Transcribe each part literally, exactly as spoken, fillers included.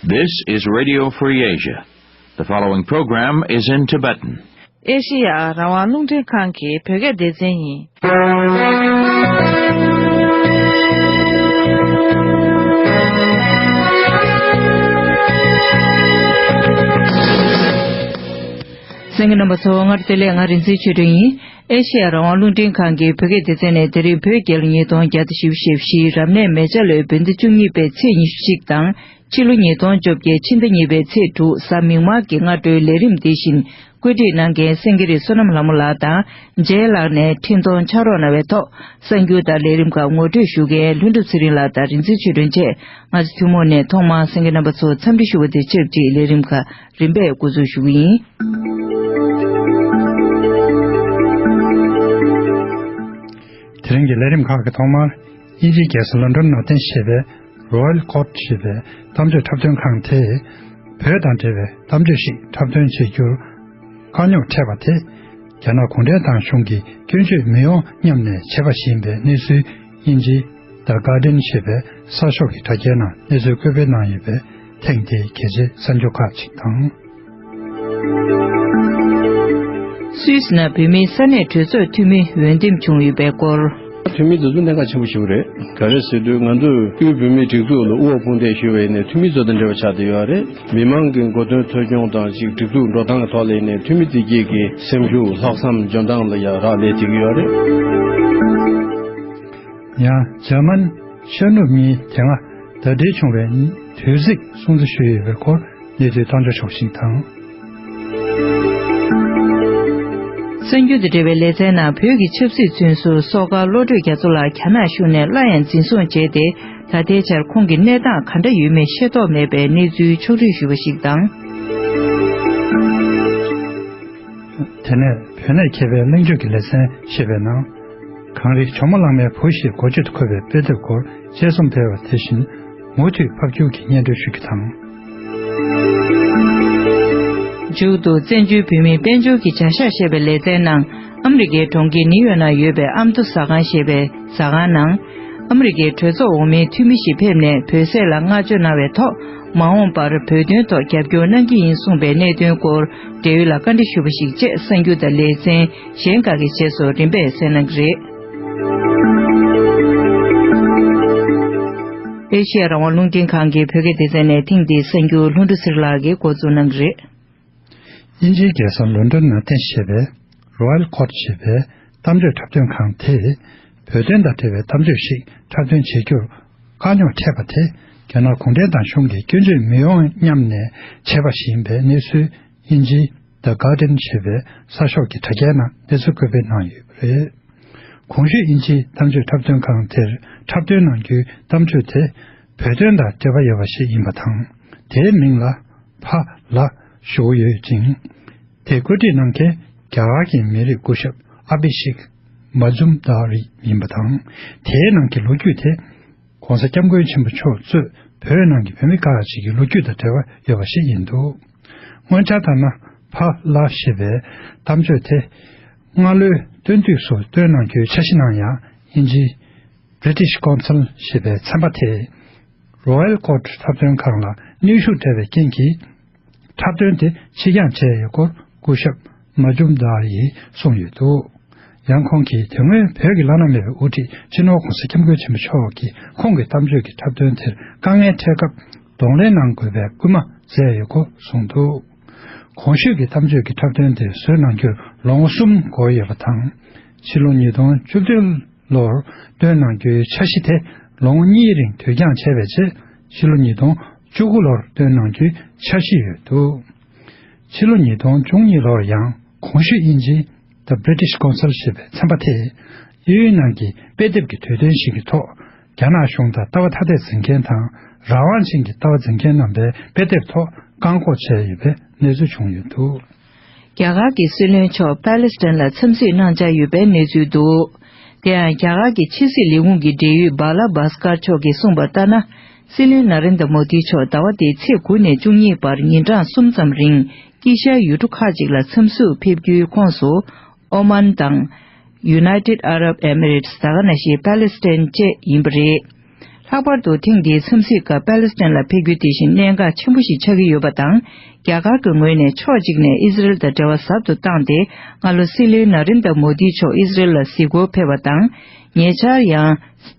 This is Radio Free Asia. The following program is in Tibetan. ཨེ་ཤེ་ཡ་རང་དབང་རླུང་འཕྲིན་ཁང་གི་བོད་སྐད་སྡེ་ཚན་ཡིན། གསན་མཁན་རྣམ་པ་ཚོ་སྔར་བདེ་ལེགས། ང་རིག་འཛིན་ཆོས་སྒྲོན་ཡིན། ཨེ་ཤེ་ཡ་རང་དབང་རླུང་འཕྲིན་ཁང་གི་བོད་སྐད་སྡེ་ཚན་ནས་དེ་རིང་བོད་རྒྱལ་ལོ་ཉིས་སྟོང་བརྒྱ་དང་བཞི་བཅུ་ཞེ་བཞི་རབ་གནས་མེ་བྱ་ལོའི་བོད་ཟླ་བཅུ་གཉིས་པའི་ཚེས་ཉི་ཤུ་གཅིག་དང་། ཕྱི་ལོ་ཉིས་སྟོང་བཅོ་བརྒྱད་ཕྱི་ཟླ་གཉིས་པའི་ཚེས་དྲུག་གཟའ་མིག་དམར་གྱི་སྔ་དྲོའི་ལས་རིམ་འདི་བཞིན་བཀོད་སྒྲིག་གནང་མཁན་སེང་གེ་རི་བསོད་ནམས་ལྷ་མོ་ལགས་དང་མཇལ་ལགས་ནས་འཕྲིན་གཏོང་ཕྱག་རོགས་གནང་བའི་ཐོག་གསར་འགྱུར་དང་ལས་རིམ་ཁག་ངོ་སྤྲོད་ཞུ་མཁན་ལྷུན་གྲུབ་ཚེ་རིང་ལགས་དང་རིག་འཛིན་ཆོས་སྒྲོན་བཅས་ང་ཚོ་ཐུན་མོང་ནས་ཐོག་མར་གསན་མཁན་རྣམ་པ་ཚོ་འཚམས་འདྲི་ཞུ་བ་དང་ཆབས་ཅིག་ལས་རིམ་ཁག་རིམ་པས་འགོ་འཛུགས་ཞུ་གི་ཡིན། དེ་རིང་གི་ལས་རིམ་ཁག་གི་ཐོག་མར་དབྱིན་ཇིའི་རྒྱལ་ས་ལོན་ཌོན་ནང་རྟེན་གཞི་བྱས་པའི་Royal Court ཞེས་པའི་གཏམ་བརྗོད་འཁྲབ་སྟོན་ཁང་དེས་བོད་དང་འབྲེལ་བའི་གཏམ་བརྗོད་ཞིག་འཁྲབ་སྟོན་བྱེད་རྒྱུར་དཀའ་རྙོག་འཕྲད་པ་དེ། རྒྱ་ནག་གུང་ཁྲན་ཏང་གཞུང་གིས་སྐྱོན་བརྗོད་མི་ཡོང་སྙམ་ནས་བྱས་པ་ཞིག་ཡིན་པའི་གནས་ཚུལ་དབྱིན་ཇིའི་The Guardian ཞེས་པའི་གསར་ཤོག་གི་དྲ་རྒྱའི་ནང་གནས་ཚུལ་བཀོད་སྤེལ་གནང་ཡོད་པས། ཐེངས་འདིའི་གལ་ཆེའི་གསར་འགྱུར་ཁག་ཅིག་དང་། སུད་སི་ནང་བོད་མིའི་ས་གནས་གྲོས་ཚོགས་འཐུས་མི་འོས་འདེམས་བྱུང་ཡོད་པའི་སྐོར། འཐུས་མི་དེ་ཚོ་གནད་འགག་ཆེན་པོ་ཞིག་རེད། ག་རེ་ཟེར་དུས་ང་ཚོས་དབུས་བོད་མིའི་སྒྲིག་འཛུགས་ལ་དབུ་བ་དཔུང་འདེགས་ཞུ་བའི་ནས་འཐུས་མི་ཚོ་དང་འབྲེལ་བ་ཆགས་བསྡད་ཡོད་རེད། མི་མང་གི་གོ་དོན་ཐོས་སྐྱོང་དང་ཅིག་སྒྲིག་འཛུགས་འགྲོ་སྟངས་ཀྱི་ཐོག་ལ་ནས་འཐུས་མི་དེ་གྱད་ཀྱི་སེམས་ཤུགས་ལྷག་བསམ་འཇོན་ཐང་ལ་ཡང་རག་ལས་བསྡད་ཀྱི་ཡོད་རེད། ཡང་འཇར་མན་ཤར་ནུབ་གཉིས་དེ་སྔ་ཟླ་སྒྲིལ་བྱུང་བའི་དུས་ཚིགས་སྲུང་བརྩི་ཞུས་ཡོད་པའི་སྐོར་གནས་ཚུལ་བཏང་འབྱོར་ཤོག་ཤིང་དང་། གསར་འགྱུར་དང་འབྲེལ་བའི་ལེ་ཚན་ནང་བོད་ཀྱི་ཆབ་སྲིད་བཙོན་ཟུར་སོག་སྒར་བློ་གྲོས་རྒྱ་མཚོ་ལགས་རྒྱ་ནག་གཞུང་ནས་སླར་ཡང་འཛིན་བཟུང་བྱས་ཏེ། ད་ལྟའི་ཆར་ཁོང་གི་གནས་སྟངས་ག་འདྲ་ཡོད་མེད་ཤེས་རྟོགས་མེད་པའི་གནས་ཚུལ་ཕྱོགས་བསྒྲིགས་ཞུས་པ་ཞིག་དང་། དེ་ནས་བོད་གནས་མཁས་པའི་གླེང་བརྗོད་ཀྱི་ལེ་ཚན་ཞེས་པའི་ནང་། གངས་རི་ཇོ་མོ་གླང་མའི་བུ་ཞེས་འགོ་བརྗོད་དུ་འཁོད་པའི་དཔེ་དེབ་སྐོར་དཔྱད་རྩོམ་སྤེལ་བ་དེ་བཞིན་མུ་མཐུད་ཕབ་སྒྱུར་གྱི་སྙན་སྒྲོན་ཞུ་རྒྱུ་དང་། མཇུག་ཏུ་བཙན་བྱོལ་བོད་མིའི་དཔལ་འབྱོར་གྱི་བྱ་གཞག་ཞེས་པའི་ལེ་ཚན་ནང་ཨ་མི་རི་ཀའི་གྲོང་ཁྱེར་ནིའུ་ཡོག་ནང་ཡོད་པའི་ཨ་མདོ་ཟ་ཁང་ཞེས་པའི་ཟ་ཁང་ནང་། ཨ་མི་རི་ཀའི་གྲོས་ཚོགས་འོག་མའི་འཐུས་མི་ཞིག་ཕེབས་ནས་བོད་ཟས་ལ་བསྔགས་བརྗོད་གནང་བའི་ཐོག་མ་འོངས་པར་བོད་དོན་ཐོག་རྒྱབ་སྐྱོར་གནང་གི་ཡིན་གསུངས་པའི་གནད་དོན་སྐོར་འབྲེལ་ཡོད་ལ་བཀའ་འདྲི་ཞུས་པ་ཞིག་བཅས་གསར་འགྱུར་དང་ལེ་ཚན་གཞན་ཁག་གི་རྗེས་སུ་རིམ་པས་གསན་གནང་གི་རེད། ཨེ་ཤེ་ཡ་རང་དབང་རླུང་འཕྲིན་ཁང་གི་བོད་སྐད་སྡེ་ཚན་ནས་ཐེངས་འདིའི་གསར་འགྱུར་ལྷུན་གྲུབ་ཚེ་རིང་ལགས་ཀྱིས་འགོ་འཛུགས་གནང་གི་རེད། དབྱིན་ཇིའི་རྒྱལ་ས་ལོན་ཌོན་ནང་རྟེན་གཞི་བྱས་པའི་Royal Court ཞེས་པའི་གཏམ་བརྗོད་འཁྲབ་སྟོན་ཁང་དེས་བོད་དོན་དང་འབྲེལ་བའི་གཏམ་བརྗོད་ཞིག་འཁྲབ་སྟོན་བྱེད་རྒྱུར་དཀའ་རྙོག་འཕྲད་པ་དེ། རྒྱ་ནག་གུང་ཁྲན་ཏང་གཞུང་གིས་སྐྱོན་བརྗོད་མི་ཡོང་སྙམ་ནས་བྱས་པ་ཞིག་ཡིན་པའི་གནས་ཚུལ་དབྱིན་ཇིའི་The Guardian ཞེས་པའི་གསར་ཤོག་གི་དྲ་རྒྱའི་ནང་གནས་ཚུལ་བཀོད་སྤེལ་གནང་ཡོད་པ་རེད། གོང་ཞུས་དབྱིན་ཇིའི་གཏམ་བརྗོད་འཁྲབ་སྟོན་ཁང་དེར་འཁྲབ་སྟོན་གནང་རྒྱུའི་གཏམ་བརྗོད་དེ་བོད་དོན་དང་འབྲེལ་བ་ཡོད་པ་ཞིག་ཡིན་པ་དང་། དེའི་མིང་ལ་ཕ་ལ་ཞུ་གི་ཡོད་ཅིང་། དེ་བཀོད་སྒྲིག་གནང་མཁན་རྒྱ་གར་གྱི་མི་རིགས་སྐུ་ཞབས་ཨ་བྷི་ཤེག་མ་ཛུམ་དཱ་རི་ཡིན་པ་དང་། དེའི་ནང་གི་ལོ་རྒྱུས་དེ་༸གོང་ས་༸སྐྱབས་མགོན་ཆེན་པོ་མཆོག་གཙོས་བོད་ནང་གི་བོད་མི་ཁག་ཅིག་གི་ལོ་རྒྱུས་དང་འབྲེལ་བ་ཡོད་པ་ཞིག་ཡིན་འདུག། དངོས་འཆར་ལྟར་ན། ཕ་ལ་ཞེས་པའི་གཏམ་བརྗོད་དེ་སྔ་ལོའི་སྟོན་དུས་སུ་བཏོན་གནང་རྒྱུའི་འཆར་གཞི་ནང་ཡང་དབྱིན་ཇིའི་British Council ཞེས་པའི་ཚན་པ་དེས་Royal Court འཁྲབ་སྟོན་ཁང་ལ་གནོན་ཤུགས་སྤྲད་པའི་རྐྱེན་གྱིས། འཁྲབ་སྟོན་དེ་ཕྱིར་འགྱངས་བྱས་ཡོད་སྐོར་སྐུ་ཞབས་མ་ཇུམ་དཱ་ཡིས་གསུངས་ཡོད་འདུག། ཡང་ཁོང་གིས་དེ་སྔོན་བོད་ཀྱི་བླ་ན་མེད་པའི་དབུ་ཁྲིད་སྤྱི་ནོར་༸གོང་ས་༸སྐྱབས་མགོན་ཆེན་པོ་མཆོག་གིས་ཁོང་གི་གཏམ་བརྗོད་ཀྱི་འཁྲབ་སྟོན་དེར་དཀའ་ངལ་འཕྲད་སྐབས་གདོང་ལེན་གནང་དགོས་པའི་སྐུལ་མ་མཛད་ཡོད་སྐོར་གསུངས་འདུག། གོང་ཞུས་ཀྱི་གཏམ་བརྗོད་ཀྱི་འཁྲབ་སྟོན་དེ་བཟོས་གནང་རྒྱུར་ལོ་ངོ་གསུམ་འགོར་ཡོད་པ་དང་། ཕྱི་ལོ་ཉིས་སྟོང་བཅུ་བདུན་ལོར་བཏོན་གནང་རྒྱུའི་འཆར་གཞི་དེ་ལོ་ངོ་གཉིས་རིང་དུས་འགྱངས་བྱས་པའི་རྗེས། ཕྱི་ལོ་ཉིས་སྟོང་བཅུ་དགུ་ལོར་བཏོན་གནང་རྒྱུའི་འཆར་གཞི་ཡོད་འདུག། ཕྱི་ལོ་ཉིས་སྟོང་བཅུ་གཉིས་ལོར་ཡང་གོང་ཞུས་དབྱིན་ཇིའི་The British Council ཞེས་པའི་ཚན་པ་དེས་གཡས་གཡོན་ནང་གི་དཔེ་དེབ་ཀྱི་དུས་སྟོན་ཞིག་གི་ཐོག་རྒྱ་ནག་གཞུང་དང་ལྟ་བ་ཐ་དད་འཛིན་མཁན་དང་རང་དབང་ཅན་གྱི་ལྟ་བ་འཛིན་མཁན་རྣམ་པའི་དཔེ་དེབ་ཐོག་བཀག་འགོག་བྱས་ཡོད་པའི་གནས་ཚུལ་བྱུང་ཡོད་འདུག། རྒྱ་གར་གྱི་སྲིད་བློན་མཆོག་པཱ་ལེ་སི་ཐན་ལ་འཚམས་གཟིགས་གནང་འཆར་ཡོད་པའི་གནས་ཚུལ་འདུག། དེ་ཡང་རྒྱ་གར་གྱི་ཕྱི་སྲིད་ལས་ཁུངས་ཀྱི་འབྲེལ་ཡོད་བྷ་ལ་བྷ་སྐར་མཆོག་གིས་གསུངས་པ་ལྟར་ན། སྲིད་བློན་ན་རེན་དྲ་མོ་དི་མཆོག་ཟླ་བ་འདིའི་ཚེས་དགུ་ནས་བཅུ་གཉིས་བར་ཉིན་གྲངས་གསུམ་ཙམ་རིང་དཀྱིལ་ཤར་ཡུལ་གྲུ་ཁག་ཅིག་ལ་འཚམས་གཟིགས་ཕེབས་རྒྱུའི་ཁོངས་སུ། ཨོ་མཱན་དང་། United Arab Emirates ད་ག་ནང་བཞིན་པཱ་ལེ་སི་ཐན་བཅས་ཡིན་པ་རེད། ལྷག་པར་དུ་ཐེངས་འདིའི་འཚམས་གཟིགས་སྐབས་པ་ལི་སི་ཐན་ལ་ཕེབས་རྒྱུ་དེ་བཞིན་གནད་འགག་ཆེན་པོ་ཞིག་ཆགས་ཀྱི་ཡོད་པ་དང་། རྒྱ་གར་གྱི་ངོས་ནས་ཕྱོགས་གཅིག་ནས་ཨི་ཟི་རེལ་དང་འབྲེལ་བ་ཟབ་ཏུ་བཏང་སྟེ། སྔ་ལོ་སྲིད་བློན་ན་རིན་དྲ་མོ་དི་མཆོག་ཨི་ཟི་རེལ་ལ་གཟིགས་སྐོར་ཕེབས་པ་དང་། ཉེ་ཆར་ཡང་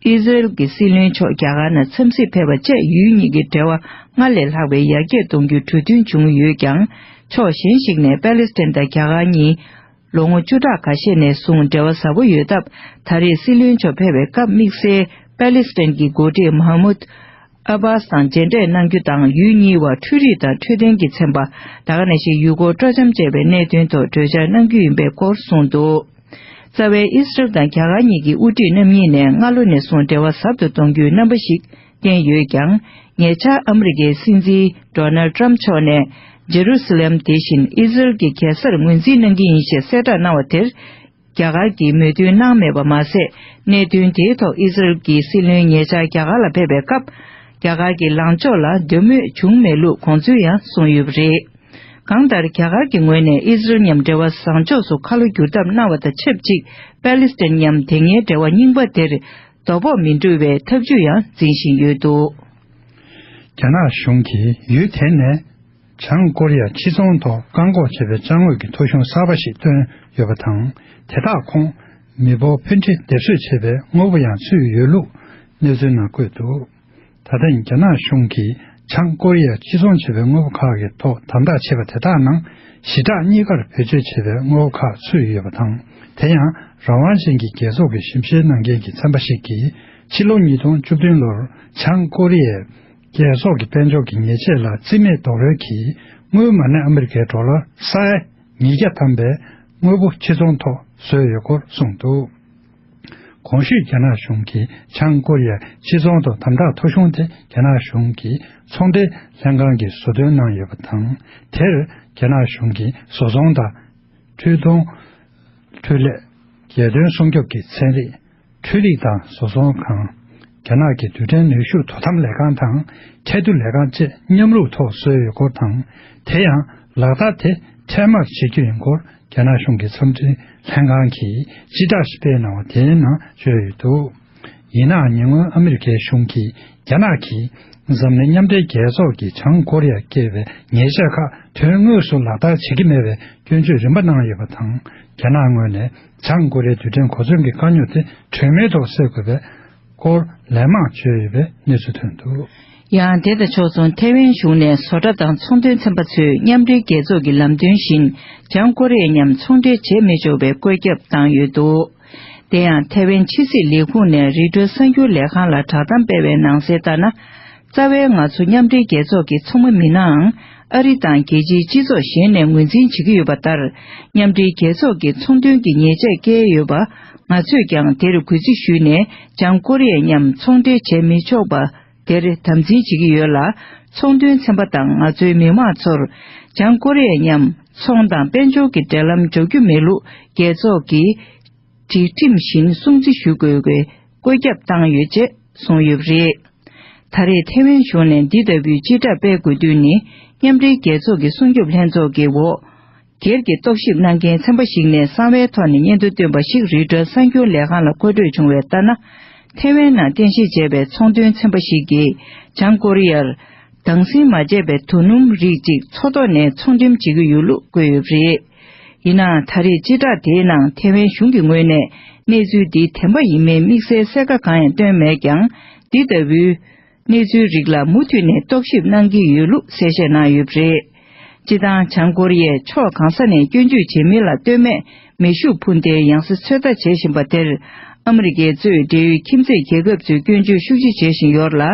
ཨི་ཟི་རེལ་གྱི་སྲིད་བློན་མཆོག་རྒྱ་གར་ནང་འཚམས་གཟིགས་ཕེབས་པ་བཅས། ཡུལ་གཉིས་ཀྱི་འབྲེལ་བ་སྔར་ལས་ལྷག་པའི་ཡར་རྒྱས་གཏོང་རྒྱུའི་གྲོས་མཐུན་བྱུང་ཡོད་ཀྱང་། ཕྱོགས་གཞན་ཞིག་ནས་པ་ལི་སི་ཐན་དང་རྒྱ་གར་གཉིས་ལོ་ངོ་བཅུ་ཕྲག་ཁ་ཤས་ནས་བཟུང་འབྲེལ་བ་ཟབ་པོ་ཡོད་སྟབས། ད་རེས་སྲིད་བློན་མཆོག་ཕེབས་པའི་སྐབས་དམིགས་བསལ་པ་ལི་སི་ཐན་གྱི་འགོ་ཁྲིད་མ་ཧ་མུད་ཨ་བྷ་སི་དང་མཇལ་འཕྲད་གནང་རྒྱུ་དང་། ཡུལ་གཉིས་བར་འཕྲུལ་རིག་དང་འཕྲོད་བསྟེན་གྱི་ཚན་པ། ད་ག་ནང་བཞིན་ཡུལ་སྐོར་སྤྲོ་འཆམ་བཅས་པའི་གནད་དོན་ཐོག་གྲོས་འཆར་གནང་རྒྱུ་ཡིན་པའི་སྐོར་གསུངས་འདུག། རྩ་བའི་ཨི་སི་རལ་དང་རྒྱ་གར་གཉིས་ཀྱི་དབུ་ཁྲིད་རྣམ་གཉིས་ནས་སྔ་ལོ་ནས་བཟུང་འབྲེལ་བ་ཟབ་ཏུ་གཏོང་རྒྱུའི་རྣམ་པ་ཞིག་བསྟན་ཡོད་ཀྱང་། ཉེ་ཆར་ཨ་མི་རི་ཀའི་སྲིད་འཛིན་ཌོ་ནལ་ཊམ་མཆོག་ནས་ཇེ་རུ་སི་ལེམ་དེ་བཞིན་ཨི་ཟི་རལ་གྱི་གེ་སར་ངོས་འཛིན་གནང་གི་ཡིན་ཞེས་གསལ་བསྒྲགས་གནང་བ་དེར། རྒྱ་གར་གྱིས་མོས་མཐུན་གནང་མེད་པ་མ་ཟད། གནད་དོན་དེའི་ཐོག་ཨི་ཟི་རལ་གྱི་སྲིད་བློན་ཉེ་ཆར་རྒྱ་གར་ལ་ཕེབས་པའི་སྐབས། རྒྱ་གར་གྱི་ལངས་ཕྱོགས་ལ་འདོད་མོས་བྱུང་མེད་ལུགས་དགོངས་ཚུལ་ཡང་གསུངས་ཡོད་པ་རེད། གང་ལྟར། རྒྱ་གར་གྱི་ངོས་ནས་ཨི་ཟི་རལ་མཉམ་འབྲེལ་བ་བཟང་ཕྱོགས་སུ་ཁ་ལོ་བསྒྱུར་ཐབས་གནང་བ་དང་ཆབས་ཅིག་པ་ལི་སི་ཐན་མཉམ་དེ་སྔའི་འབྲེལ་བ་རྙིང་པ་དེར་དོ་ཕོག་མི་འགྲོ་བའི་ཐབས་ཇུས་ཡང་འཛིན་བཞིན་ཡོད་འདུག། རྒྱ་ནག་གཞུང་གིས་ཡུལ་དེ་ནས་བྱང་ཀོ་རི་ཡ་ཕྱི་ཚོང་ཐོག་བཀག་འགོག་བྱེད་པའི་ཅ་དངོས་ཀྱི་ཐོ་གཞུང་གསར་པ་ཞིག་བཏོན་ཡོད་པ་དང་། དེ་དག་ཁོངས་མི་འབོར་འཕེན་འཕྲི་སྡེབ་གསོད་བྱེད་པའི་དངོས་པོ་ཡང་ཚུད་ཡོད་ལུགས་གནས་ཚུལ་ནང་བཀོད་འདུག། ད་ཐེངས་རྒྱ་ནག་གཞུང་གིས་བྱང་ཀོ་རི་ཡར་ཕྱིར་ཚོང་བྱས་པའི་དངོས་པོ་ཁག་གི་ཐོག་དམ་དྲག་བྱས་པ་དེ་དག་ནང་ཞི་དྲག་གཉིས་ཀར་བེད་སྤྱོད་བྱས་པའི་དངོས་པོ་ཁག་ཚུད་ཡོད་པ་དང་། དེ་ཡང་རང་དབང་ཅན་གྱི་རྒྱལ་ཚོགས་ཀྱི་ཞིབ་བཤེར་གནང་མཁན་གྱི་ཚན་པ་ཞིག་གིས་ཕྱི་ལོ་ཉིས་སྟོང་བཅུ་བདུན་ལོར་བྱང་ཀོ་རི་ཡའི་རྒྱལ་ཚོགས་ཀྱི་དཔལ་འབྱོར་གྱི་ཉེས་ཆད་ལ་རྩིས་མེད་རྡོག་རོལ་གྱིས་སྔོན་མ་ནས་ཨ་མི་རི་ཀའི་ཌོ་ལར་ས་ཡ་ཉིས་བརྒྱ་ཐམ་པའི་དངོས་པོ་ཕྱིར་ཚོང་ཐོག་བཟོས་ཡོད་སྐོར་གསུངས་འདུག། གོང་ཞུས་རྒྱ་ནག་གཞུང་གིས་བྱང་ཀོ་རི་ཡ་ཕྱིར་ཚོང་ཐོག་དམ་དྲག་ཐོ་གཞུང་དེ་རྒྱ་ནག་གཞུང་གི་ཚོང་འབྲེལ་ལྷན་ཁང་གིས་བཟོ་འདོན་གནང་ཡོད་པ་དང་། དེར་རྒྱ་ནག་གཞུང་གིས་བཟོ་ཚོང་དང་། འཕྲུལ་གཏོང་། འཕྲུལ་ལས། རྒྱལ་དོན་སྲུང་སྐྱོབ་ཀྱི་ཚན་རིག། འཕྲུལ་རིག་དང་བཟོ་ཚོང་ཁང་། རྒྱ་ནག་གི་རྡུལ་ཕྲན་ནུས་ཤུགས་དོ་དམ་ལས་ཁང་དང་། ཁྱད་དུ་ལས་ཁང་བཅས་མཉམ་རུབ་ཐོག་བཟོས་ཡོད་སྐོར་དང་། དེ་ཡང་ལག་བསྟར་དེ་འཕྲལ་མར་བྱེད་རྒྱུ་ཡིན་སྐོར་རྒྱ་ནག་གཞུང་གི་ཚོང་འབྲེལ་ལྷན་ཁང་གིས་སྤྱི་བསྒྲགས་ཤིག་སྤེལ་གནང་བ་དེའི་ནང་བརྗོད་ཡོད་འདུག། ཡིན་ནའང་ཉེ་སྔོན་ཨ་མི་རི་ཀའི་གཞུང་གིས་རྒྱ་ནག་གིས་འཛམ་གླིང་མཉམ་འབྲེལ་རྒྱལ་ཚོགས་ཀྱིས་བྱང་ཀོ་རི་ཡར་བཀལ་བའི་ཉེས་ཆད་ཁག་དོན་དངོས་སུ་ལག་བསྟར་བྱེད་ཀྱི་མེད་པའི་སྐྱོན་བརྗོད་རིམ་པ་གནང་ཡོད་པ་དང་། རྒྱ་ནག་ངོས་ནས་བྱང་ཀོ་རི་ཡའི་རྡུལ་ཕྲན་གོ་མཚོན་གྱི་དཀའ་རྙོག་དེ་གྲོས་མོལ་ཐོག་སེལ་དགོས་པའི་སྐོར་ལན་མང་བརྗོད་ཡོད་པའི་གནས་ཚུལ་ཐོན་འདུག། ཡང་དེ་དང་ཕྱོགས་མཚུངས་ཐའེ་ཝན་གཞུང་ནས་བཟོ་གྲྭ་དང་ཚོང་དོན་ཚན་པ་ཚོས་མཉམ་འབྲེལ་རྒྱལ་ཚོགས་ཀྱི་ལམ་སྟོན་བཞིན་བྱང་ཀོ་རི་ཡ་མཉམ་ཚོང་འབྲེལ་བྱེད་མི་ཆོག་པའི་བཀོད་ཁྱབ་བཏང་ཡོད་འདུག། དེ་ཡང་ཐའེ་ཝན་ཕྱི་སྲིད་ལས་ཁུངས་ནས་རི་ཀྲོའི་གསར་འགྱུར་ལས་ཁང་ལ་བསྒྲགས་གཏམ་སྤེལ་བའི་ནང་གསལ་ལྟར་ན། རྩ་བའི་ང་ཚོ་མཉམ་འབྲེལ་རྒྱལ་ཚོགས་ཀྱི་ཚོགས་མི་མིན་ནའང་། ཨ་རི་དང་རྒྱལ་སྤྱིའི་སྤྱི་ཚོགས་གཞན་ནས་ངོས་འཛིན་བྱེད་ཀྱི་ཡོད་པ་ལྟར། མཉམ་འབྲེལ་རྒྱལ་ཚོགས་ཀྱིས་ཚོང་དོན་གྱི་ཉེས་ཆད་བཀལ་ཡོད་པ། ང་ཚོས་ཀྱང་དེར་གུས་བརྩི་ཞུས་ནས། བྱང་ཀོ་རི་ཡ་མཉམ་ཚོང་འབྲེལ་བྱེད་མི་ཆོག་པ་དེར་དམ་འཛིན་བྱེད་ཀྱི་ཡོད་ལ། ཚོང་དོན་ཚན་པ་དང་ང་ཚོའི་མི་མང་ཚོར་བྱང་ཀོ་རི་ཡ་མཉམ་ཚོང་དང་དཔལ་འབྱོར་གྱི་འབྲེལ་ལམ་འཇོག་རྒྱུ་མེད་ལུགས་རྒྱལ་ཚོགས་ཀྱི་སྒྲིག་ཁྲིམས་བཞིན་སྲུང་བརྩི་ཞུ་དགོས་པའི་བཀོད་ཁྱབ་བཏང་ཡོད་ཅེས་གསུངས་ཡོད་པ་རེད། ད་རེས་ཐའེ་ཝན་གཞུང་ནས་འདི་ལྟ་བུའི་སྤྱི་བསྒྲགས་སྤེལ་དགོས་དོན་ནི། མཉམ་འབྲེལ་རྒྱལ་ཚོགས་ཀྱི་སྲུང་སྐྱོབ་ལྷན་ཚོགས་ཀྱི་འོག་སྒེར་གྱི་རྟོག་ཞིབ་གནང་མཁན་ཚན་པ་ཞིག་ནས་གསང་བའི་ཐོག་ནས་སྙན་ཐོ་བཏོན་པ་ཞིག་རོའི་ཊར་གསར་འགྱུར་ལས་ཁང་ལ་མཁོ་སྤྲོད་བྱུང་བའི་ལྟར་ན། ཐའེ་ཝན་ནང་རྟེན་གཞི་བྱས་པའི་ཚོང་དོན་ཚན་པ་ཞིག་གིས་བྱང་ཀོ་རི་ཡར་སྡང་སེམས་མ་བྱས་པའི་དོ་སྣུམ་རིགས་གཅིག་མཚོ་ཐོག་ནས་ཚོང་འགྲེམས་བྱེད་ཀྱི་ཡོད་ལུགས་བཀོད་ཡོད་པ་རེད། ཡིན་ནའང་། ད་རེས་སྤྱི་བསྒྲགས་དེའི་ནང་ཐའེ་ཝན་གཞུང་གི་ངོས་ནས་གནས་ཚུལ་འདི་བདེན་པ་ཡིན་མིན་དམིགས་བསལ་གསལ་ཁ་གང་ཡང་བཏོན་མེད་ཀྱང་། འདི་ལྟ་བུའི་གནས་ཚུལ་རིགས་ལ་མུ་མཐུད་ནས་རྟོག་ཞིབ་གནང་གི་ཡོད་ལུགས་གསལ་བཤད་གནང་ཡོད་པ་རེད། སྤྱིར་བཏང་། བྱང་ཀོ་རི་ཡས་ཕྱོགས་གང་ས་ནས་སྐྱོན་བརྗོད་བྱེད་མིན་ལ་ལྟོས་མེད་མེ་ཤུགས་འཕུར་མདེལ་ཡང་སེ་ཚོད་ལྟ་བྱེད་བཞིན་པ་དེར། ཨ་མི་རི་ཀའི་གཙོས་འབྲེལ་ཡོད་ཁྱིམ་མཚེས་རྒྱལ་ཁབ་ཚོས་སྐྱོན་བརྗོད་ཤུགས་ཆེ་བྱེད་བཞིན་ཡོད་ལ།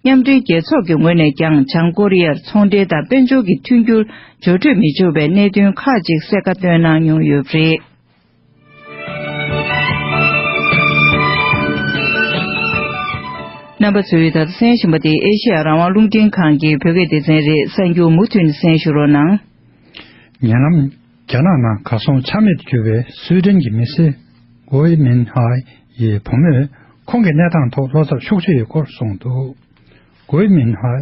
མཉམ་འབྲེལ་རྒྱལ་ཚོགས་ཀྱི་ངོས་ནས་ཀྱང་བྱང་ཀོ་རི་ཡར་ཚོང་འབྲེལ་དང་དཔལ་འབྱོར་གྱི་མཐུན་འགྱུར་སྦྱོར་སྤྲོད་མི་ཆོག་པའི་གནད་དོན་ཁག་ཅིག་གསལ་ཁ་བཏོན་གནང་མྱོང་ཡོད་པ་རེད། རྣམ་པ་ཚོས་ད་ལྟ་གསན་བཞིན་པ་དེ་ཨེ་ཤེ་ཡ་རང་དབང་རླུང་འཕྲིན་ཁང་གི་བོད་སྐད་སྡེ་ཚན་རེད། གསར་འགྱུར་མུ་མཐུད་ནས་གསན་ཞུ་རོགས་གནང་། ཉེ་ལམ། རྒྱ་ནག་ནང་གར་སོང་ཆ་མེད་དུ་གྱུར་བའི་སུའེ་ཏེན་གྱི་མི་སེར་གོའི་མིན་ཧའེ་ཡི་བུ་མོས་ཁོང་གི་གནས་སྟངས་ཐོག་བློ་འཚབ་ཤུགས་ཆེ་ཡོད་སྐོར་གསུངས་འདུག། གོའི་མིན་ཧའེ།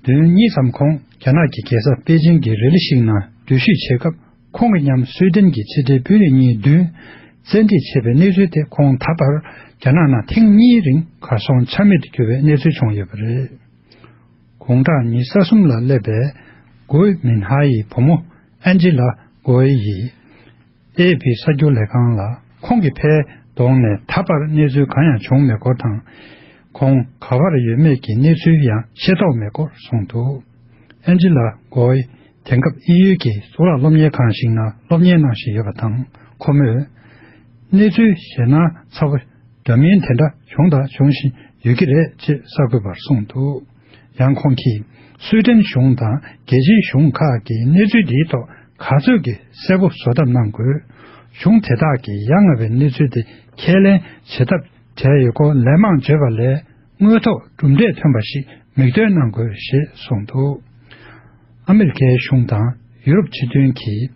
བདུན་གཉིས་ཙམ་གོང་རྒྱ་ནག་གི་རྒྱལ་ས་པེ་ཅིང་གི་རི་ལི་ཞིག་ནང་འགྲུལ་བཞུད་བྱེད་སྐབས། ཁོང་གི་མཉམ་སུའེ་ཏེན་གྱི་ཕྱི་འབྲེལ་དཔོན་རིགས་གཉིས་བདུན་བཙན་ཁྲིད་བྱས་པའི་གནས་ཚུལ་དེ་ཁོང་ད་བར་ རྒྱ་ནག་ནང་ཐེངས་གཉིས་རིང་གར་སོང་ཆ་མེད་དུ་གྱུར་བའི་གནས་ཚུལ་བྱུང་ཡོད་པ་རེད། དགུང་གྲངས་ཉི་ཤུ་རྩ་གསུམ་ལ་སླེབས་པའི་གོའི་མིན་ཧའེ་ཡི་བུ་མོ་ཨན་ཇི་ལ་གོའེ་ཡིས་ཨེ་ཨེ་ཕི་གསར་འགྱུར་ལས་ཁང་ལ་ཁོང་གི་ཕའི་གདོང་ནས་ད་བར་གནས་ཚུལ་གང་ཡང་བྱུང་མེད་སྐོར་དང་། ཁོང་ག་བར་ཡོད་མེད་ཀྱི་གནས་ཚུལ་ཡང་ཤེས་རྟོགས་མེད་སྐོར་གསུངས་འདུག་ཨན་ཇི་ལ་གོའེ་དེང་སྐབས་དབྱིན་ཡུལ་གྱི་གཙུག་ལག་སློབ་གཉེར་ཁང་ཞིག་ནང་སློབ་གཉེར་གནང་བཞིན་ཡོད་པ་དང་། ཁོ་མོས་གནས་ཚུལ་ཞེད་སྣང་ཚ་པོ་འདྲ་མིན་དེ་འདྲ་བྱུང་དང་འབྱུང་བཞིན་ཡོད་ཀྱི་རེད་ཅེས་གསར་འགོད་པར་གསུངས་འདུག་ཡང་ཁོང་གིས་སུའེ་ཏེན་གཞུང་དང་རྒྱལ་སྤྱིའི་གཞུང་ཁག་གིས་གནས་ཚུལ་འདིའི་ཐོག་ག་ཚོད་ཀྱིས་གསལ་པོ་བཟོ་ཐབས་གནང་དགོས། གཞུང་དེ་དག་གིས་ཡ་ང་བའི་གནས་ཚུལ་དེ་ཁས་ལེན་བྱེད་ཐབས་བྲལ་ཡོད་སྐོར་ལན་མང་བརྗོད་པ་ལས། དངོས་ཐོག་གྲུབ་འབྲས་ཐོན་པ་ཞིག་མིག་སྟོན་གནང་དགོས་ཞེས་གསུངས་འདུག་ཨ་མེ་རི་ཁའི་གཞུང་དང་ཡུ་རོབ་སྤྱི་མཐུན་གྱིས་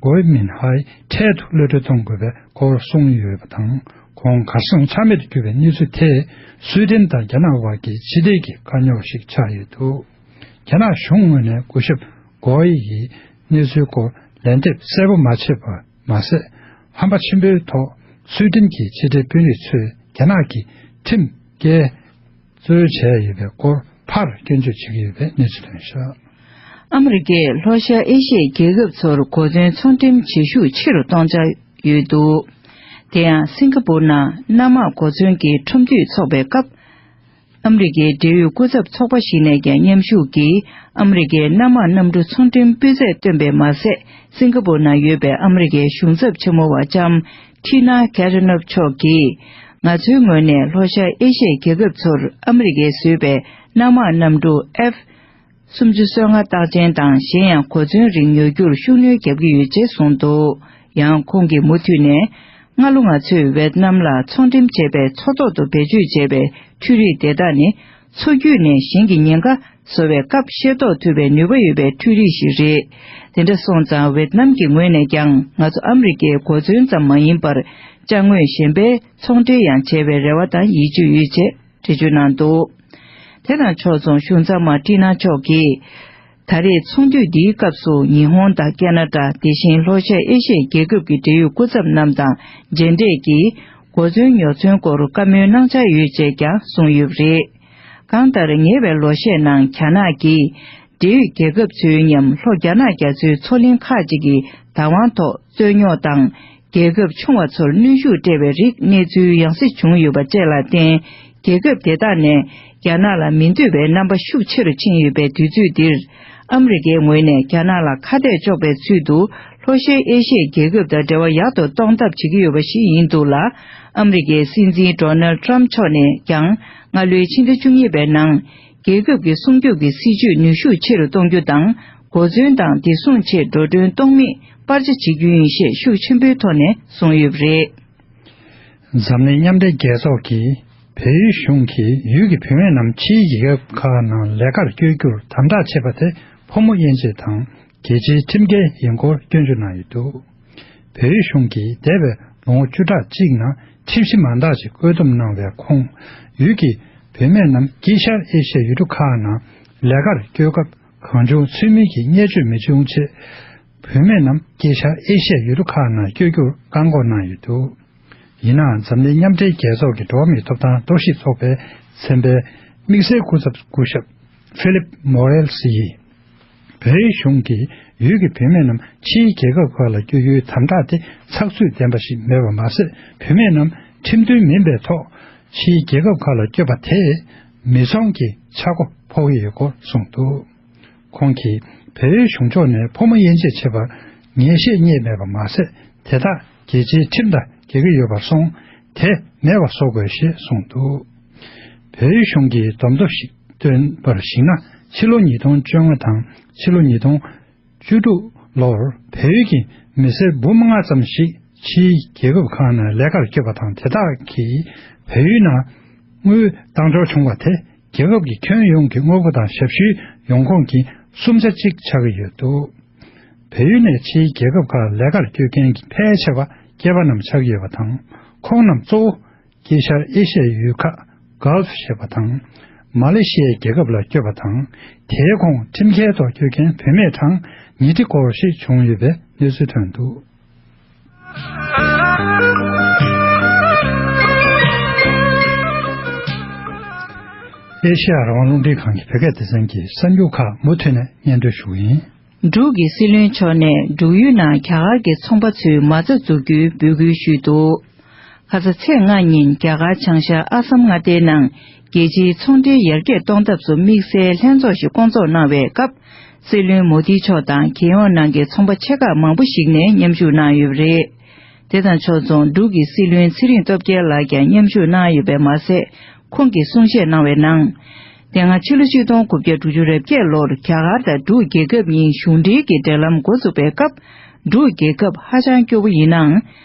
གོའེ་མིན་ཧའེ་འཕྲལ་དུ་གློད་གྲོལ་གཏོང་དགོས་པའི་སྐོར་གསུངས་ཡོད་པ་དང་། ཁོང་གར་སོང་ཆ་མེད་དུ་གྱུར་བའི་གནས་ཚུལ་དེས་སུའེ་ཏེན་དང་རྒྱ་ནག་དབར་གྱི་སྤྱི་བདེ་གི་དཀའ་རྙོག་ཞིག་ཆགས་ཡོད་འདུག་རྒྱ་ནག་གཞུང་ངོས་ནས་སྐུ་ཞབས་གོའེ་ཡི་གནས་ཚུལ་སྐོར་ལན་འདེབས་གསལ་པོ་མ་བྱས་པ་མ་ཟད། ཧམ་པ་ཆེན་པོའི་ཐོག་སུའེ་ཏེན་གྱི་ཕྱི་འབྲེལ་དཔོན་རིགས་ཚོས་རྒྱ་ནག་གི་ཁྲིམས་འགལ། རྩོད་བྱས་ཡོད་པའི་སྐོར་ཕར་སྐྱོན་བརྗོད་བྱེད་ཀྱི་ཡོད་པའི་གནས་ཚུལ་ཐོན་བཞག་ཨ་མི་རི་ཀས་ལྷོ་ཤར་ཨེ་ཤི་ཡའི་རྒྱལ་ཁབ་ཚོར་གོ་མཚོན་ཚོང་འགྲེམས་བྱེད་ཤུགས་ཆེ་རུ་གཏོང་འཆར་ཡོད་འདུག་དེ་ཡང་སིང་ག་པུར་ནང་གནམ་དམག་གོ་མཚོན་གྱི་ཁྲོམ་འདུས་འཚོགས་པའི་སྐབས། ཨ་མི་རི་ཀའི་འབྲེལ་ཡོད་སྐུ་ཚབ་ཚོགས་པ་ཞིག་ནས་ཀྱང་མཉམ་ཞུགས་ཀྱིས་ཨ་མི་རི་ཀའི་གནམ་དམག་གནམ་གྲུ་ཚོང་འགྲེམས་སྤུས་ཚད་བཏོན་པས་མ་ཟད། སིང་ག་པུར་ནང་ཡོད་པའི་ཨ་མི་རི་ཀའི་གཞུང་ཚབ་ཆེན་མོ་བ་ལྕམ་ཁྲི་ན་ཁེ་རི་ནོབ་མཆོག་གིས། ང་ཚོའི་ངོས་ནས་ལྷོ་ཤར་ཨེ་ཤི་ཡའི་རྒྱལ་ཁབ་ཚོར་ཨ་མི་རི་ཀས་བཟོས་པའི་གནམ་དམག་གནམ་གྲུ་ཨེཕ་སུམ་ཅུ་སོ་ལྔ་རྟགས་ཅན་དང་གཞན་ཡང་གོ་མཚོན་རིགས་ཉོ་རྒྱུར་ཤུགས་སྣོན་བརྒྱབ་ཀྱི་ཡོད་ཅེས་གསུངས་འདུག་ཡང་ཁོང་གིས་མུ་མཐུད་ནས། སྔ་ལོ་ང་ཚོས་ཝེད་ནམ་ལ་ཚོང་འགྲེམས་བྱས་པའི་མཚོ་ཐོག་ཏུ་བེད་སྤྱོད་བྱས་པའི་འཕྲུལ་རིག་དེ་དག་ནི། མཚོ་བརྒྱུད་ནས་ཞིང་གི་ཉེན་ཁ་བཟོ་བའི་སྐབས་ཤེས་རྟོགས་ཐུབ་པའི་ནུས་པ་ཡོད་པའི་འཕྲུལ་རིག་ཞིག་རེད། དེ་འདྲ་སོང་ཙང་ཝེད་ནམ་གྱི་ངོས་ནས་ཀྱང་ང་ཚོ་ཨ་མི་རི་ཀའི་གོ་མཚོན་ཙམ་མ་ཡིན་པར། ཅ་དངོས་གཞན་པའི་ཚོང་འབྲེལ་ཡང་བྱེད་པའི་རེ་བ་དང་ཡིད་ཆེས་ཡོད་ཅེས། འགྲེལ་བརྗོད་གནང་འདུག་དེ་དང་ཕྱོགས་མཚུངས་གཞུང་ཚབ་མ་ཏི་ན་མཆོག་གིས། ད་རེས་ཚོགས་འདུ་འདིའི་སྐབས་སུ་ཉི་ཧོང་དང་ཁེ་ན་ཌ། དེ་བཞིན་ལྷོ་ཤར་ཨེ་ཤི་ཡའི་རྒྱལ་ཁབ་ཀྱི་འབྲེལ་ཡོད་སྐུ་ཚབ་རྣམས་དང་མཇལ་འཕྲད་ཀྱིས། གོ་མཚོན་ཉོ་ཚོང་སྐོར་བཀའ་མོལ་གནང་འཆར་ཡོད་ཅེས་ཀྱང་གསུངས་ཡོད་པ་རེད། གང་ལྟར་ཉེ་བའི་ལོ་ཤས་ནང་རྒྱ་ནག་གིས། འབྲེལ་ཡོད་རྒྱལ་ཁབ་ཚོའི་མཉམ་ལྷོ་རྒྱ་ནག་རྒྱ་མཚོའི་མཚོ་གླིང་ཁག་ཅིག་གི་བདག་དབང་ཐོག་རྩོད་རྙོག་དང་། རྒྱལ་ཁབ་ཆུང་བ་ཚོར་གནོན་ཤུགས་སྤྲད་པའི་རིགས་གནས་ཚུལ་ཡང་སེ་བྱུང་ཡོད་པ་བཅས་ལ་བརྟེན། རྒྱལ་ཁབ་དེ་དག་ནས་རྒྱ་ནག་ལ་མི་འདོད་པའི་རྣམ་པ་ཤུགས་ཆེ་རུ་ཕྱིན་ཡོད་པའི་དུས་ཚོད་འདིར། ཨ་མི་རི་ཀའི་ངོས་ནས་རྒྱ་ནག་ལ་ཁ་གཏད་གཅོག་པའི་ཚུལ་དུ། ལྷོ་ཤར་ཨེ་ཤི་ཡའི་རྒྱལ་ཁབ་དང་འབྲེལ་བ་ཡག་ཏུ་གཏོང་ཐབས་བྱེད་ཀྱི་ཡོད་པ་ཞིག་ཡིན་འདུག་ལ། ཨ་མི་རི་ཀའི་སྲིད་འཛིན་ཌོ་ནལ་ཊམ་མཆོག་ནས་ཀྱང་། སྔ་ལོའི་ཕྱི་ཟླ་བཅུ་གཉིས་པའི་ནང་། རྒྱལ་ཁབ་ཀྱི་སྲུང་སྐྱོབ་ཀྱི་སྲིད་ཇུས་ནུས་ཤུགས་ཆེ་རུ་གཏོང་རྒྱུ་དང་། གོ་མཚོན་དང་བདེ་སྲུང་ཆེད་འགྲོ་གྲོན་གཏོང་མེད་སྤར་ཆ་བྱེད་རྒྱུ་ཡིན་ཞེས་ཤུགས་ཆེན་པོའི་ཐོག་ནས་གསུངས་ཡོད་པ་རེད། འཛམ་གླིང་མཉམ་འབྲེལ་རྒྱལ་ཚོགས་ཀྱིས་བལ་ཡུལ་གཞུང་གིས་ཡུལ་གྱི་བུད་མེད་རྣམས་ཕྱིའི་རྒྱལ་ཁབ་ཁག་ནང་ལས་ཀར་བསྐྱོད་རྒྱུར་དམ་དྲག་བྱེད་པ་དེ་ཕོ་མོ་དབྱེ་འབྱེད་དང་རྒྱལ་སྤྱིའི་ཁྲིམས་འགལ་ཡིན་སྐོར་སྐྱོན་བརྗོད་གནང་ཡོད་འདུག་བལ་ཡུལ་གཞུང་གིས་འདས་པའི་ལོ་ངོ་བཅུ་ཕྲག་གཅིག་ནང་ཁྲིམས་གཞི་མང་དག་ཅིག་བཀོད་འདོམས་གནང་བའི་ཁོངས། ཡུལ་གྱི་བུད་མེད་རྣམས་དཀྱིལ་ཤར་ཨེ་ཤི་ཡའི་ཡུལ་གྲུ་ཁག་ནང་ལས་ཀར་བསྐྱོད་སྐབས་གང་བྱུང་ཚུལ་མིན་གྱི་བརྙས་བཅོས་མི་བྱུང་ཆེད། བུད་མེད་རྣམས་དཀྱིལ་ཤར་ཨེ་ཤི་ཡའི་ཡུལ་གྲུ་ཁག་ནང་བསྐྱོད་རྒྱུར་བཀག་འགོག་གནང་ཡོད་འདུག་ཡིན་ནའང་། འཛམ་གླིང་མཉམ་འབྲེལ་རྒྱལ་ཚོགས་ཀྱི་འགྲོ་བ་མིའི་ཐོབ་ཐང་རྟོག་ཞིབ་ཚོགས་པའི་ཚན་པའི་དམིགས་བསལ་སྐུ་ཚབ་སྐུ་ཞབས་ཧྥི་ལིབ་མོ་རེལ་སི་ཡིས། བལ་ཡུལ་གཞུང་གིས་ཡུལ་གྱི་བུད་མེད་རྣམས་ཕྱིའི་རྒྱལ་ཁབ་ཁག་ལ་བསྐྱོད་རྒྱུའི་དམ་དྲག་དེ་ཚགས་ཚུད་ལྡན་པ་ཞིག་མེད་པ་མ་ཟད། བུད་མེད་རྣམས་ཁྲིམས་མཐུན་མིན་པའི་ཐོག་ཕྱིའི་རྒྱལ་ཁབ་ཁག་ལ་བསྐྱོད་པ་དེས་མི་ཚོང་གི་ཆག་སྒོ་ཕོག་གི་ཡོད་སྐོར་གསུངས་འདུག་ཁོང་གིས་བལ་ཡུལ་གཞུང་ཕྱོགས་ནས་ཕོ་མོ་དབྱེ་འབྱེད་བྱེད་པར་ངེས་ཤེས་རྙེད་མེད་པ་མ་ཟད། དེ་དག་རྒྱལ་སྤྱིའི་ཁྲིམས་དང་འགལ་གྱི་ཡོད་པར་སོང་། དེ་མེད་པ་བཟོ་དགོས་ཞེས་གསུངས་འདུག་བལ་ཡུལ་གཞུང་གིས་བསྡོམས་ཚོ་ཞིག་བཏོན་པར་གཞིགས་ན། ཕྱི་ལོ་ཉིས་སྟོང་བཅོ་ལྔ་དང་ཕྱི་ལོ་ཉིས་སྟོང་བཅུ་དྲུག་ལོར་བལ་ཡུལ་གྱི་མི་སེར་འབུམ་ལྔ་ཙམ་ཞིག་ཕྱིའི་རྒྱལ་ཁབ་ཁག་ནང་ལས་ཀར་བསྐྱོད་པ་དང་། དེ་དག་གིས་བལ་ཡུལ་ནང་དངུལ་བཏང་འབྱོར་བྱུང་བ་དེ། རྒྱལ་ཁབ་ཀྱི་ཁྱོན་ཡོངས་ཀྱི་དངོས་པོ་དང་ཞབས་ཞུའི་ཡོང་ཁུངས་ཀྱི་གསུམ་ཆ་གཅིག་ཆགས་ཀྱི་ཡོད་འདུག་བལ་ཡུལ་ནས་ཕྱིའི་རྒྱལ་ཁབ་ཁག་ལས་ཀར་བསྐྱོད་མཁན་གྱི་ཕལ་ཆེ་བ་སྐྱེས་པ་རྣམས་ཆགས་ཀྱི་ཡོད་པ་དང་། ཁོང་རྣམས་གཙོ་བོ་དཀྱིལ་ཤར་ཨེ་ཤི་ཡའི་ཡུལ་ཁག་གྷལཕ་ཞེས་པ་དང་། མ་ལེ་ཤི་ཡའི་རྒྱལ་ཁབ་ལ་བསྐྱོད་པ་དང་། དེའི་ཁོངས་ཁྲིམས་འགལ་ཐོག་བསྐྱོད་མཁན་བུད་མེད་གྲངས་ཉིས་ཁྲི་སྐོར་ཞིག་བྱུང་ཡོད་པའི་གནས་ཚུལ་ཐོན་འདུག་ཨེ་ཤེ་ཡ་རང་དབང་རླུང་འཕྲིན་ཁང་གི་བོད་སྐད་སྡེ་ཚན་གྱི་གསར་འགྱུར་ཁག་མུ་མཐུད་ནས་སྙན་སྒྲོན་ཞུ་གི་ཡིན། འབྲུག་གི་སྲིད་བློན་མཆོག་ནས་འབྲུག་ཡུལ་ནང་རྒྱ་གར་གྱི་ཚོང་པ་ཚོའི་མ་རྩ་འཛུགས་རྒྱུའི་འབོད་སྐུལ་ཞུས་འདུག་ཁ་ས་ཚེས་ལྔ་ཉིན་རྒྱ་གར་བྱང་ཤར་ཨ་སམ་མངའ་སྡེའི་ནང་རྒྱལ་སྤྱིའི་ཚོང་འབྲེལ་ཡར་རྒྱས་གཏོང་ཐབས་སུ་དམིགས་བསལ་ལྷན་ཚོགས་ཤིག་བསྐོང་ཚོགས་གནང་བའི་སྐབས། སྲིད་བློན་མོ་དི་མཆོག་དང་རྒྱལ་ཡོངས་ནང་གི་ཚོང་པ་ཆེ་ཁག་མང་པོ་ཞིག་ནས་མཉམ་ཞུགས་གནང་ཡོད་པ་རེད། དེ་དང་ཕྱོགས་མཚུངས་འབྲུག་གི་སྲིད་བློན་ཚེ་རིང་སྟོབས་རྒྱལ་ལགས་ཀྱང་མཉམ་ཞུགས་གནང་ཡོད་པས་མ་ཟད། ཁོང་གིས་གསུང་བཤད་གནང་བའི་ནང་། དེ་སྔ་ཕྱི་ལོ་ཆིག་སྟོང་དགུ་བརྒྱ་དྲུག་ཅུ་རེ་བརྒྱད་ལོར་རྒྱ་གར་དང་འབྲུག་རྒྱལ་ཁབ་གཉིས་གཞུང་འབྲེལ་གྱི་འབྲེལ་ལམ་འགོ་བཙུགས་པའི་སྐབས། འབྲུག་རྒྱལ་ཁབ་ཧ་ཅང་སྐྱོ་བོ་ཡིན་ནའང་།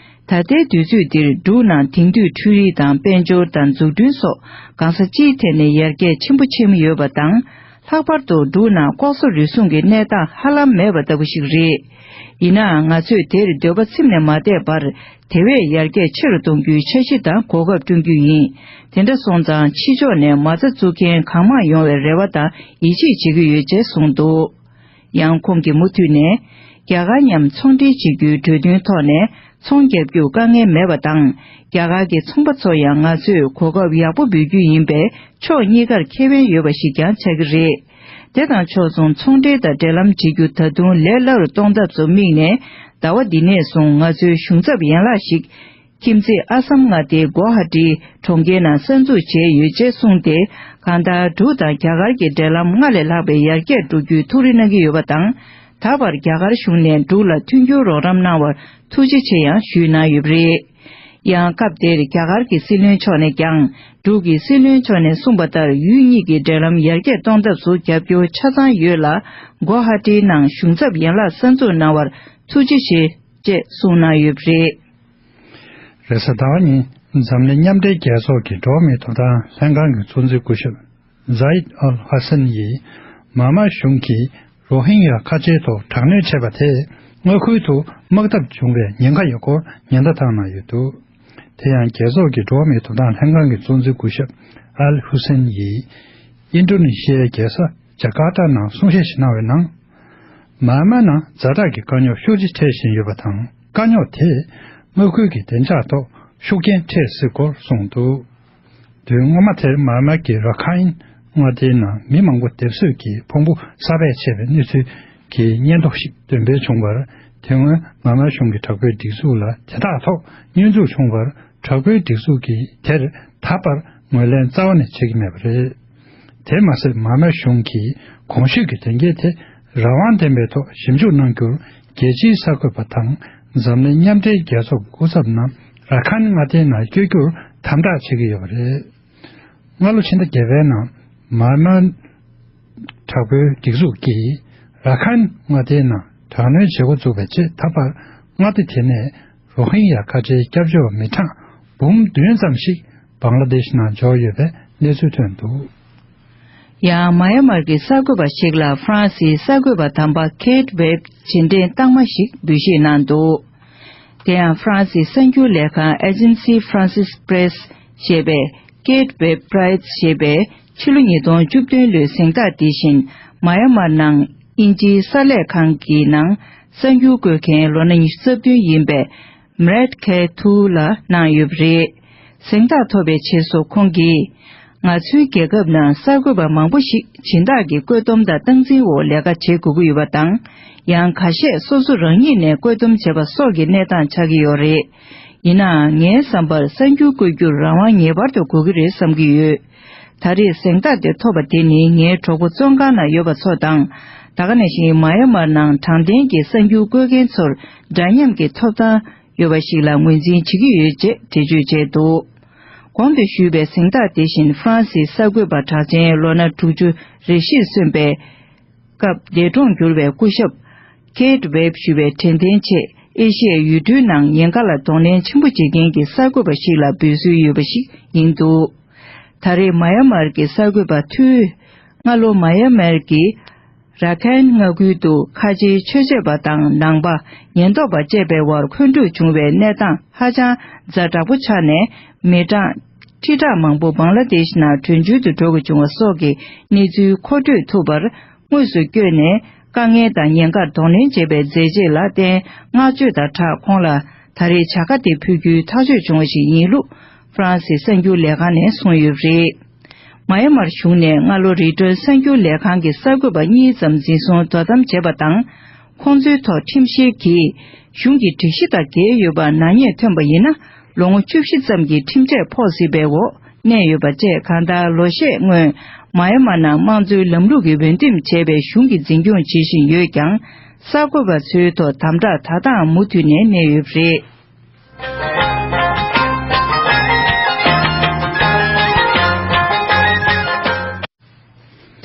ད་ལྟའི་དུས་ཚོད་འདིར་འབྲུག་ནང་དེང་དུས་འཕྲུལ་རིག་དང་དཔལ་འབྱོར་དང་འཛུགས་སྐྲུན་སོགས་གང་ས་ཅིའི་ཐད་ནས་ཡར་རྒྱས་ཆེན་པོ་ཕྱིན་ཡོད་པ་དང་། ལྷག་པར་དུ་འབྲུག་ནང་ལྐོག་ཟ་རུལ་སུངས་ཀྱི་གནས་སྟངས་ཧ་ལམ་མེད་པ་ལྟ་བུ་ཞིག་རེད། ཡིན་ནའང་ང་ཚོས་དེར་འདོད་པ་ཚིམ་ནས་མ་བསྡད་པར། དེ་བས་ཡར་རྒྱས་ཆེ་རུ་གཏོང་རྒྱུའི་འཆར་གཞི་དང་གོ་སྐབས་བསྐྲུན་རྒྱུ་ཡིན། དེ་འདྲ་སོང་ཙང་ཕྱི་ཕྱོགས་ནས་མ་རྩ་བཙུགས་མཁན་གང་མང་ཡོང་བའི་རེ་བ་དང་ཡིད་ཆེས་བྱེད་ཀྱི་ཡོད་ཅེས་གསུངས་འདུག་ཡང་ཁོང་གིས་མུ་མཐུད་ནས། རྒྱ་གར་མཉམ་ཚོང་འབྲེལ་བྱེད་རྒྱུའི་གྲོས་མཐུན་ཐོག་ནས་ཚོང་རྒྱག་རྒྱུར་དཀའ་ངལ་མེད་པ་དང་། རྒྱ་གར་གྱི་ཚོང་པ་ཚོ་ཡང་ང་ཚོས་གོ་སྐབས་ཡག་པོ་འབུལ་རྒྱུ་ཡིན་པས་ཕྱོགས་གཉིས་ཀར་ཁེ་ཕན་ཡོད་པ་ཞིག་ཀྱང་ཆགས་ཀྱི་རེད། དེ་དང་ཕྱོགས་མཚུངས་ཚོང་འབྲེལ་དང་འབྲེལ་ལམ་བྱེད་རྒྱུ་ད་དུང་ལས་སླ་རུ་གཏོང་ཐབས་སུ་དམིགས་ནས། ཟླ་བ་འདི་ནས་བཟུང་ང་ཚོའི་གཞུང་ཚབ་ཡན་ལག་ཞིག་ཁྱིམ་མཚེས་ཨ་སམ་མངའ་སྡེའི་གོ་ཧ་ཏི་གྲོང་ཁྱེར་ནང་གསར་འཛུགས་བྱས་ཡོད་ཅེས་གསུངས་ཏེ། གང་ལྟར་འབྲུག་དང་རྒྱ་གར་གྱི་འབྲེལ་ལམ་སྔར་ལས་ལྷག་པའི་ཡར་རྒྱས་འགྲོ་རྒྱུའི་ཐུགས་རེ་གནང་གི་ཡོད་པ་དང་། ད་བར་རྒྱ་གར་གཞུང་ནས་འབྲུག་ལ་མཐུན་འགྱུར་རོགས་རམ་གནང་བར་ཐུགས་རྗེ་ཆེ་ཡང་ཞུས་གནང་ཡོད་པ་རེད། ཡང་སྐབས་དེར་རྒྱ་གར་གྱི་སྲིད་བློན་མཆོག་ནས་ཀྱང་། འབྲུག་གི་སྲིད་བློན་མཆོག་ནས་གསུངས་པ་ལྟར་ཡུལ་གཉིས་ཀྱི་འབྲེལ་ལམ་ཡར་རྒྱས་གཏོང་ཐབས་སུ་རྒྱབ་སྐྱོར་ཆ་ཚང་ཡོད་ལ། གོ་ཧ་ཏིའི་ནང་གཞུང་ཚབ་ཡན་ལག་གསར་འཛུགས་གནང་བར་ཐུགས་རྗེ་ཆེ། ཅེས་གསུངས་གནང་ཡོད་པ་རེད། རེས་གཟའ་ཟླ་བ་ཉིན་འཛམ་གླིང་མཉམ་འབྲེལ་རྒྱལ་ཚོགས་ཀྱི་འགྲོ་བ་མིའི་ཐོབ་ཐང་ལྷན་ཁང་གི་གཙོ་འཛིན་སྐུ་ཞབས་ཛའིད་ཨལ་ཧ་སན་ཡིས། མཱ་མཱ་གཞུང་གིས་རོ་ཧིན་ཡ་ཁ་ཆེའི་ཐོག་དྲག་གནོན་བྱས་པ་དེས་མངའ་ཁུལ་དུ་དམག་འཐབ་བྱུང་བའི་ཉེན་ཁ་ཡོད་སྐོར་ཉེན་བརྡ་བཏང་གནང་ཡོད་འདུག་དེ་ཡང་རྒྱལ་ཚོགས་ཀྱི་འགྲོ་བ་མིའི་ཐོབ་ཐང་ལྷན་ཁང་གི་གཙོ་འཛིན་སྐུ་ཞབས་ཨལ་ཧུ་སན་ཡིས། ཨིན་ཌོ་ནེ་ཤི་ཡའི་རྒྱལ་ས་ཇ་ཀར་ཏ་ནང་གསུང་བཤད་ཞིག་གནང་བའི་ནང་། མཱ་མཱ་ནང་ཛ་དྲག་གི་དཀའ་རྙོག་ཤུགས་ཆེ་འཕྲད་བཞིན་ཡོད་པ་དང་། དཀའ་རྙོག་དེས་མངའ་ཁུལ་གྱི་བདེ་འཇགས་ཐོག་ཤུགས་རྐྱེན་འཕྲད་སྲིད་སྐོར་གསུངས་འདུག་དུས་སྔོན་མ་དེར་མཱ་མཱ་གྱི་ར་ཁཱིན་མངའ་སྡེའི་ནང་མི་མང་པོ་སྡེབ་གསོད་ཀྱིས་ཕུང་པོ་གསར་པས་ཆད་པའི་གནས་ཚུལ་གྱི་སྙན་ཐོ་ཞིག་འདོན་སྤེལ་བྱུང་བར། དེ་སྔོན་མཱ་མཱ་གཞུང་གི་དྲག་པོའི་སྒྲིག་འཛུགས་ལ་དེ་དག་ཐོག་བསྙོན་འཛུགས་བྱུང་བར། དྲག་པོའི་སྒྲིག་འཛུགས་ཀྱིས་དེར་ད་བར་ངོས་ལེན་རྩ་བ་ནས་བྱེད་ཀྱི་མེད་པ་རེད། དེ་མ་ཟད་མཱ་མཱ་གཞུང་གིས་གོང་ཞུས་ཀྱི་དོན་རྐྱེན་དེ་རང་དབང་ལྡན་པའི་ཐོག་ཞིབ་འཇུག་གནང་རྒྱུར་རྒྱལ་སྤྱིའི་གསར་འགོད་པ་དང་འཛམ་གླིང་མཉམ་འབྲེལ་རྒྱལ་ཚོགས་ཀྱི་སྐུ་ཚབ་རྣམས་ར་ཁཱན་མངའ་སྡེའི་ནང་བསྐྱོད་རྒྱུར་དམ་དྲག་བྱེད་ཀྱི་ཡོད་པ་རེད། སྔ་ལོ་ཕྱི་ཟླ་བརྒྱད་པའི་ནང་མཱ་མཱ་དྲག་པོའི་སྒྲིག་འཛུགས་ཀྱིས་ར་ཁཱན་མངའ་སྡེའི་ནང་དྲག་གནོན་བྱེད་འགོ་བཙུགས་པའི་རྗེས་ད་བར་མངའ་སྡེ་དེ་ནས་རོ་ཧིན་ཡ་ཁ་ཆེའི་སྐྱབས་བཅོལ་བ་མི་གྲངས་འབུམ་བདུན་ཙམ་ཞིག་བང་ལ་དེཤ་ནང་འབྱོར་ཡོད་པའི་གནས་ཚུལ་ཐོན་འདུག་ཡང་མཱ་ཡན་མར་གྱི་གསར་འགོད་པ་ཞིག་ལ་ཧྥ་རན་སིའི་གསར་འགོད་པ་དམ་པ་ཁེད་ཝེབ་རྗེས་དྲན་རྟགས་མ་ཞིག་འབུལ་བཞེས་གནང་འདུག་དེ་ཡང་ཧྥ་རན་སིའི་གསར་འགྱུར་ལས་ཁང་Agence France Presse ཞེས་པས་ཁེད་ཝེབ་རའིཊ་ཞེས་པས་ཕྱི་ལོ་ཉིས་སྟོང་བཅུ་བདུན་ལོའི་གཟེངས་རྟགས་འདི་བཞིན་མཱ་ཡན་མར་ནང་དབྱིན་ཇིའི་གསར་ལས་ཁང་གི་ནང་གསར་འགྱུར་འགོད་མཁན་ལོ་ན་ཉི་ཤུ་རྩ་བདུན་ཡིན་པའི་Mret Khe Thu ལ་གནང་ཡོད་པ་རེད། གཟེངས་རྟགས་ཐོབ་པའི་རྗེས་སུ་ཁོང་གིས། ང་ཚོའི་རྒྱལ་ཁབ་ནང་གསར་འགོད་པ་མང་པོ་ཞིག་སྦྱིན་བདག་གི་བཀོད་འདོམས་དང་སྟངས་འཛིན་འོག་ལས་ཀ་བྱེད་དགོས་ཀྱི་ཡོད་པ་དང་། ཡང་ཁ་ཤས་སོ་སོ་རང་ཉིད་ནས་བཀོད་འདོམས་བྱེད་པ་སོགས་ཀྱི་གནས་སྟངས་ཆགས་ཀྱི་ཡོད་རེད། ཡིན་ནའང་ངའི་བསམ་པར་གསར་འགྱུར་བཀོད་རྒྱུར་རང་དབང་ངེས་པར་དུ་དགོས་ཀྱི་རེད་བསམ་གྱི་ཡོད། ད་རེས་གཟེངས་རྟགས་དེ་ཐོབ་པ་དེ་ནི་ངའི་གྲོགས་པོ་བཙོན་ཁང་ནང་ཡོད་པ་ཚོ་དང་། ད་ག་ནང་བཞིན་མཱ་ཡན་མར་ནང་དྲང་བདེན་གྱི་གསར་འགྱུར་བཀོད་མཁན་ཚོར་འདྲ་མཉམ་གྱི་ཐོབ་ཐང་ཡོད་པ་ཞིག་ལ་ངོས་འཛིན་བྱེད་ཀྱི་ཡོད་ཅེས་འགྲེལ་བརྗོད་བྱས་འདུག་གོང་དུ་ཞུས་པའི་གཟེངས་རྟགས་དེ་བཞིན་ཧྥ་རན་སིའི་གསར་འགོད་པ་གྲགས་ཅན་ལོ་ན་དྲུག་ཅུ་རེ་བཞིར་སོན་པའི་སྐབས་འདས་གྲོངས་གྱུར་བའི་སྐུ་ཞབས་ཁེད་ཝེབ་ཞུ་བའི་དྲན་རྟེན་ཆེད་ཨེ་ཤི་ཡའི་ཡུལ་གྲུའི་ནང་ཉེན་ཁ་ལ་གདོང་ལེན་ཆེན་པོ་བྱེད་མཁན་གྱི་གསར་འགོད་པ་ཞིག་ལ་འབུལ་སྲོལ་ཡོད་པ་ཞིག་ཡིན་འདུག་ད་རེས་མཱ་ཡན་མར་གྱི་གསར་འགོད་པ་ཐུའུ་སྔ་ལོ་མཱ་ཡན་མར་གྱི་ར་ཁན་མངའ་ཁུལ་དུ་ཁ་ཆེའི་ཆོས་བྱེད་པ་དང་ནང་པ་ཉེན་རྟོག་པ་བཅས་པའི་དབར་འཁོན་འཁྲུག་བྱུང་བའི་གནས་སྟངས་ཧ་ཅང་ཛ་དྲག་པོ་ཆགས་ནས་མི་གྲངས་ཁྲི་ཕྲག་མང་པོ་བང་ལ་དེཤ་ནང་བྲོས་བྱོལ་དུ་འགྲོ་དགོས་བྱུང་བ་སོགས་ཀྱི་གནས་ཚུལ་མཁོ་སྤྲོད་ཐུབ་པར་དངོས་སུ་བསྐྱོད་ནས་དཀའ་ངལ་དང་ཉེན་ཁར་གདོང་ལེན་བྱེད་པའི་མཛད་རྗེས་ལ་བརྟེན་བསྔགས་བརྗོད་དང་སྦྲགས་ཁོང་ལ་ད་རེས་བྱ་དགའ་དེ་ཕུལ་རྒྱུའི་ཐག་གཅོད་བྱུང་བ་ཞིག་ཡིན་ལུགས་ཧྥ་རན་སི་གསར་འགྱུར་ལས་ཁང་ནས་གསུངས་ཡོད་པ་རེད། མ་ཡ་མར་གཞུང་ནས་སྔ་ལོ་རི་ཀྲོན་གསར་འགྱུར་ལས་ཁང་གི་གསར་འགོད་པ་གཉིས་ཙམ་འཛིན་བཟུང་དོ་དམ་བྱས་པ་དང་། ཁོང་ཚོའི་ཐོག་ཁྲིམས་བཤེར་གྱིས་གཞུང་གི་སྒྲིག་གཞི་དང་འགལ་ཡོད་པ་ནག་ཉེས་ཐོན་པ་ཡིན་ན། ལོ་ངོ་བཅུ་བཞི་ཙམ་གྱི་ཁྲིམས་ཆད་ཕོག་སྲིད་པའི་འོག་གནས་ཡོད་པ་བཅས། གང་ལྟར་ལོ་ཤས་སྔོན་མ་ཡ་མ་ནང་དམངས་གཙོའི་ལམ་ལུགས་ཀྱི་འོས་འདེམས་བྱས་པའི་གཞུང་གིས་འཛིན་སྐྱོང་བྱེད་བཞིན་ཡོད་ཀྱང་། གསར་འགོད་པ་ཚོའི་ཐོག་དམ་དྲག་ད་ལྟའང་མུ་མཐུད་ནས་གནས་ཡོད་པ་རེད།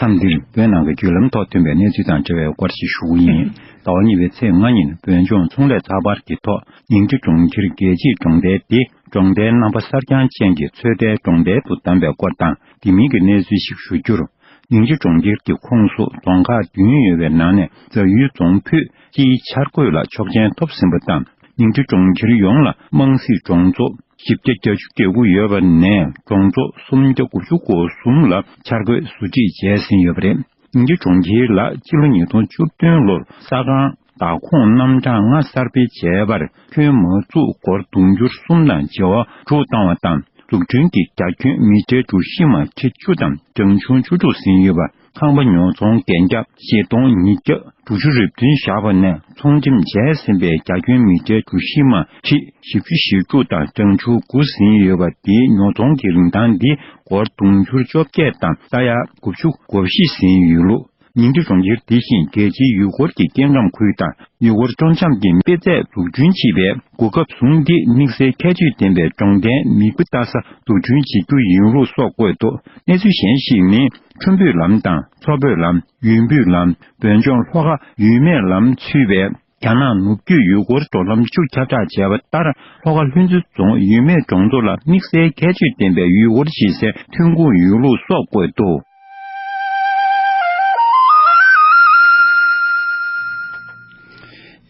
མཚམས་འདིར་བོད་ནང་གི་བརྒྱུད་ལམ་ཐོག་ཐོན་པའི་གནས་ཚུལ་དང་འབྲེལ་བའི་སྐོར་ཞིག་ཞུ་གི་ཡིན། ཟླ་བ་གཉིས་པའི་ཚེས་ལྔ་ཉིན་བོད་ལྗོངས་ཚོང་ལས་ཚགས་པར་གྱི་ཐོག་ཉིང་ཁྲི་གྲོང་ཁྱེར་རྒྱལ་གཅེས་གྲོང་རྡལ་འདི་གྲོང་རྡལ་རྣམ་པ་གསར་རྐྱང་ཅན་གྱི་ཚོད་ལྟའི་གྲོང་རྡལ་དུ་བདམས་པའི་སྐོར་དང་། དེ་མིན་གྱི་གནས་ཚུལ་ཞིག་ཞུ་རྒྱུར། ཉིང་ཁྲི་གྲོང་ཁྱེར་གྱི་ཁོངས་སུ་རྫོང་ཁག་བདུན་ཡོད་པའི་ནང་ནས་རྫ་ཡུལ་རྫོང་ཕུད་སྤྱིའི་འཆར་འགོད་ལ་ཆོག་མཆན་ཐོབ་ཟིན་པ་དང་། ཉིང་ཁྲི་གྲོང་ཁྱེར་ཡོངས་ལ་དམངས་སྲིད་གྲོང་ཚོ་བཞི་བརྒྱ་གྱ་བརྒྱད་ཡོད་པ་ནས་གྲོང་ཚོ་སུམ་བརྒྱ་དགུ་བཅུ་གོ་གསུམ་ལ་འཆར་འགོད་ཟུར་ཁྲིད་བྱས་ཟིན་ཡོད་པ་རེད། ཉིང་ཁྲི་གྲོང་ཁྱེར་ལ་སྤྱི་ལོ་ཉིས་སྟོང་བཅུ་བདུན་ལོར་ས་ཁང་བདག་ཁོངས་རྣམ་གྲངས་ལྔ་གསར་སྤེལ་བྱས་པར་ཁྱོན་མ་བཙུགས་སྒོར་དུང་ཕྱུར་གསུམ་དང་བྱེ་བ་དྲུག་བཏང་བ་དང་། འཛུགས་སྐྲུན་གྱི་རྒྱ་ཁྱོན་མི་ཊར་གྲུ་བཞི་མ་ཁྲི་བཅུ་དང་གྲངས་ཆུང་བཅུ་དྲུག་ཟིན་ཡོད་པ། ཁང་པ་ཉོ་ཚོང་གན་རྒྱ་བཞི་སྟོང་ཉིས་བརྒྱ་དྲུག་ཅུ་རེ་བདུན་བཞག་པ་ནས་ཚོང་འགྲེམས་བྱས་ཟིན་པའི་རྒྱ་ཁྱོན་མི་ཊར་གྲུ་བཞི་མ་ཁྲི་བཞི་བཅུ་ཞེ་དྲུག་དང་གྲངས་ཆུང་དགུ་ཟིན་ཡོད་པ། དེའི་ཉོ་ཚོང་གི་རིན་ཐང་འདི་སྒོར་དུང་ཕྱུར་བཅོ་བརྒྱད་དང་ས་ཡ་དགུ་བཅུ་གོ་བཞི་ཟིན་ཡོད་ལུགས། ཉིང་ཁྲི་གྲོང་ཁྱེར་དེ་བཞིན་རྒྱལ་སྤྱིའི་ཡུལ་སྐོར་གྱི་སྐྱེ་ཁམས་ཁུལ་དང་ཡུལ་སྐོར་སྤྲོ་འཆམ་གྱི་དཔེ་མཛོད་འཛུགས་སྐྲུན་བྱེད་པའི་གོ་སྐབས་བཟུང་སྟེ་དམིགས་བསལ་ཁྱད་ཆོས་ལྡན་པའི་གྲོང་རྡལ་མིག་དཔེ་ལྟ་ས་འཛུགས་སྐྲུན་བྱེད་རྒྱུ་ཡིན་ལུགས་སོགས་བཀོད་འདུག། གནས་ཚུལ་གཞན་ཞིག་ནི། ཁྲོན་བོད་ལམ་དང་མཚོ་བོད་ལམ། ཡུན་བོད་ལམ། བོད་ལྗོངས་ལྷོ་ཁ་ཡུལ་སྨད་ལམ་ཚུད་པའི་རྒྱ་ནག་ནུབ་རྒྱུད་ཡུལ་སྐོར་འགྲོ་ལམ་བཅུ་ཁྱབ་བསྒྲགས་བྱས་པ་ལྟར། ལྷོ་ཁ་ལྷུན་རྩེ་རྫོང་ཡུལ་སྨད་གྲོང་ཚོ་ལ་དམིགས་བསལ་ཁྱད་ཆོས་ལྡན་པའི་ཡུལ་སྐོར་བྱེད་སའི་ཐོན་ཁུངས་ཡོད་ལུགས་སོགས་བཀོད་འདུག།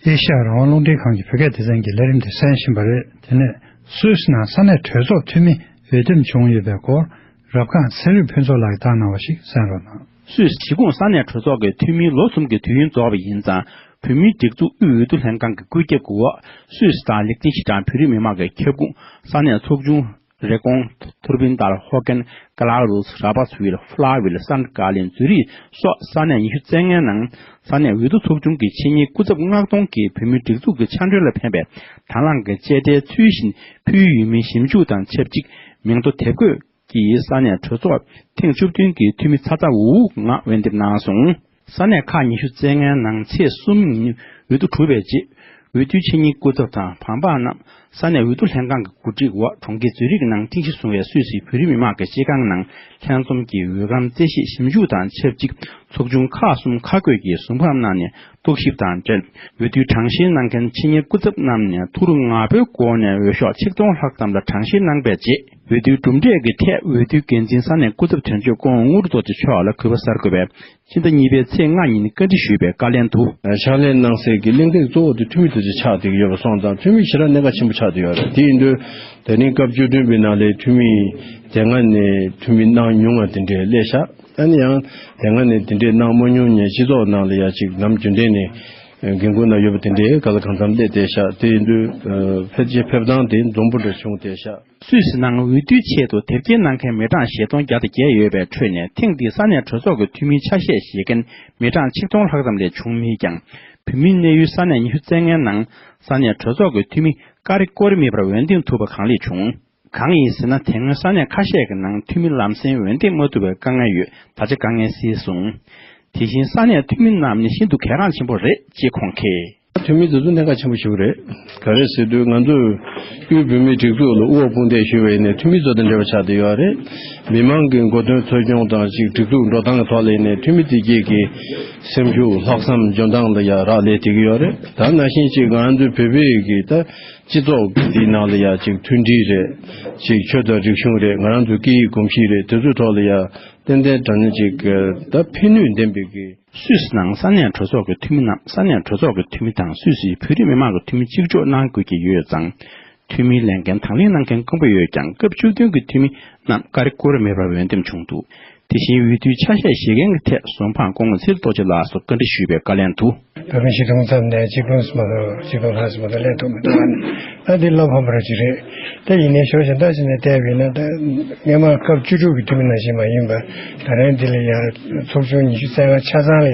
ཨེ་ཤ་ཡ་རང་དབང་རླུང་འཕྲིན་ཁང་གི་བོད་སྐད་སྡེ་ཚན་གྱི་ལས་རིམ་དེ་གསན་བཞིན་པ་རེད། དེ་ནས་སུད་སི་ནང་ས་གནས་གྲོས་ཚོགས་འཐུས་མི་འོས་འདེམས་བྱུང་ཡོད་པའི་སྐོར། རབ་སྒང་ཚེ་རིང་ཕུན་ཚོགས་ལགས་ཀྱིས་བཏང་གནང་བ་ཞིག་གསན་རོགས་གནང་། སུད་སི་གཞིས་ཁོངས་ས་གནས་གྲོས་ཚོགས་ཀྱི་འཐུས་མིའི་ལོ་གསུམ་གྱི་དུས་ཡུན་རྫོགས་པ་ཡིན་ཙང་། བོད་མིའི་སྒྲིག་འཛུགས་དབུས་འོས་བསྡུ་ལྷན་ཁང་གི་བཀོད་ཁྱབ་ཀྱི་འོག་སུད་སི་དང་ལིག་ཏེན་ཤི་ཏན་བོད་རིགས་མི་མང་གི་ཁྱབ་ཁོངས་ས་གནས་ཚོགས་ཆུང་། རེ་ཀོང་། ཐུར་བིན་ཏཱལ། ཧོ་ཀན། ག་ལག་རུས། ར་བཱ་སི་ཝིལ། ཧྥུ་ལ་ཝིལ། སན་ཀ་ལིན། ཛུ་རིག་སོགས་ས་གནས་ཉི་ཤུ་རྩ་ལྔའི་ནང་ས་གནས་འོས་བསྡུ་ཚོགས་ཆུང་གི་ཆེད་གཉེར་སྐུ་ཚབ་མངགས་གཏོང་གིས་བོད་མིའི་སྒྲིག་འཛུགས་ཀྱི་ཕྱག་འབྲེལ་ལ་ཕན་པའི་དང་བླངས་ཀྱི་དཔྱད་ཁྲལ་ཚུལ་བཞིན་ཕུལ་ཡོད་མིན་ཞིབ་འཇུག་དང་ཆབས་ཅིག་མིང་ཐོ་དེབ་འགོད་ཀྱིས་ས་གནས་གྲོས་ཚོགས་ཐེངས་བཅུ་བདུན་གྱི་འཐུས་མི་ཚ་ཚ་འུ་འུ་ངག་འོས་འདེམས་གནང་སོང་། ས་གནས་ཁག་ཉི་ཤུ་རྩ་ལྔའི་ནང་ཚེས་གསུམ་ཉིན་འོས་བསྡུ་གྲུབ་པའི་རྗེས། འོས་བསྡུའི་ཆེད་གཉེར་སྐུ་ཚབ་དང་བང་པ་རྣམས་ས་གནས་འོས་བསྡུ་ལྷན་ཁང་གི་གོ་སྒྲིག་འོག་གྲོང་ཁྱེར་ཛུ་རིག་ནང་རྟེན་གཞི་བཟུང་བའི་སུད་སིའི་བོད་རིགས་མི་མང་གི་སྤྱི་ཁང་ནང་ལྷན་འཛོམས་ཀྱིས་འོས་སྒམ་རྩད་ཞིབ་ཞིབ་འཇུག་དང་ཆབས་ཅིག་ཚོགས་ཆུང་ཁག་གསུམ་ཁག་བགོས་ཀྱིས་གཟིམ་འཁོར་གནང་ནས་རྟོག་ཞིབ་དང་འབྲེལ། འོས་བསྡུའི་གྲངས་བཤེར་གནང་མཁན་ཆེད་གཉེར་སྐུ་ཚབ་རྣམས་ནས་ཐུགས་རུ་ངག་པོའི་སྒོ་ནས་འོས་ཤོག་ཆིག་སྟོང་ལྷག་ཙམ་ལ་གྲངས་བཤེར་གནང་པའི་རྗེས། འོས་བསྡུའི་གྲུབ་འབྲས་ཀྱི་ཐད་འོས་བསྡུའི་འགན་འཛིན་ས་གནས་སྐུ་ཚབ་དོན་གཅོད་སྐུ་ངོ་དངུལ་རྡོ་རྗེ་མཆོག་ལ་གུས་པ་གསར་འགོད་པས་ཕྱི་ཟླ་གཉིས་པའི་ཚེས་ལྔ་ཉིན་བཀའ་འདྲི་ཞུས་པའི་བཀའ་ལན་དུ། ཕྱག་ལས་གནང་སའི་གི་གླེང་སྟེགས་གཙོ་བོ་དེ་འཐུས་མི་དེ་ཚོ་ཆགས་བསྡད་ཀྱི་ཡོད་པ་སོང་ཙང་། འཐུས་མི་ཞེ་དྲག་གནད་འགག་ཆེན་པོ་ཆགས་བསྡད་ཡོད་རེད། དེ་ཡིན་དུས་དེ་རིང་སྐབས་བཅུ་བདུན་པའི་ནང་ལ་འཐུས་མི་དེ་སྔ་ནས་འཐུས་མི་གནང་མྱོང་བ་དེ་འདྲའི་སླེབས་ཤག་ཨ་ནི་ཡང་དེ་སྔ་ནས་དེ་འདྲའི་གནང་མ་མྱོང་མཁན་སྤྱི་ཚོགས་ནང་ལ་ཡ་ཅིག་ནམ་རྒྱུན་ལྡན་ནས་འགན་ཁུར་ནང་ཡོད་པ་དེ་འདྲའི་ག་ལ་གང་འཚམ་སླེབས་བསྡད་ཤག་དེ་ཡིན་དུས་ཕལ་ཆེར་ཕེབས་སྟངས་དེ་འཛོམས་པོ་འདྲ་བྱུང་བསྡད་ཤག་སུད་སི་ནང་འོས་བསྡུའི་ཆེད་དུ་དེབ་སྐྱེལ་གནང་མཁན་མི་གྲངས་བཞི་སྟོང་བརྒྱ་དང་བརྒྱད་ཡོད་པའི་ཁྲོད་ནས། ཐེངས་འདིའི་ས་གནས་གྲོས་ཚོགས་ཀྱི་འཐུས་མིའི་ཆ་ཤས་བཞེས་མཁན་མི་གྲངས་ཆིག་སྟོང་ལྷག་ཙམ་ལས་བྱུང་མེད་ཀྱང་། བོད་མིའི་གནས་ཡུལ་ས་གནས་ཉི་ཤུ་རྩ་ལྔའི་ནང་ས་གནས་གྲོས་ཚོགས་ཀྱི་འཐུས་མི་ཀ་རེ་ཀོ་རེ་མེད་པར་འོས་འདེམས་ཐུབ་པ་གང་ལེགས་བྱུང་། གང་ཡིན་ཟེར་ན། དེ་སྔོན་ས་གནས་ཁ་ཤས་ཀྱི་ནང་འཐུས་མི་ལམ་སེང་འོས་འདེམས་མ་ཐུབ་པའི་དཀའ་ངལ་ཡོད། ད་ཆ་དཀའ་ངལ་སེལ་སོང་། དེ་བཞིན་ས་གནས་འཐུས་མི་རྣམས་ནི་ཤིན་ཏུ་གལ་འགངས་ཆེན་པོ་རེད་ཅེས་ཁོང་གིས། འཐུས་མི་དེ་ཚོ་གནད་འགག་ཆེན་པོ་ཞིག་རེད། ག་རེ་ཟེར་དུས་ང་ཚོས་དབུས་བོད་མིའི་སྒྲིག་འཛུགས་ལ་དབུ་བ་དཔུང་འདེགས་ཞུས་པ་ཡིན་ནའི་འཐུས་མི་ཚོ་དང་འབྲེལ་བ་ཆགས་བསྡད་ཡོད་རེད། མི་མང་གི་མགོ་ཐོན་འཚོ་སྐྱོང་དང་ཅིག་སྒྲིག་འཛུགས་འགྲོ་སྟངས་ཀྱི་ཐོག་ལ་ཡིན་ནའི་འཐུས་མི་དེ་གྱད་ཀྱི་སེམས་ཤུགས་ལྷག་བསམ་འཇོན་ཐང་ལ་ཡ་རག་ལས་བསྡད་ཀྱི་ཡོད་རེད། ད་ནང་བཞིན་ཅིག་ང་ཚོའི་བོད་པའི་གི་ད་སྤྱི་ཚོགས་འདིའི་ནང་ལ་ཡ་ཅིག་མཐུན་སྒྲིལ་རེད། ཅིག་ཆོས་དང་རིག་གཞུང་རེད། ང་རང་ཚོའི་སྐད་ཡིག་གོམས་གཤིས་རེད། དེ་ཚོའི་ཐོག་ལ་ཡ་ཏན་ཏན་དྲང་གནས་ཅིག་ད་ཕན་ནུས་ལྡན་པའི་གི་སུད་སི་ནང་ས་གནས་གྲོས་ཚོགས་ཀྱི་འཐུས་མི་རྣམས་ས་གནས་གྲོས་ཚོགས་ཀྱི་འཐུས་མི་དང་སུད་སིའི་བོད་རིགས་མི་མང་གི་འཐུས་མི་གཅིག་ལྕོགས་གནང་དགོས་ཀྱི་ཡོད་ཙང་། འཐུས་མིའི་ལས་འགན་དང་ལེན་གནང་མཁན་དཀོན་པོ་ཡོད་ཀྱང་། སྐབས་བཅུ་བདུན་གྱི་འཐུས་མི་རྣམས་ཀ་རེ་ཀོ་རེ་མེད་པར་འོས་འདེམས་བྱུང་འདུག། དེ་བཞིན་འོས་བསྡུའི་ཆ་ཤས་བཞེས་མཁན་གྱི་ཐད་བཟོ་འཕངས་སྐུ་ངོ་ཚེ་རིང་རྡོ་རྗེ་ལགས་སུ་བཀའ་འདྲི་ཞུས་པའི་བཀའ་ལན་དུ། བོད་མི་ཆིག་སྟོང་ཙམ་ནས་ཆིག་སྟོང་ཙམ་མ་གཏོགས་ཆིག་སྟོང་ལྷག་ཙམ་མ་གཏོགས་ལེན་ཐུབ་མི་འདུག་ཨ་ནི་ད་འདི་བློ་ཕམ་པ་ཅིག་རེད། ད་ཡིན་ནའི་ཞོར་ཞིག་ལྟ་ཅི་ནས་བལྟས་པས་ན། ད་སྔོན་མ་སྐབས་བཅུ་དྲུག་གི་འཐུས་མི་ནང་བཞིན་མ་ཡིན་པར་ད་རིང་འདི་ལ་ཡང་ཚོགས་ཆུང་ཉི་ཤུ་རྩ་ལྔ་ཆ་ཚང་ལ་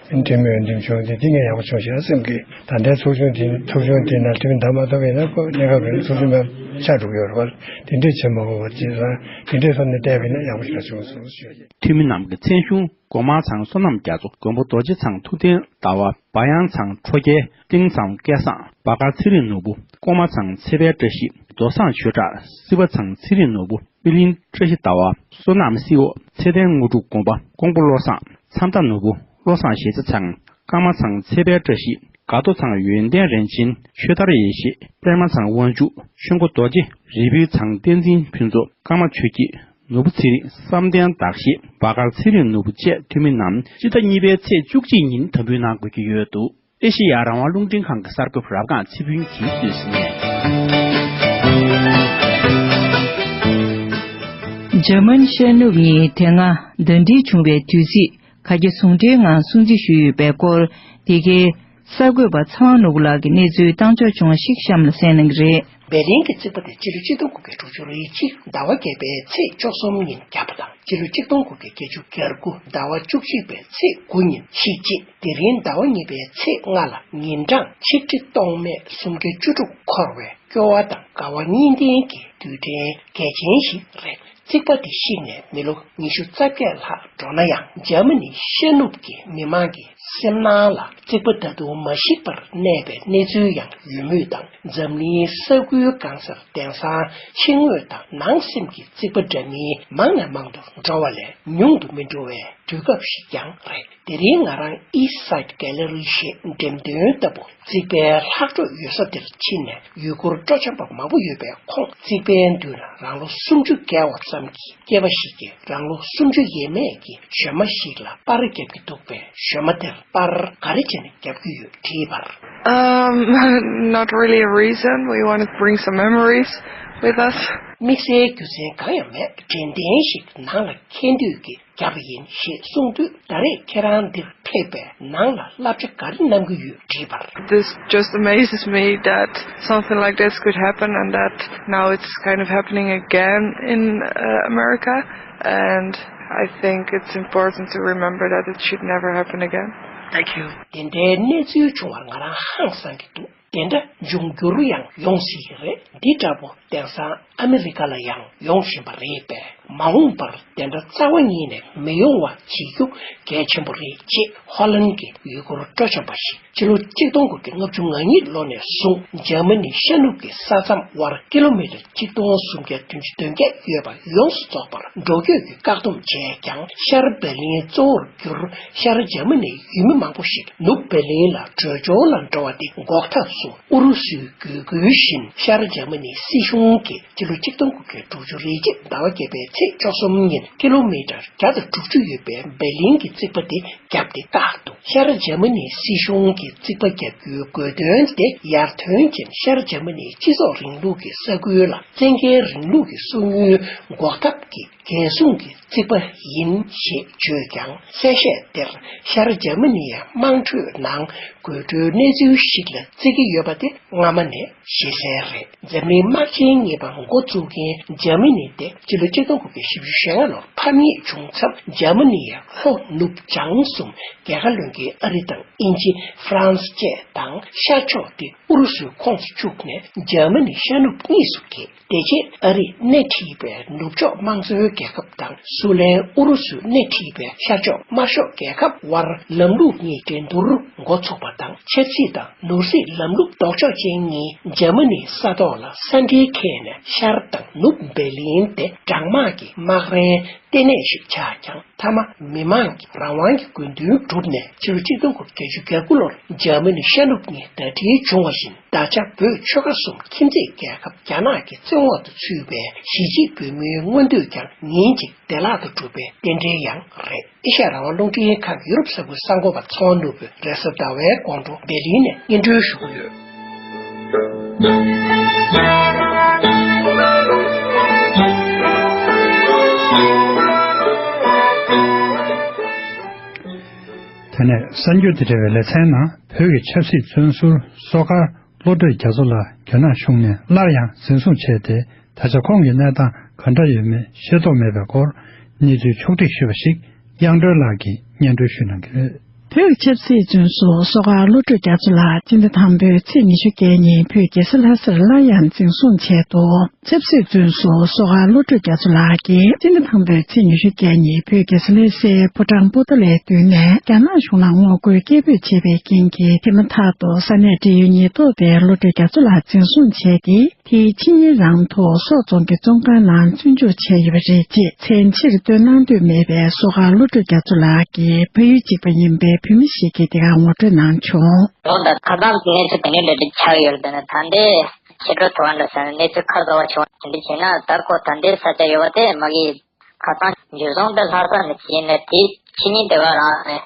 ཡང་འཐུས་མི་འོས་འདེམས་བྱུང་སྟེ་འདི་ངས་ཡག་པོ་བྱུང་ཞེས་སེམས་ཀྱི། ད་ལྟའི་ཚོགས་ཆུང་དེ་ཚོགས་ཆུང་དེ་ནང་འཐུས་མི་བདམས་མ་ཐུབ་པས་ན་ཁོ་གནས་སྐབས་རིང་ཚོགས་ཆུང་མ་ཆགས་འགྲོ་གི་ཡོད་རེད་བ། དེ་འདྲས་བྱེད་མ་དགོས་པར་བྱས་ཙང་དེ་འདྲས་ཐོག་ནས་བལྟས་པས་ན་ཡག་པོ་ཞིག་ལ་བྱུང་སོང་ཞུ་ཡ་ཡིན། འཐུས་མི་རྣམས་ཀྱི་མཚན་གཞུང་། སྒོ་མང་ཚང་བསོད་ནམས་རྒྱ་མཚོ། མགོན་པོ་རྡོ་རྗེ་ཚང་ཐུབ་བསྟན་ཟླ་བ། བ་ཡང་ཚང་ཁྲོ་རྒྱལ། སྟེང་ཚང་སྐལ་བཟང་། བར་དཀར་ཚེ་རིང་ནོར་བུ། ལྐོག་མ་ཚང་ཚེ་དཔལ་བཀྲ་ཤིས། རྡོ་བཟང་ཆོས་གྲགས། སྲིད་པ་ཚང་ཚེ་རིང་ནོར་བུ། སྨིན་གླིང་བཀྲ་ཤིས་ཟླ་བ། བསོད་ནམས་སྲིད་འོ། ཚེ་བརྟན་དངོས་གྲུབ། དགོན་པ་ཀོང་པོ་བློ་བཟང་། མཚམས་མཐའ་ནོར་བུ། བློ་བཟང་ཞེ་ཚེ་ཚང་། སྐར་མ་ཚང་ཚེ་དཔལ་བཀྲ་ཤིས། དགའ་ཏོ་ཚང་ཡོན་ཏན་རིན་ཆེན། ཆོས་དར་ཡེ་ཤེས། པད་མ་ཚང་དབང་ཕྱུག། ཆོས་མགོ་རྡོ་རྗེ། རི་བོའི་ཚང་བསྟན་འཛིན་ཕུན་ཚོགས། སྐར་མ་ཆོས་སྐྱིད། ནོར་བུ་ཚེ་རིང་། བསམ་གཏན་བདག་བཞད། བར་དཀར་ཚེ་རིང་ནོར་བུ་བཅས་འཐུས་མི་རྣམས་སྤྱི་ཟླ་གཉིས་པའི་ཚེས་བཅུ་གཅིག་ཉིན་དམ་འབུལ་གནང་དགོས་ཀྱི་ཡོད་འདུག་ཨེ་ཤེ་ཡ་རང་དབང་རླུང་འཕྲིན་ཁང་གི་གསར་འགོད་པ་རབ་སྒང་ཚེ་ཕུན་གྱིས་སུད་སི་ནས། འཇར་མན་ཤར་ནུབ་གཉིས་དེ་སྔ་ཟླ་སྒྲིལ་བྱུང་བའི་དུས་ཚིགས་ག་རྒྱ་ཟུང་འབྲེལ་ངང་སྲུང་བརྩི་ཞུས་ཡོད་པའི་སྐོར། འདི་གའི་གསར་འགོད་པ་ཚེ་དབང་ནོར་བུ་ལགས་ཀྱིས་གནས་ཚུལ་བཏང་འབྱོར་བྱུང་བ་ཞིག་གཤམ་ལ་གསན་གནང་གི་རེད། འབར་ལིན་གྱི་རྩིག་པ་དེ་སྤྱི་ལོ་ཆིག་སྟོང་དགུ་བརྒྱ་དྲུག་ཅུ་རེ་གཅིག་ཟླ་བ་བརྒྱད་པའི་ཚེས་བཅུ་གསུམ་ཉིན་བརྒྱབ་པ་དང་། སྤྱི་ལོ་ཆིག་སྟོང་དགུ་བརྒྱ་བརྒྱད་ཅུ་གྱ་དགུ་ཟླ་བ་བཅུ་གཅིག་པའི་ཚེས་དགུ་ཉིན་ཕྱི་གཅིག་དེ་རིང་ཟླ་བ་གཉིས་པའི་ཚེས་ལྔ་ལ་ཉིན་གྲངས་ཆིག་ཁྲི་སྟོང་མེད་སུམ་བརྒྱ་བཅུ་དྲུག་འཁོར་བའི་སྐྱོ་བ་དང་དགའ་བ་གཉིས་ལྡན་གྱི་དུས་དྲན་གལ་ཆེན་ཞིག་རེད། རྩིག་པ་དེ་བཤིག་ནས་མི་ལོ་ཉི་ཤུ་རྩ་བརྒྱད་ལྷག་འགྲོ་ན་ཡང་། འཇར་མ་ནི་ཤར་ནུབ་ཀྱི་མི་མང་གི་སེམས་ནང་ལ་རྩིག་པ་ད་དུང་མ་བཤིག་པར་གནས་པའི་གནས་ཚུལ་ཡང་ཡོད་མུས་དང་། འཛམ་གླིང་ས་ཁུལ་གང་སར་དེང་སང་ཕྱི་ངོས་དང་ནང་སེམས་ཀྱི་རྩིག་པ་འདྲ་མིན་མང་ནས་མང་དུ་འགྲོ་བ་ལས་ཉུང་དུ་མི་འགྲོ་བའི་དུས་སྐབས་ཤིག་ཀྱང་རེད། དེ་རིང་ང་རང་East Side Gallery ཞེས་འགྲེམས་སྟོན་ལྟ་བུ་རྩིག་པའི་ལྷག་འཕྲོ་ཡོད་ས་དེར་ཕྱིན་ནས། ཡུ་གུར་སྤྲོ་འཆམ་པ་མང་པོ་ཡོད་པའི་ཁོངས། རྩིག་པའི་མདུན་ལ་རང་ལོ་སུམ་ཅུ་བརྒལ་བ་ཙམ་གྱི་སྐྱེས་པ་ཞིག་གིས་རང་ལོ་སུམ་ཅུ་ཡས་མས་ཀྱི་གཞོན་མ་ཞིག་ལ་པར་བརྒྱབ་ཀྱི་འདུག་པས། གཞོན་མ་དེར་པར་ག་རེ་བྱས་ནས་བརྒྱབ་ཀྱི་ཡོད་དྲིས་པར། Um, not really a reason. We wanted to bring some memories with us. དམིགས་བསལ་རྒྱུ་མཚན་གང་ཡང་མེད། དྲན་རྟེན་ཞིག་ནང་ལ་འཁྱེར་འདོད་ཀྱིས་བརྒྱབ་པ་ཡིན་ཞེས་གསུངས་དུས། ད་རེས་ཁྱེད་རང་འདིར་ཕེབས་པའི་ནང་ལ་བསླབ་བྱ་ག་རེ་བསྣམས་ཀྱི་ཡོད་དྲིས་པར། This just amazes me that something like this could happen and that now it's kind of happening again in, uh, America, and I think it's important to remember that it should never happen again. Thank you. དེ་འདྲའི་གནས་ཚུལ་བྱུང་བར་ང་རང་ཧང་སངས་ཀྱི་འདུག་དེ་འདྲ་འབྱུང་འགྱུར་ཡང་ཡོང་སྲིད་ཀྱི་རེད། འདི་འདྲ་པོ་དེང་སང་ཨ་མི་རི་ཀ་ལ་ཡང་ཡོང་བཞིན་པ་རེད་པས། མ་འོངས་པར་དེ་འདྲ་རྩ་བ་ཉིད་ནས་མི་ཡོང་བ་བྱེད་རྒྱུ་གལ་ཆེན་པོ་རེད་ཅེས་ཧོ་ལན་གྱི་ཡུ་གུར་སྤྲོ་འཆམ་པ་ཞིག་སྤྱི་ལོ་གཅིག་སྟོང་དགུ་བརྒྱ་ལྔ་བཅུ་ང་གཉིས་ལོ་ནས་བཟུང་འཇར་མ་ནི་ཤར་ནུབ་ཀྱི་ས་མཚམས་དབར་ཀི་ལོ་མི་ཊར་གཅིག་སྟོང་སུམ་བརྒྱ་བདུན་ཅུ་དོན་བརྒྱད་ཡོད་པ་ཡོངས་སུ་རྫོགས་པར་འགྲོ་སྐྱོད་ཀྱི་བཀག་སྡོམ་བྱས་ཀྱང་། ཤར་འབར་ལིན་གཙོ་བོར་གྱུར་ཤར་འཇར་མ་ནིའི་ཡུལ་མི་མང་པོ་ཞིག་ནུབ་འབར་ལིན་ལ་བྲོས་བྱོལ་ལ་འགྲོ་བ་དེ་འགོག་ཐབས་སུ། ཨུ་རུ་སུའི་བརྒྱུད་སྐུལ་བཞིན་ཤར་འཇར་མ་ནིའི་སྲིད་གཞུང་གིས་སྤྱི་ལོ་གཅིག་སྟོང་དགུ་བརྒྱ་དྲུག་ཅུ་རེ་གཅིག་ཟླ་བ་བརྒྱད་པའི་ཚེས་བཅུ་གསུམ་ཉིན་ཀི་ལོ་མི་ཊར་བརྒྱ་དང་དྲུག་ཅུ་ཡོད་པའི་འབར་ལིན་གྱི་རྩིག་པ་དེ་བརྒྱབ་སྟེ་བཀག་འདུག་ཤར་འཇར་མ་ནིའི་སྲིད་གཞུང་གིས་རྩིག་པ་བརྒྱབ་རྒྱུའི་དགོས་དོན་དེ། ཡར་ཐོན་ཅན་ཤར་འཇར་མ་ནིའི་སྤྱི་ཚོགས་རིང་ལུགས་ཀྱི་ས་ཁུལ་ལ་བཙན་རྒྱལ་རིང་ལུགས་ཀྱི་སོ་ཉུལ་འགོག་ཐབས་ཀྱི་རྒྱལ་སྲུང་གི་རྩིག་པ་ཡིན་ཞེས་བརྗོད་ཀྱང་། གསལ་བཤད་དེར་ཤར་འཇར་མ་ནི་ཡའི་དམངས་ཁྲོད་ནང་དགོད་བྲོའི་གནས་ཚུལ་ཞིག་ལ་བརྩི་གི་ཡོད་པ་དེ་སྔ་མ་ནས་ཤེས་གསལ་རེད། འཛམ་གླིང་དམག་ཆེན་གཉིས་པ་འགོ་བཙུགས་མཁན་འཇར་མ་ནི་དེ་སྤྱི་ལོ་གཅིག་སྟོང་དགུ་བརྒྱ་བཞི་བཅུ་ཞེ་ལྔ་ལོར་ཕམ་ཉེས་བྱུང་མཚམས། འཇར་མ་ནི་ཡའི་ལྷོ་ནུབ་བྱང་གསུམ་རྒྱལ་ཁ་ལོན་མཁན་ཨ་རི་དང་དབྱིན་ཇི། ཧྥ་རན་སི་བཅས་དང་། ཤར་ཕྱོགས་དེ་ཨུ་རུ་སུའི་ཁོངས་སུ་བཅུག་ནས་འཇར་མ་ནི་ཤར་ནུབ་གཉིས་སུ་གྱེས། དེ་རྗེས་ཨ་རིས་སྣེ་ཁྲིད་པའི་ནུབ་ཕྱོགས་དམངས་གཙོའི་རྒྱལ་ཁབ་དང་། སུའུ་ལན་ཨུ་རུ་སུས་སྣེ་ཁྲིད་པའི་ཤར་ཕྱོགས་དམར་ཤོག་རྒྱལ་ཁབ་དབར་ལམ་ལུགས་གཉིས་འགྲན་བསྡུར་འགོ་ཚུགས་པ་དང་། ཆབ་སྲིད་དང་ནོར་སྲིད་ལམ་ལུགས་ལྡོག་ཕྱོགས་ཅན་གཉིས་འཇར་མ་ནིའི་ས་ཐོག་ལ་ས་འབྲེལ་འཁེལ་ནས། ཤར་དང་ནུབ་འབེར་ལིན་དེ་གྲང་དམག་གི་དམག་རའི་ལྟེ་གནས་ཤིག་ཆགས་ཀྱང་། མཐའ་མ་མི་མང་གི་རང་དབང་གི་དགོས་འདུན་བསྒྲུབས་ནས། ཕྱི་ལོ་གཅིག་སྟོང་དགུ་བརྒྱ་བརྒྱད་ཅུ་གྱ་དགུ་ལོར་འཇར་མ་ནི་ཤར་ནུབ་གཉིས་ཟླ་སྒྲིལ་བྱུང་བ་བཞིན། ད་ཆ་བོད་ཆོལ་ཁ་གསུམ་ཁྱིམ་མཚེས་རྒྱལ་ཁབ་རྒྱ་ནག་གི་བཙན་འོག་ཏུ་ཚུད་པའི་གཞིས་བྱེས་བོད་མིའི་མངོན་འདོད་ཀྱང་ཉིན་གཅིག་བདེ་བླག་ཏུ་གྲུབ་པའི་རྟེན་འབྲེལ་ཡང་རེད། ཨེ་ཤ་ཡ་རང་དབང་རླུང་འཕྲིན་ཁང་གི་ཡུ་རོབ་ས་ཁུལ་གསར་འགོད་པ་ཚེ་དབང་ནོར་བུས་རེས་གཟའ་ཟླ་བའི་དགོང་དྲོ་འབེར་ལིན་ནས་སྙན་སྒྲོན་ཞུ་གི་ཡོད། དེ་ནས་གསར་འགྱུར་དང་འབྲེལ་བའི་ལེ་ཚན་ནང་བོད་ཀྱི་ཆབ་སྲིད་བཙོན་ཟུར་བསོད་དཀར་བློ་གྲོས་རྒྱ་མཚོ་ལགས་རྒྱ་ནག་གཞུང་ནས་སླར་ཡང་འཛིན་བཟུང་བྱས་ཏེ། ད་ཆ་ཁོང་གི་གནས་སྟངས་ག་འདྲ་ཡོད་མེད་ཤེས་རྟོགས་མེད་པའི་སྐོར་གནས་ཚུལ་ཕྱོགས་བསྒྲིགས་ཞུས་པ་ཞིག་དབྱངས་སྒྲོན་ལགས་ཀྱིས་སྙན་སྒྲོན་ཞུ་གནང་གི་རེད། བོད་ཀྱི་ཆབ་སྲིད་བཙོན་ཟུར་བསོད་དཀར་བློ་གྲོས་རྒྱ་མཚོ་ལགས་སྤྱི་ཟླ་དང་པོའི་ཚེས་ཉི་ཤུ་བརྒྱད་ཉིན་བོད་རྒྱལ་ས་ལྷ་སར་སླར་ཡང་འཛིན་བཟུང་བྱས་འདུག་ཆབ་སྲིད་བཙོན་ཟུར་བསོད་དཀར་བློ་གྲོས་རྒྱ་མཚོ་ལགས་ཀྱིས་སྤྱི་ཟླ་དང་པོའི་ཚེས་ཉི་ཤུ་བརྒྱད་ཉིན་བོད་རྒྱལ་ས་ལྷ་སའི་ཕོ་བྲང་པོ་ཏཱ་ལའི་མདུན་ནས་རྒྱ་ནག་གཞུང་ལ་ངོ་རྒོལ་སྐད་འབོད་བྱས་པའི་རྐྱེན་གྱིས། དེ་མ་ཐག་ཏུ་ས་གནས་འབྲེལ་ཡོད་ཉེན་རྟོག་པས་བློ་གྲོས་རྒྱ་མཚོ་ལགས་འཛིན་བཟུང་བྱས་ཏེ། དེའི་ཕྱི་ཉིན་རང་དུ་སོག་རྫོང་གི་བཙོན་ཁང་ནང་བཙོན་འཇུག་བྱས་ཡོད་པ་རེད་ཅེས་མཚན་ཕྱིར་བཏོན་གནང་འདོད་མེད་པའི་བསོད་དཀར་བློ་གྲོས་རྒྱ་མཚོ་ལགས་ཀྱི་ཕ་ཡུལ་གཅིག་པ་ཡིན་པའི་བོད་མི་ཞིག་གིས་འདི་གར་ངོ་སྤྲོད་གནང་བྱུང་། ལོ་ད་ཁ་སང་གནས་ཚུལ་དེ་འདྲའི་འདྲ་འདྲ་ཆགས་ཡོད་རེད། དེ་ནས་ད་ལྟའི་ཕྱི་དྲོ་ཐོག་འདྲ་ཟེར་ནས་གནས་ཚུལ་ཁ་བཟོ་བ་བྱུང་བ་དེ་འདྲ་བྱས་ན། ད་ཁོ་ད་ལྟའི་ས་ཆ་ཡོད་པ་དེ་མ་གི་ཁ་སང་འཇུ་བཟུང་དེ་ལྷ་ས་ནས་བྱས་ནས་དེའི་ཕྱི་ཉིན་དེ་བ་རང་ནས་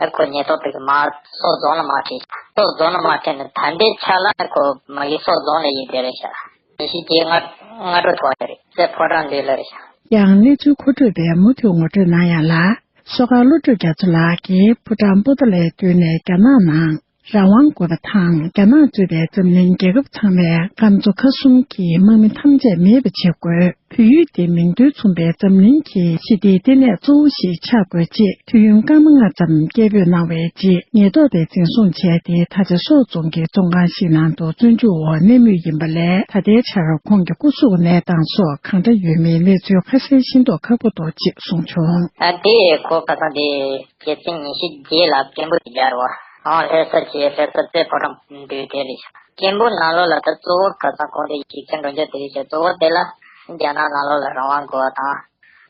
ཨ་ཁོ་ཉེན་རྟོག་པས་མར་སོག་རྫོང་ལ་མར་ཁྲིད། སོག་རྫོང་ལ་མར་ཁྲིད་ནས་ད་ལྟའི་ཆ་ལ་ཁོ་མ་གི་སོག་རྫོང་ལ་ཡིན་དེ་རེད་ཤག་ཉི་ཤུ་བརྒྱད་སྔ་སྔ་དྲོ་ཐོག་རེད། རྩེ་ཕོ་བྲང་འདི་ལ་རེད་ཤག་ཡང་གནས་ཚུལ་མཁོ་སྤྲོད་པས་མུ་མཐུད་ངོ་སྤྲོད་གནང་ཡག་ལ། བསོད་དཀར་བློ་གྲོས་རྒྱ་མཚོ་ལགས་ཀྱིས་ཕོ་བྲང་པོ་ཏཱ་ལའི་མདུན་ནས་རྒྱ་ནག་ནང་རང་དབང་དགོས་པ་དང་། རྒྱ་ནག་གཙོས་པའི་འཛམ་གླིང་རྒྱལ་ཁབ་ཚང་མས་སྐམ་མཚོ་ཁ་གསུམ་གྱི་དམག་མི་ཐམས་ཅད་མེད་པ་བྱེད་དགོས། བོད་ཡུལ་དེ་མིང་དོན་མཚུངས་པའི་འཛམ་གླིང་གི་ཞི་བདེའི་ལྟེ་གནས་གཙོ་བོ་ཞིག་ཆགས་དགོས་ཅེས་དུས་ཡུན་སྐར་མ་ལྔ་ཙམ་སྐད་འབོད་གནང་བའི་རྗེས། ཉེན་རྟོག་པས་འཛིན་བཟུང་བྱས་ཏེ། ད་ཆ་སོག་རྫོང་གི་བཙོན་ཁང་ཞིག་ནང་དུ་བཙོན་འཇུག་འོག་གནས་མུས་ཡིན་པ་ལས། ད་ལྟའི་ཆར་ཁོང་གི་སྐུ་གཟུགས་གནས་སྟངས་སོགས་གང་འདྲ་ཡོད་མེད་གནས་ཚུལ་ཁ་གསལ་ཤེས་རྟོགས་ཁག་པོ་འདུག་ཅེས་གསུངས་བྱུང་། ཨ་དེ་ཁོ་ཁ་སང་དེ་རྒྱལ་སྤྱི་ཉི་ཤུ་རྗེས་ལ་སྐད་འབོད་ཅིག་རྒྱག་རོགས། ཨང་ལྷ་ས་ཆེ་ལྷ་ས་རྩེ་ཕོ་བྲང་འདུས་དེ་རེད། སྐད་འབོད་ནང་ལོགས་ལ་ད་གཙོ་བོ་ཁ་སང་ཁོང་དེ་ཡིག་ཆ་འགྲོ་རྒྱུ་དེ་རེད་ཤག་གཙོ་བོ་དེ་ལ་རྒྱ་ནག་ནང་ལོགས་ལ་རང་དབང་དགོས་པ་དང་།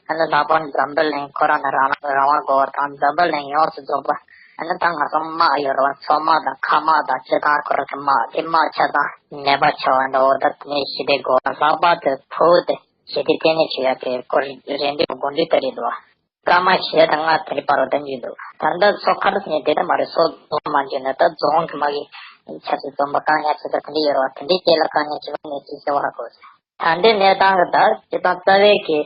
ཨ་ནི་ལྷག་པར་འཛམ་བུ་གླིང་ཁོ་རང་ནས་རང་རང་དབང་དགོས་པ་དང་། འཛམ་བུ་གླིང་ཡོངས་སུ་རྫོགས་པ། ཨ་ནི་ད་ང་ཚོ་དམག་ཡོད་རེད་བ། མཚོ་དམག་དང་མཁའ་དམག་དང་སྤྱི་བཏང་ཁོ་རང་གི་དམག་དེ་དམག་ཆ་ཚང་མེད་པ་ཆགས་པ་འདྲ་བོ། ད་དེ་ནས་ཞི་བདེ་དགོས་པ། ལྷག་པར་དུ་བོད་དེ་ཞི་བདེ་ལྟེ་གནས་བྱེད་ཡག་གི་སྐོར་རེ་འདུག་གོ་འདྲི་ལྟ་རེད་འདུག་བ། སྐར་མ་བཞི་དང་ལྔ་དེ་རིང་བར་དུ་འདི་འཇུས་འདུག་ད་ལྟ་སོག་ཁ་རུ་ཟིན་དེ་ད་མ་རེད། སོག་རྫོང་མ་འཇུས་ན་ད་རྫོང་གི་མ་གི་ཆབ་སྲིད་བཙོན་པ་བཀག་ཉར་བྱེད་ས་དེ་འདྲ་ཡོད་རེད་བ། དེ་འདྲའི་རྐྱེན་ལ་བཀག་ཉར་བྱེད་པ་གནས་ཚུལ་གསལ་བོ་ཧ་གོ་ཟིན། ད་ལྟའི་གནས་སྟངས་ཀྱི་ད་སྤྱི་བཏང་རྩ་བའི་གི་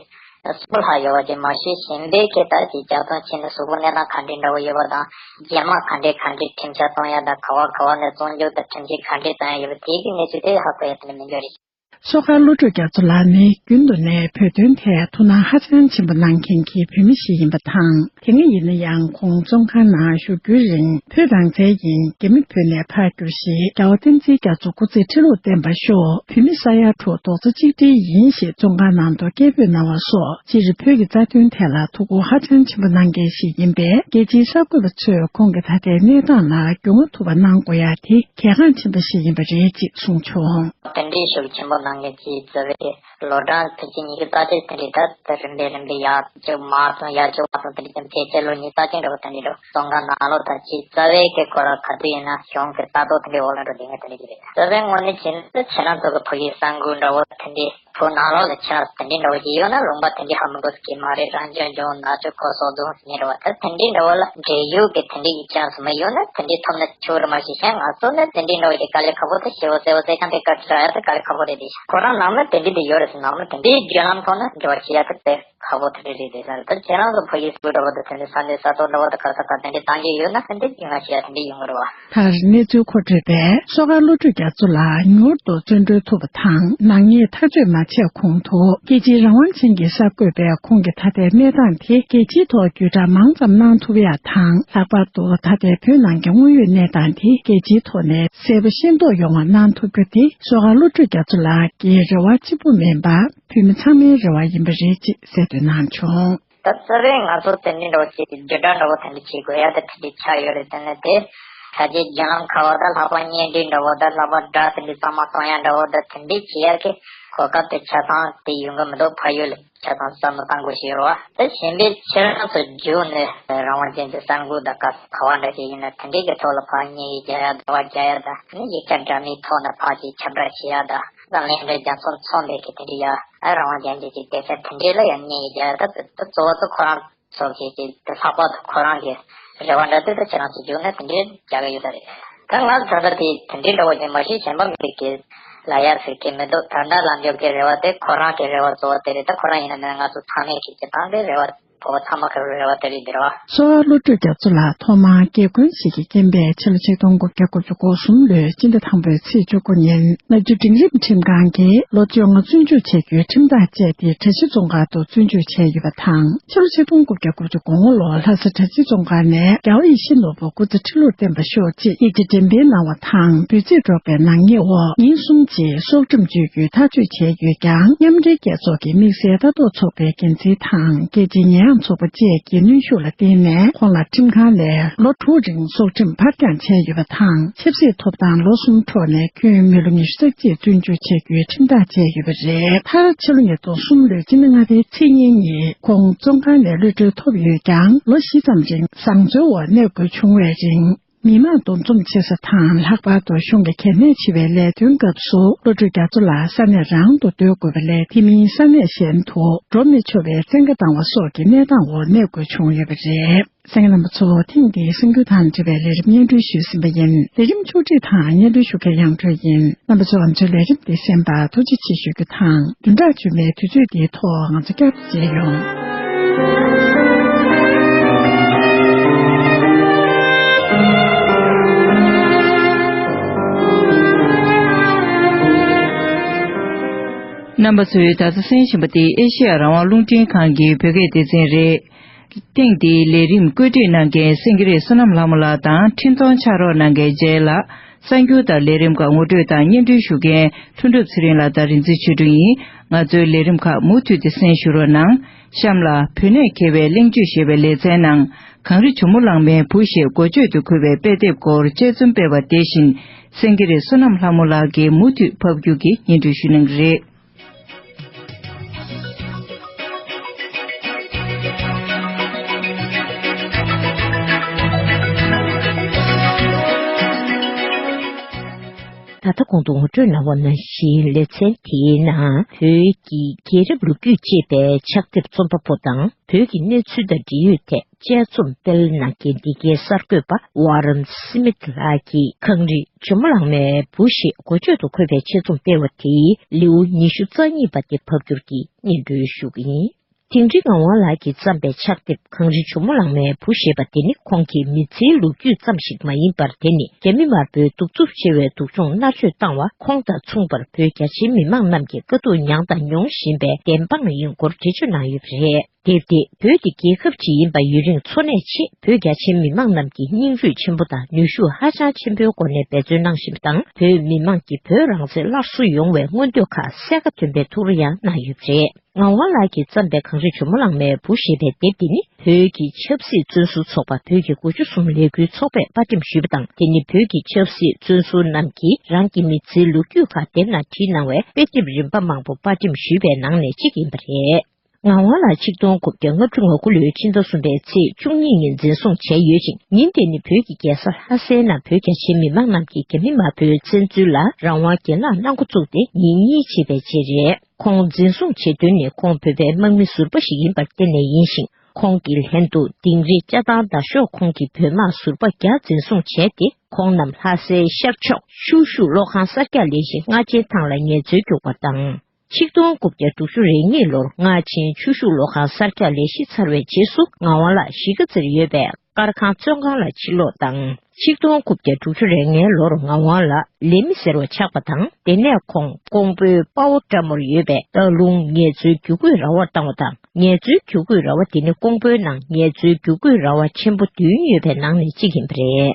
སུ་ལྷག་ཡོད་པ་ཅིག་མ་ཤེས། གཞན་པའི་གི་ད་ཅིག་ཇག་ཚོང་བྱས་ནས་གཟུགས་པོ་གནས་སྟངས་ག་འདྲའི་འདྲ་བོ་ཡོད་པ་དང་། རྗེས་མ་ག་འདྲའི་ག་འདྲའི་ཁྲིམས་འཆར་གཏོང་ཡ་དང་། ག་བ་ག་བ་ནས་བཙོན་འཇུག་དང་ཁྲིམས་ཆད་ག་འདྲའི་གཏོང་ཡ་ཡོད་པ་དེའི་གི་གནས་ཚུལ་དེ་ཧ་གོ་ཡ་དེ་འདྲ་མི་འདུག་རེད། བསོད་དཀར་བློ་གྲོས་རྒྱ་མཚོ་ལགས་ནི་རྒྱུན་དུ་ནས་བོད་དོན་ཐད་ཐུགས་སྣང་ཧ་ཅང་ཆེན་པོ་གནང་མཁན་གྱི་བོད་མི་ཞིག་ཡིན་པ་དང་། དེ་སྔ་ཡིན་ན་ཡང་ཁོང་བཙོན་ཁང་ནང་བཞུགས་རྒྱུའི་རིང་བོད་རང་བཙན་ཡིན། རྒྱ་མི་བོད་ནས་ཕར་རྒྱུགས་ཤིག་རྒྱལ་བ་བསྟན་འཛིན་རྒྱ་མཚོ་སྐུ་ཚེ་ཁྲི་ལོར་བརྟན་པར་ཤོག་བོད་མི་ས་ཡ་དྲུག་རྡོག་རྩ་གཅིག་སྒྲིལ་ཡིན་ཞེས་བཙོན་ཁང་ནང་དུ་སྐད་འབོད་གནང་བ་སོགས། སྤྱིར་བོད་ཀྱི་རྩ་དོན་ཐད་ལ་ཐུགས་ཁུར་ཧ་ཅང་ཆེན་པོ་གནང་མཁན་ཞིག་ཡིན་པས། རྒྱལ་སྤྱིའི་གསར་འགོད་པ་ཚོས་ཁོང་གི་ད་ལྟའི་གནས་སྟངས་ལ་རྒྱུས་མངའ་ཐུབ་པ་གནང་དགོས་ཡ་དེ་གལ་འགངས་ཆེན་པོ་ཞིག་ཡིན་པ་རེད་ཅེས་གསུངས་བྱུང་། དེ་འདྲའི་ཤུགས་ཆེན་པོ་གནང་མཁན་གྱི་རྩ་བའི་ལོ་གྲངས་ཕལ་ཆེར་ཉི་ཤུ་རྩ་གཅིག་དེ་འདྲའི་ད་རིམ་པས་རིམ་པས་ཡར་བཅུག་མར་སོང་། ཡར་བཅུག་མར་སོང་། དེ་འདྲའི་ཕལ་ཆེར་ལོ་ཉི་ཤུ་རྩ་གཅིག་འདྲ་བོ་དེ་འདྲའི་འགྲོ། བཙོན་ཁང་ནང་ལོགས་ད་ཅིག་རྩ་བའི་གི་ཁོ་རང་ག་དུས་ཡིན་ན་གཞུང་གི་ལྟ་རྟོག་དེ་འདྲའི་འོག་ལ་འགྲོ་བསྡད་མཁན་དེ་འདྲ་ཅིག་རེད། རྩ་བའི་ངོས་ནས་བྱས་ན་ད་ཁྱེད་རང་ཚོ་གི་ཕ་གིའི་གསར་འགོད་འདྲ་བོ་དེ་འདྲའི་བོད་ནང་ལོགས་ལ་ཆ་དེ་འདྲའི་འདྲ་བོ་ཅིག་ཡོད་ན་ལུང་པ་དེ་འདྲའི་ཧ་མི་གོ་ས་གི་མ་རེད། རང་སྐྱོང་ལྗོངས། ནག་ཆུ། ཁོ་སོག་རྫོང་ཟེར་མཁན་འདྲ་བོ། ད་དེ་འདྲའི་འདྲ་བོ་ལ་འབྲེལ་ཡོད་ཀྱི་དེ་འདྲའི་ཡིག་ཆ་སོགས་མ་ཡོད་ན་དེ་འདྲའི་ཐོབ་ན་ཆོག་རེད། མ་གཞི་གཞན་ང་ཚོ་ནི་དེ་འདྲའི་འདྲ་བོ་ཅིག་དཀའ་ལས་ཁག་པོ་དེ་ཞེ་པོ་གསལ་པོ་གསལ་རྐྱང་དེ་བཀའ་དྲིན་རག་ཡ་དེ་དཀའ་ལས་ཁག་པོ་རེད་དེ། ཁོ་རང་ནང་ན་དེ་འདྲའི་དེ་ཡོད་རེད་ཟེར། ནང་ན་དེ་འདྲའི་བརྒྱུད་ལམ་ཐོག་ནས་འབྲེལ་བ་བྱེད་ཡ་དེ་དེ་ཁག་པོ་དེ་འདྲ་རེད་དེ་ཟེར། ད་ཁྱེད་རང་ཚོ་ཕ་གིའི་སྐོར་འདྲ་བོ་དང་དེ་འདྲའི་ས་གནས་ས་ཐོག་འདྲ་བོ་དང་ག་ས་ག་དེ་འདྲའི་བཏང་རྒྱུ་ཡོད་ན་དེ་འདྲའི་རྒྱུས་མངའ་ཞུ་ཡ་དེ་འདྲའི་ཡོང་གི་རེད་བ། མཐར་གནས་ཚུལ་མཁོ་སྤྲོད་པས་བསོད་དཀར་བློ་གྲོས་རྒྱ་མཚོ་ལགས་མྱུར་དུ་བཙོན་གྲོལ་ཐུབ་པ་དང་། ནག་ཉེས་ཐག་གཅོད་མ་བྱས་གོང་དུ་རྒྱལ་སྤྱིའི་རང་དབང་ཅན་གྱི་གསར་འགོད་པས་ཁོང་གི་ད་ལྟའི་གནས་སྟངས་དེ་རྒྱལ་སྤྱིའི་ཐོག་བརྒྱུད་བསྒྲགས་མང་ཙམ་གནང་ཐུབ་ཡ་དང་། ལྷག་པར་དུ་ད་ལྟའི་བོད་ནང་གི་དངོས་ཡོད་གནས་སྟངས་དེ་རྒྱལ་སྤྱིའི་ཐོག་ནས་གསལ་པོ་ཤེས་རྟོགས་ཡོང་བ་གནང་ཐུབ་རྒྱུ་དེ་བསོད་དཀར་བློ་གྲོས་རྒྱ་མཚོ་ལགས་ཀྱི་རེ་བ་གཅིག་པུ་མིན་པར་བོད་མི་ཚང་མའི་རེ་བ་ཡིན་པ་རེད་ཅེས་གསལ་འདོན་གནང་བྱུང་། ད་རྩ་བའི་ང་ཚོ་དེ་འདྲའི་འདྲ་བོ་ཅིག་བརྒྱུད་བསྒྲགས་འདྲ་བོ་དེ་འདྲ་བྱེད་དགོས་ཡ་དེ་དེ་འདྲ་ཆགས་ཡོད་རེད། དེ་ནས་དེ་ད་ཅིག་བརྒྱུད་ལམ་ཁག་པ་དང་། ལྷག་པར་བརྙན་འཕྲིན་འདྲ་བོ་དང་། ལྷག་པར་སྒྲ་དེ་འདྲ་གཙང་མ་གཏོང་ཡ་འདྲ་བོ་དང་། དེ་འདྲ་བྱེད་ཡ་གི་གོ་སྐབས་དེ་ཆ་ཚང་དེ་ཡོང་གི་མི་འདུག་ཕ་ཡུལ་ལ་ཆ་ཚང་བསམ་བློ་གཏང་དགོས་ཞེས་རོ། དེ་གཞན་པའི་ཁྱེད་རང་ཚོ་བརྒྱུད་ནས་རང་དབང་ཅན་གྱི་གསར་འགོད་དང་ག་ག་བ་འདྲ་ཅིག་ཡིན་ན་དེ་འདྲའི་གི་ཐོག་ལ་ཕར་བརྙན་ཡིག་རྒྱག་ཡ། དྲི་བ་རྒྱག་ཡ་དང་། ཨ་ནི་ཡིག་ཆ་འདྲ་མིན་ཐོག་ནས་ཕར་ཅིག་ཁྱབ་བསྒྲགས་བྱེད་ཡ་དང་། འཛམ་གླིང་འདིར་རྒྱ་མཚོ་མཚོན་པའི་གི་དེ་འདྲའི་ཡ། ཨ་རང་དབང་ཅན་གྱི་སྡེ་ཚན་དེ་འདྲའི་ལ་ཡང་བརྙན་ཡིག་རྒྱག་ཡ། ད་དེ་གཙོ་བོ་ཚོ་ཁོ་རང་ཚོ་གི་གི་དེ་ལྷག་པར་དུ་ཁོ་རང་གི་རེ་བ་འདྲ་དེ་ད་ཁྱེད་རང་ཚོ་བརྒྱུད་ནས་དེ་འདྲའི་རྒྱག་གི་ཡོད་ས་རེད། ད་ང་ད་ལྟ་དེ་དེ་འདྲའི་འདྲ་བོ་ཅིག་མ་གཞི་གཞན་པ་མི་གི་ལ་ཡ་ཟེར་གི་མི་འདུག་ད་ལྟ་ལ་འབྱོར་གི་རེ་བ་དེ་ཁོ་རང་གི་རེ་བ་གཙོ་བོ་དེ་རེད། ད་ཁོ་རང་ཡིན་ན་མིན་ན་ང་ཚོ་ཚང་མས་གི་སྤྱི་བཏང་གི་རེ་བ་ བོད་ཚང་མ་གི་རེ་བ་དེ་རེད་འདིར་བ། གསོ་བ་བློ་གྲོས་རྒྱ་མཚོ་ལགས་ཐོག་མར་སྐྱེ་དགོན་ཞིག་གི་རྐྱེན་པས་ཕྱི་ལོ་ཆིག་སྟོང་དགུ་བརྒྱ་དགུ་བཅུ་གོ་གསུམ་ལོའི་སྤྱི་ཟླ་དང་པོའི་ཚེས་བཅུ་དགུ་ཉིན་མནའ་བཅོས་འབྲིང་རིམ་ཁྲིམས་ཁང་གིས་ལོ་བཅོ་ལྔ་བཙོན་འཇུག་བྱ་རྒྱུའི་ཁྲིམས་ཐག་བཅད་དེ་གྲྭ་བཞི་བཙོན་ཁང་དུ་བཙོན་འཇུག་བྱས་ཡོད་པ་དང་། ཕྱི་ལོ་ཆིག་སྟོང་དགུ་བརྒྱ་དགུ་བཅུ་གོ་ལྔ་ལོར་ལྷ་ས་གྲྭ་བཞི་བཙོན་ཁང་ནས་རྒྱལ་བ་ཡིད་བཞིན་ནོར་བུ་སྐུ་ཚེ་ཁྲི་ལོར་བརྟན་པར་ཤོག་ཅེས་ཡིག་ཆ་འགྲེམས་སྤེལ་གནང་བ་དང་། འབོད་ཚིག་སྒྲོག་པའི་ནག་ཉེས་འོག་ཉིན་གསུམ་རྗེས་སྲོག་ཁྲིམས་གཅོད་རྒྱུའི་ཐག་གཅོད་བྱས་ཡོད་ཀྱང་། མཉམ་འབྲེལ་རྒྱལ་ཚོགས་ཀྱི་དམིགས་བསལ་ལྟ་རྟོག་ཚོགས་པའི་འགན་འཛིན་དང་སྐད་ཆའི་ཉེས་ཡངས་ཚོགས་པ་བཅས་ཀྱི་གནོན་ཤུགས་ལ་བརྟེན་ནས། ཁོང་ལ་ཁྲིམས་ཁང་ནས་ལོ་དྲུག་རིང་སྲོག་ཁྲིམས་ཕར་འགྱངས་བྱས་ཡོད་པ་དང་། ཆབ་སྲིད་ཐོབ་ཐང་ལོ་གསུམ་འཕྲོག་ནས་ཁྱོན་མི་ལོ་ཉི་ཤུ་རྩ་གཅིག་བཙོན་འཇུག་བྱེད་རྒྱུའི་ཁྲིམས་ཐག་བཅད་ཡོད་པ་རེད། མཐར་ཕྱི་ལོ་ཉིས་སྟོང་གསུམ་ལོའི་སྤྱི་ཟླ་ལྔ་པའི་ཚེས་གཉིས་ཉིན་ཁོང་བཙོན་ཁང་ནས་གློད་གྲོལ་ཐོབ་ཡོད་ཀྱང་། ལོ་བཞི་ཙམ་རིང་བཟང་བཙོན་འོག་གནས་དགོས་བྱུང་བའི་རིང་། མི་མང་འདུ་འཛོམས་ཆེ་ས་དང་། ལྷག་པར་དུ་གཞུང་གི་གལ་གནད་ཆེ་བའི་ལས་དོན་སྐབས་སུ། བློ་གྲོས་རྒྱ་མཚོ་ལགས་ས་གནས་རང་དུ་སྡོད་དགོས་པ་ལས། དེ་མིན་ས་གནས་གཞན་དུ་འགྲོ་མི་ཆོག་པའི་བཙན་བཀའ་བཏང་བ་སོགས་ཀྱི་གནས་སྟངས་འོག་གནས་དགོས་བྱུང་ཡོད་པ་རེད། གསན་མཁན་རྣམ་པ་ཚོ། ཐེངས་འདིའི་གསར་འགྱུར་དང་འབྲེལ་བའི་ལས་རིམ་སྙན་སྒྲོན་ཞུས་ཟིན་པ་ཡིན། ལས་རིམ་ཕྱོགས་སྒྲིག་དང་སྙན་སྒྲོན་ཞུ་མཁན་ཡང་སྒྲོན་ཡིན། རྣམ་པ་ཚོ་ང་ཚོའི་ལས་རིམ་འདི་གསན་པར་ཐུགས་རྗེ་ཆེ་ཞུ་རྒྱུ་དང་། བདུན་ཕྲག་རྗེས་མའི་དུས་ཚོད་འདིའི་ཐོག་ང་ཚོ་བསྐྱར་དུ་མཇལ་ཡོང་། རྣམ་པ་ཚོས་ད་ལྟ་གསན་བཞིན་པ་འདི་ཨེ་ཤེ་ཡ་རང་དབང་རླུང་འཕྲིན་ཁང་གི་བོད་སྐད་སྡེ་ཚན་རེད། ཐེངས་འདིའི་ལས་རིམ་བཀོད་སྒྲིག་གནང་མཁན་སེང་གེ་རི་བསོད་ནམས་ལྷ་མོ་ལགས་དང་། འཕྲིན་གཏོང་ཕྱག་རོགས་གནང་མཁན་རྗེས་ལ། གསར་འགྱུར་དང་ལས་རིམ་ཁག་ངོ་སྤྲོད་དང་སྙན་སྒྲོན་ཞུ་མཁན་ལྷུན་གྲུབ་ཚེ་རིང་ལགས་དང་རིག་འཛིན་ཆོས་སྒྲོན་ཡིན། ང་ཚོའི་ལས་རིམ་ཁག་མུ་མཐུད་དེ་གསན་ཞུ་རོགས་གནང་། གཤམ་ལ། བོད་གནས་མཁས་པའི་གླེང་བརྗོད་ཞེས་པའི་ལེ་ཚན་ནང་། གངས་རི་ཇོ་མོ་གླང་མའི་བུ་ཞེས་འགོ་བརྗོད་དུ་འཁོད་པའི་དཔེ་དེབ་སྐོར་དཔྱད་རྩོམ་སྤེལ་བ་དེ་བཞིན། སེང་གེ་རི་བསོད་ནམས་ལྷ་མོ་ལགས་ཀྱིས་མུ་མཐུད་ཕབ་སྒྱུར་གྱིས་སྙན་སྒྲོན་ཞུ་གནང་གི་རེད། ད་ལྟ་གོང་དུ་ངོ་སྤྲོད་གནང་བ་ནང་བཞིན། ལེ་ཚན་དེའི་ནང་བོད་ཀྱི་རྒྱལ་རབས་ལོ་རྒྱུས་ཅེས་པའི་ཕྱག་དེབ་རྩོམ་པ་པོ་དང་། བོད་ཀྱི་གནས་ཚུལ་དང་འབྲེལ་ཡོད་ཐད་དཔྱད་རྩོམ་སྤེལ་གནང་མཁན་འདི་གའི་གསར་འགོད་པ་ཝ་རན་སི་མིད་ལགས་ཀྱིས་གངས་རི་ཇོ་མོ་གླང་མའི་བུ་ཞེས་འགོ་བརྗོད་དུ་འཁོད་པའི་ཆེད་རྩོམ་སྤེལ་བ་དེའི་ལེའུ་ཉི་ཤུ་རྩ་གཉིས་པ་དེ་ཕབ་སྒྱུར་གྱིས་སྙན་སྒྲོན་ཞུ་གི་ཡིན། དིང་རི་ངག་དབང་ལགས་ཀྱིས་བརྩམས་པའི་ཕྱག་དེབ་གངས་རི་ཇོ་མོ་གླང་མའི་བུ་ཞེས་པ་དེ་ནི། ཁོང་གི་མི་ཚེའི་ལོ་རྒྱུས་ཙམ་ཞིག་མ་ཡིན་པར། དེ་ནི་རྒྱ་མི་དམར་པོའི་གདུག་རྩུབ་ཆེ་བའི་སྡུག་སྦྱོང་མནར་གཅོད་བཏང་བ། ཁོང་དང་མཚུངས་པར་བོད་རྒྱ་ཆེའི་མི་མང་རྣམས་ཀྱིས་དཀའ་སྡུག་མྱངས་དང་མྱོང་བཞིན་པའི་བདེན་དཔང་ཡིན་སྐོར་འགྲེལ་བརྗོད་གནང་ཡོད་པ་རེད། དེབ་དེས་བོད་འདི་རྒྱལ་ཁབ་ཅིག་ཡིན་པ་ཡུན་རིང་འཚོ་གནས་ཆེད། བོད་རྒྱ་ཆེའི་མི་མང་རྣམས་ཀྱིས་སྙིང་རུས་ཆེན་པོ་དང་ནུས་ཤུགས་ཧ་ཅང་ཆེན་པོའི་སྒོ་ནས་འབད་བརྩོན་གནང་བཞིན་པ་དང་། བོད་མི་མང་གིས་བོད་རང་བཙན་སླར་གསོ་ཡོང་བའི་མངོན་འདོད་ཁག་གསལ་ཁ་སྟོན་པའི་ཐུགས་རེ་ཡང་གནང་ཡོད་པ་རེད། ངག་དབང་ལགས་ཀྱིས་བརྩམས་པའི་གངས་རི་ཇོ་མོ་གླང་མའི་བུ་ཞེས་པའི་དེབ་འདི་ནི། བོད་ཀྱི་ཆབ་སྲིད་བཙོན་ཟུར་ཚོགས་པ་བོད་ཀྱི་དགུ་བཅུ་གསུམ་ལས་འགུལ་ཚོགས་པས་པར་འགྲེམས་ཞུས་པ་དང་། དེ་ནི་བོད་ཀྱི་ཆབ་སྲིད་བཙོན་ཟུར་རྣམས་ཀྱིས་རང་གི་མི་ཚེའི་ལོ་རྒྱུས་ཁག་དེབ་ནང་བྲིས་གནང་བའི་དཔེ་དེབ་རིམ་པ་མང་པོ་པར་འགྲེམས་ཞུས་པའི་ནང་ནས་གཅིག་ཡིན་པ་རེད། ངག་དབང་ལགས་ཆིག་སྟོང་དགུ་བརྒྱ་ལྔ་བཅུ་ང་དགུ་ལོའི་ཕྱི་ཟླ་གསུམ་པའི་ཚེས་བཅུ་གཉིས་ཉིན་འཛིན་བཟུང་བྱས་ཡོད་ཅིང་། ཉིན་དེ་ནི་བོད་ཀྱི་རྒྱལ་ས་ལྷ་སའི་ནང་བོད་རྒྱ་ཆེའི་མི་མང་རྣམས་ཀྱིས་རྒྱ་མི་དམར་པོའི་བཙན་འཛུལ་ལ་རང་དབང་སྒེར་ལངས་གནང་འགོ་བཙུགས་ཏེ་ཉིན་གཉིས་ཕྱིན་པའི་རྗེས་རེད། ཁོང་འཛིན་བཟུང་བྱེད་དོན་ནི། ཁོང་བོད་པའི་དམག་མི་ཟུར་པ་ཞིག་ཡིན་པར་བརྟེན་ནས་ཡིན་ཞིང་། ཁོང་གི་ལྷན་དུ་དིང་རི་ལྕགས་ཐང་མདའ་ཤོག་ཁོངས་ཀྱི་བོད་དམག་ཟུར་པ་བརྒྱ་འཛིན་བཟུང་བྱས་ཏེ། ཁོང་རྣམས་ལྷ་སའི་ཤར་ཕྱོགས་ཆུ་ཤུགས་གློག་ཁང་གསར་རྒྱག་ལས་གཞི་རྔ་ཆེན་ཐང་ལ་ངལ་རྩོལ་རྒྱུག་པ་དང་། ཆིག་སྟོང་དགུ་བརྒྱ་དྲུག་ཅུ་རེ་གཉིས་ལོར་རྔ་ཆེན་ཆུ་ཤུགས་གློག་ཁང་གསར་རྒྱག་ལས་གཞི་ཚར་བའི་རྗེས་སུ། ངག་དབང་ལགས་གཞིས་ཀ་རྩེར་ཡོད་པའི་དཀར་ཁང་བཙོན་ཁང་ལ་ཕྱིར་ལོག་དང་། ཆིག་སྟོང་དགུ་བརྒྱ་དྲུག་ཅུ་རེ་ལྔའི་ལོར་ངག་དབང་ལགས་ལས་མི་སེར་བ་ཆགས་པ་དང་། དེ་ནས་ཁོང་ཀོང་པོའི་དཔའ་བོ་བཀྲ་མོར་ཡོད་པའི་སྟག་ལུང་ངལ་རྩོལ་བརྒྱུད་སྐུད་ར་བར་བཏང་བ་དང་། ངལ་རྩོལ་བརྒྱུད་སྐུད་ར་བ་དེ་ནི་ཀོང་པོའི་ནང་ངལ་རྩོལ་བརྒྱུད་སྐུད་ར་བ་ཆེན་པོ་བདུན་ཡོད་པའི་ནང་ནས་གཅིག་ཡིན་པ་རེད།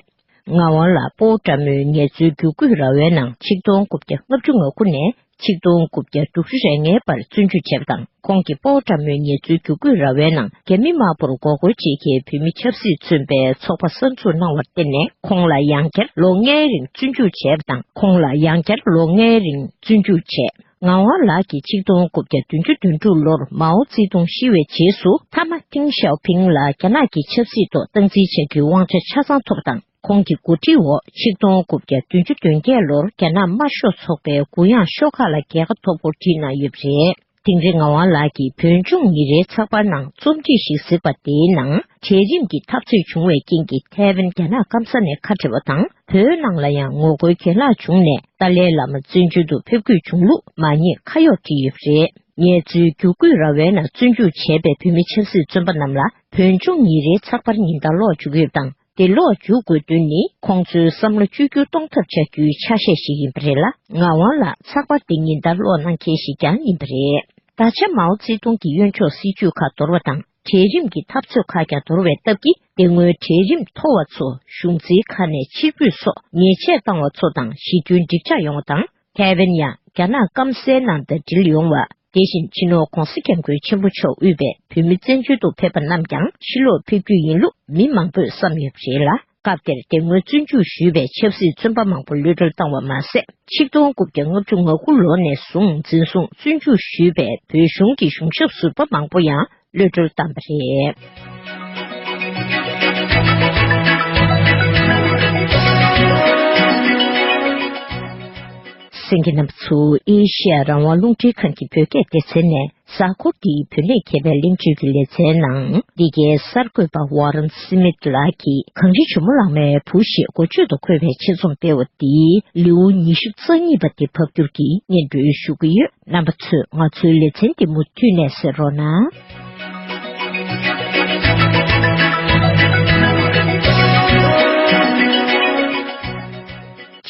ངག་དབང་ལགས་སྤོ་བོ་བཀྲ་མོའི་ངལ་རྩོལ་བརྒྱུད་སྐུད་ར་བའི་ནང་ཆིག་སྟོང་དགུ་བརྒྱ་ལྔ་བཅུ་ང་དགུ་ནས་ཆིག་སྟོང་དགུ་བརྒྱ་དྲུག་ཅུ་རེ་ལྔའི་བར་བཙོན་འཇུག་བྱས་པ་དང་། ཁོང་གིས་སྤོ་བོ་བཀྲ་མོའི་ངལ་རྩོལ་བརྒྱུད་སྐུད་ར་བའི་ནང་རྒྱ་མི་དམར་པོར་མགོ་སྐོར་བྱེད་མཁན་བོད་མི་ཆབ་སྲིད་བཙོན་པའི་ཚོགས་པ་གསར་འཛུགས་གནང་བར་བརྟེན་ནས། ཁོང་ལ་ཡང་བསྐྱར་ལོ་ལྔའི་རིང་བཙོན་འཇུག་བྱས་པ་དང་། ཁོང་ལ་ཡང་བསྐྱར་ལོ་ལྔའི་རིང་བཙོན་འཇུག་བྱས། ངག་དབང་ལགས་ཀྱིས་ཆིག་སྟོང་དགུ་བརྒྱ་བདུན་ཅུ་དོན་དྲུག་ལོར་མའོ་ཙེ་ཏུང་ཤི་བའི་རྗེས་སུ། མཐའ་མ་ཏིང་ཞའོ་ཕིང་ལ་རྒྱ་ནག་གི་ཆབ་སྲིད་ཐོག་སྟངས་འཛིན་བྱ་རྒྱུའི་དབང་ཆ་ཆ་ཚང་ཐོབ་པ་དང་། ཁོང་གི་འགོ་ཁྲིད་འོག་ཆིག་སྟོང་དགུ་བརྒྱ་བདུན་ཅུ་དོན་བརྒྱད་ལོར་རྒྱ་ནག་དམར་ཤོག་ཚོགས་པའི་གུ་ཡངས་ཤོག་ཁག་ལ་རྒྱལ་ཁ་ཐོབ་སྐོར་བྲིས་གནང་ཡོད་པ་རེད། དིང་རི་ངག་དབང་ལགས་ཀྱིས་བོད་ལྗོངས་ཉིན་རེའི་ཚགས་པར་ནང་རྩོམ་བྲིས་ཤིག་གཟིགས་པ་དེའི་ནང་། གྲལ་རིམ་གྱི་འཐབ་རྩོད་བྱུང་བའི་རྐྱེན་གྱིས་ཐའེ་ཝན་རྒྱ་ནག་སྐམ་ས་ནས་ཁ་བྲལ་བ་དང་། བོད་ནང་ལ་ཡང་ངོ་རྒོལ་གྱེན་ལངས་བྱུང་ནས། ཏཱ་ལའི་བླ་མ་བཙན་བྱོལ་དུ་ཕེབས་དགོས་བྱུང་ལུགས་མ་ཉེས་ཁ་གཡོག་བྲིས་ཡོད་པ་རེད། ངལ་རྩོལ་བསྒྱུར་བཀོད་ར་བའི་ནང་བཙོན་འཇུག་བྱས་པའི་བོད་མི་ཆབ་སྲིད་བཙོན་པ་རྣམས་ལ་བོད་ལྗོངས་ཉིན་རེའི་ཚགས་པར་ཉིན་ལྟར་ཀློག་འཇུག་ཡོད་པ་དང་། དེ་ཀློག་འཇུག་དགོས་དོན་ནི་ཁོང་ཚོའི་བསམ་བློ་བཅོས་བསྒྱུར་གཏོང་ཐབས་བྱ་རྒྱུའི་ཆ་ཤས་ཤིག་ཡིན་པ་རེད་ལ། ངག་དབང་ལགས་ཚགས་པར་དེ་ཉིན་ལྟར་ཀློག་གནང་མཁན་ཞིག་ཀྱང་ཡིན་པ་རེད། ད་ཆ་མའོ་ཙེ་ཏུང་གི་གཡོན་ཕྱོགས་སྲིད་ཇུས་ཁག་དོར་བ་དང་། གྲལ་རིམ་གྱི་འཐབ་རྩོད་ཁག་ཀྱང་དོར་བའི་སྟབས་ཀྱིས། དེ་སྔོན་གྲལ་རིམ་མཐོ་བ་ཚོ་གཞུང་འཛིན་ཁག་ནས་ཕྱིར་འབུད་སོགས་ཉེས་ཆད་བཏང་བ་ཚོ་དང་ཞི་མཐུན་འགྲིག་འཇགས་ཡོང་བ་དང་། ཐའེ་ཝན་ཡང་རྒྱ་ནག་སྐམ་སའི་ནང་དང་འབྲེལ་ཡོང་བ། དེ་བཞིན་སྤྱི་ནོར་༧གོང་ས་༧སྐྱབས་མགོན་ཆེན་པོ་མཆོག་དབུས་པའི་བོད་མི་བཙན་བྱོལ་དུ་ཕེབས་པ་རྣམས་ཀྱང་ཕྱིར་ལོག་ཕེབས་རྒྱུ་ཡིན་ལུགས་མི་མང་པོས་བསམ་ཡོད་པ་རེད་ལ། སྐབས་དེར་དེ་སྔོན་བཙོན་འཇུག་ཞུས་པའི་ཆབ་སྲིད་བཙོན་པ་མང་པོ་གློད་གྲོལ་བཏང་བ་མ་ཟད། ཆིག་སྟོང་དགུ་བརྒྱ་ལྔ་བཅུ་ང་དགུ་ལོ་ནས་བཟུང་འཛིན་བཟུང་བཙོན་འཇུག་ཞུས་པའི་བོད་གཞུང་གི་གཞུང་ཞབས་ཟུར་པ་མང་པོ་ཡང་གློད་གྲོལ་བཏང་བ་རེད། གསན་མཁན་རྣམ་པ་ཚོ། ཨེ་ཤེ་ཡ་རང་དབང་རླུང་འཕྲིན་ཁང་གི་བོད་སྐད་སྡེ་ཚན་ནས། གཟའ་འཁོར་འདིའི་བོད་གནས་མཁས་པའི་གླེང་བརྗོད་ཀྱི་ལེ་ཚན་ནང་། འདི་གའི་གསར་འགོད་པ་ཝ་རན་སི་མིད་ལགས་ཀྱིས་གངས་རི་ཇོ་མོ་གླང་མའི་བུ་ཞེས་འགོ་བརྗོད་དུ་འཁོད་པའི་ཆེད་རྩོམ་སྤེལ་བ་འདིའི་ལེའུ་ཉི་ཤུ་རྩ་གཉིས་པ་དེ་ཕབ་བསྒྱུར་གྱིས་སྙན་སྒྲོན་ཞུ་གི་ཡོད། རྣམ་པ་ཚོས་ང་ཚོའི་ལེ་ཚན་འདི་མུ་མཐུད་ནས་གསན་རོགས་གནང་།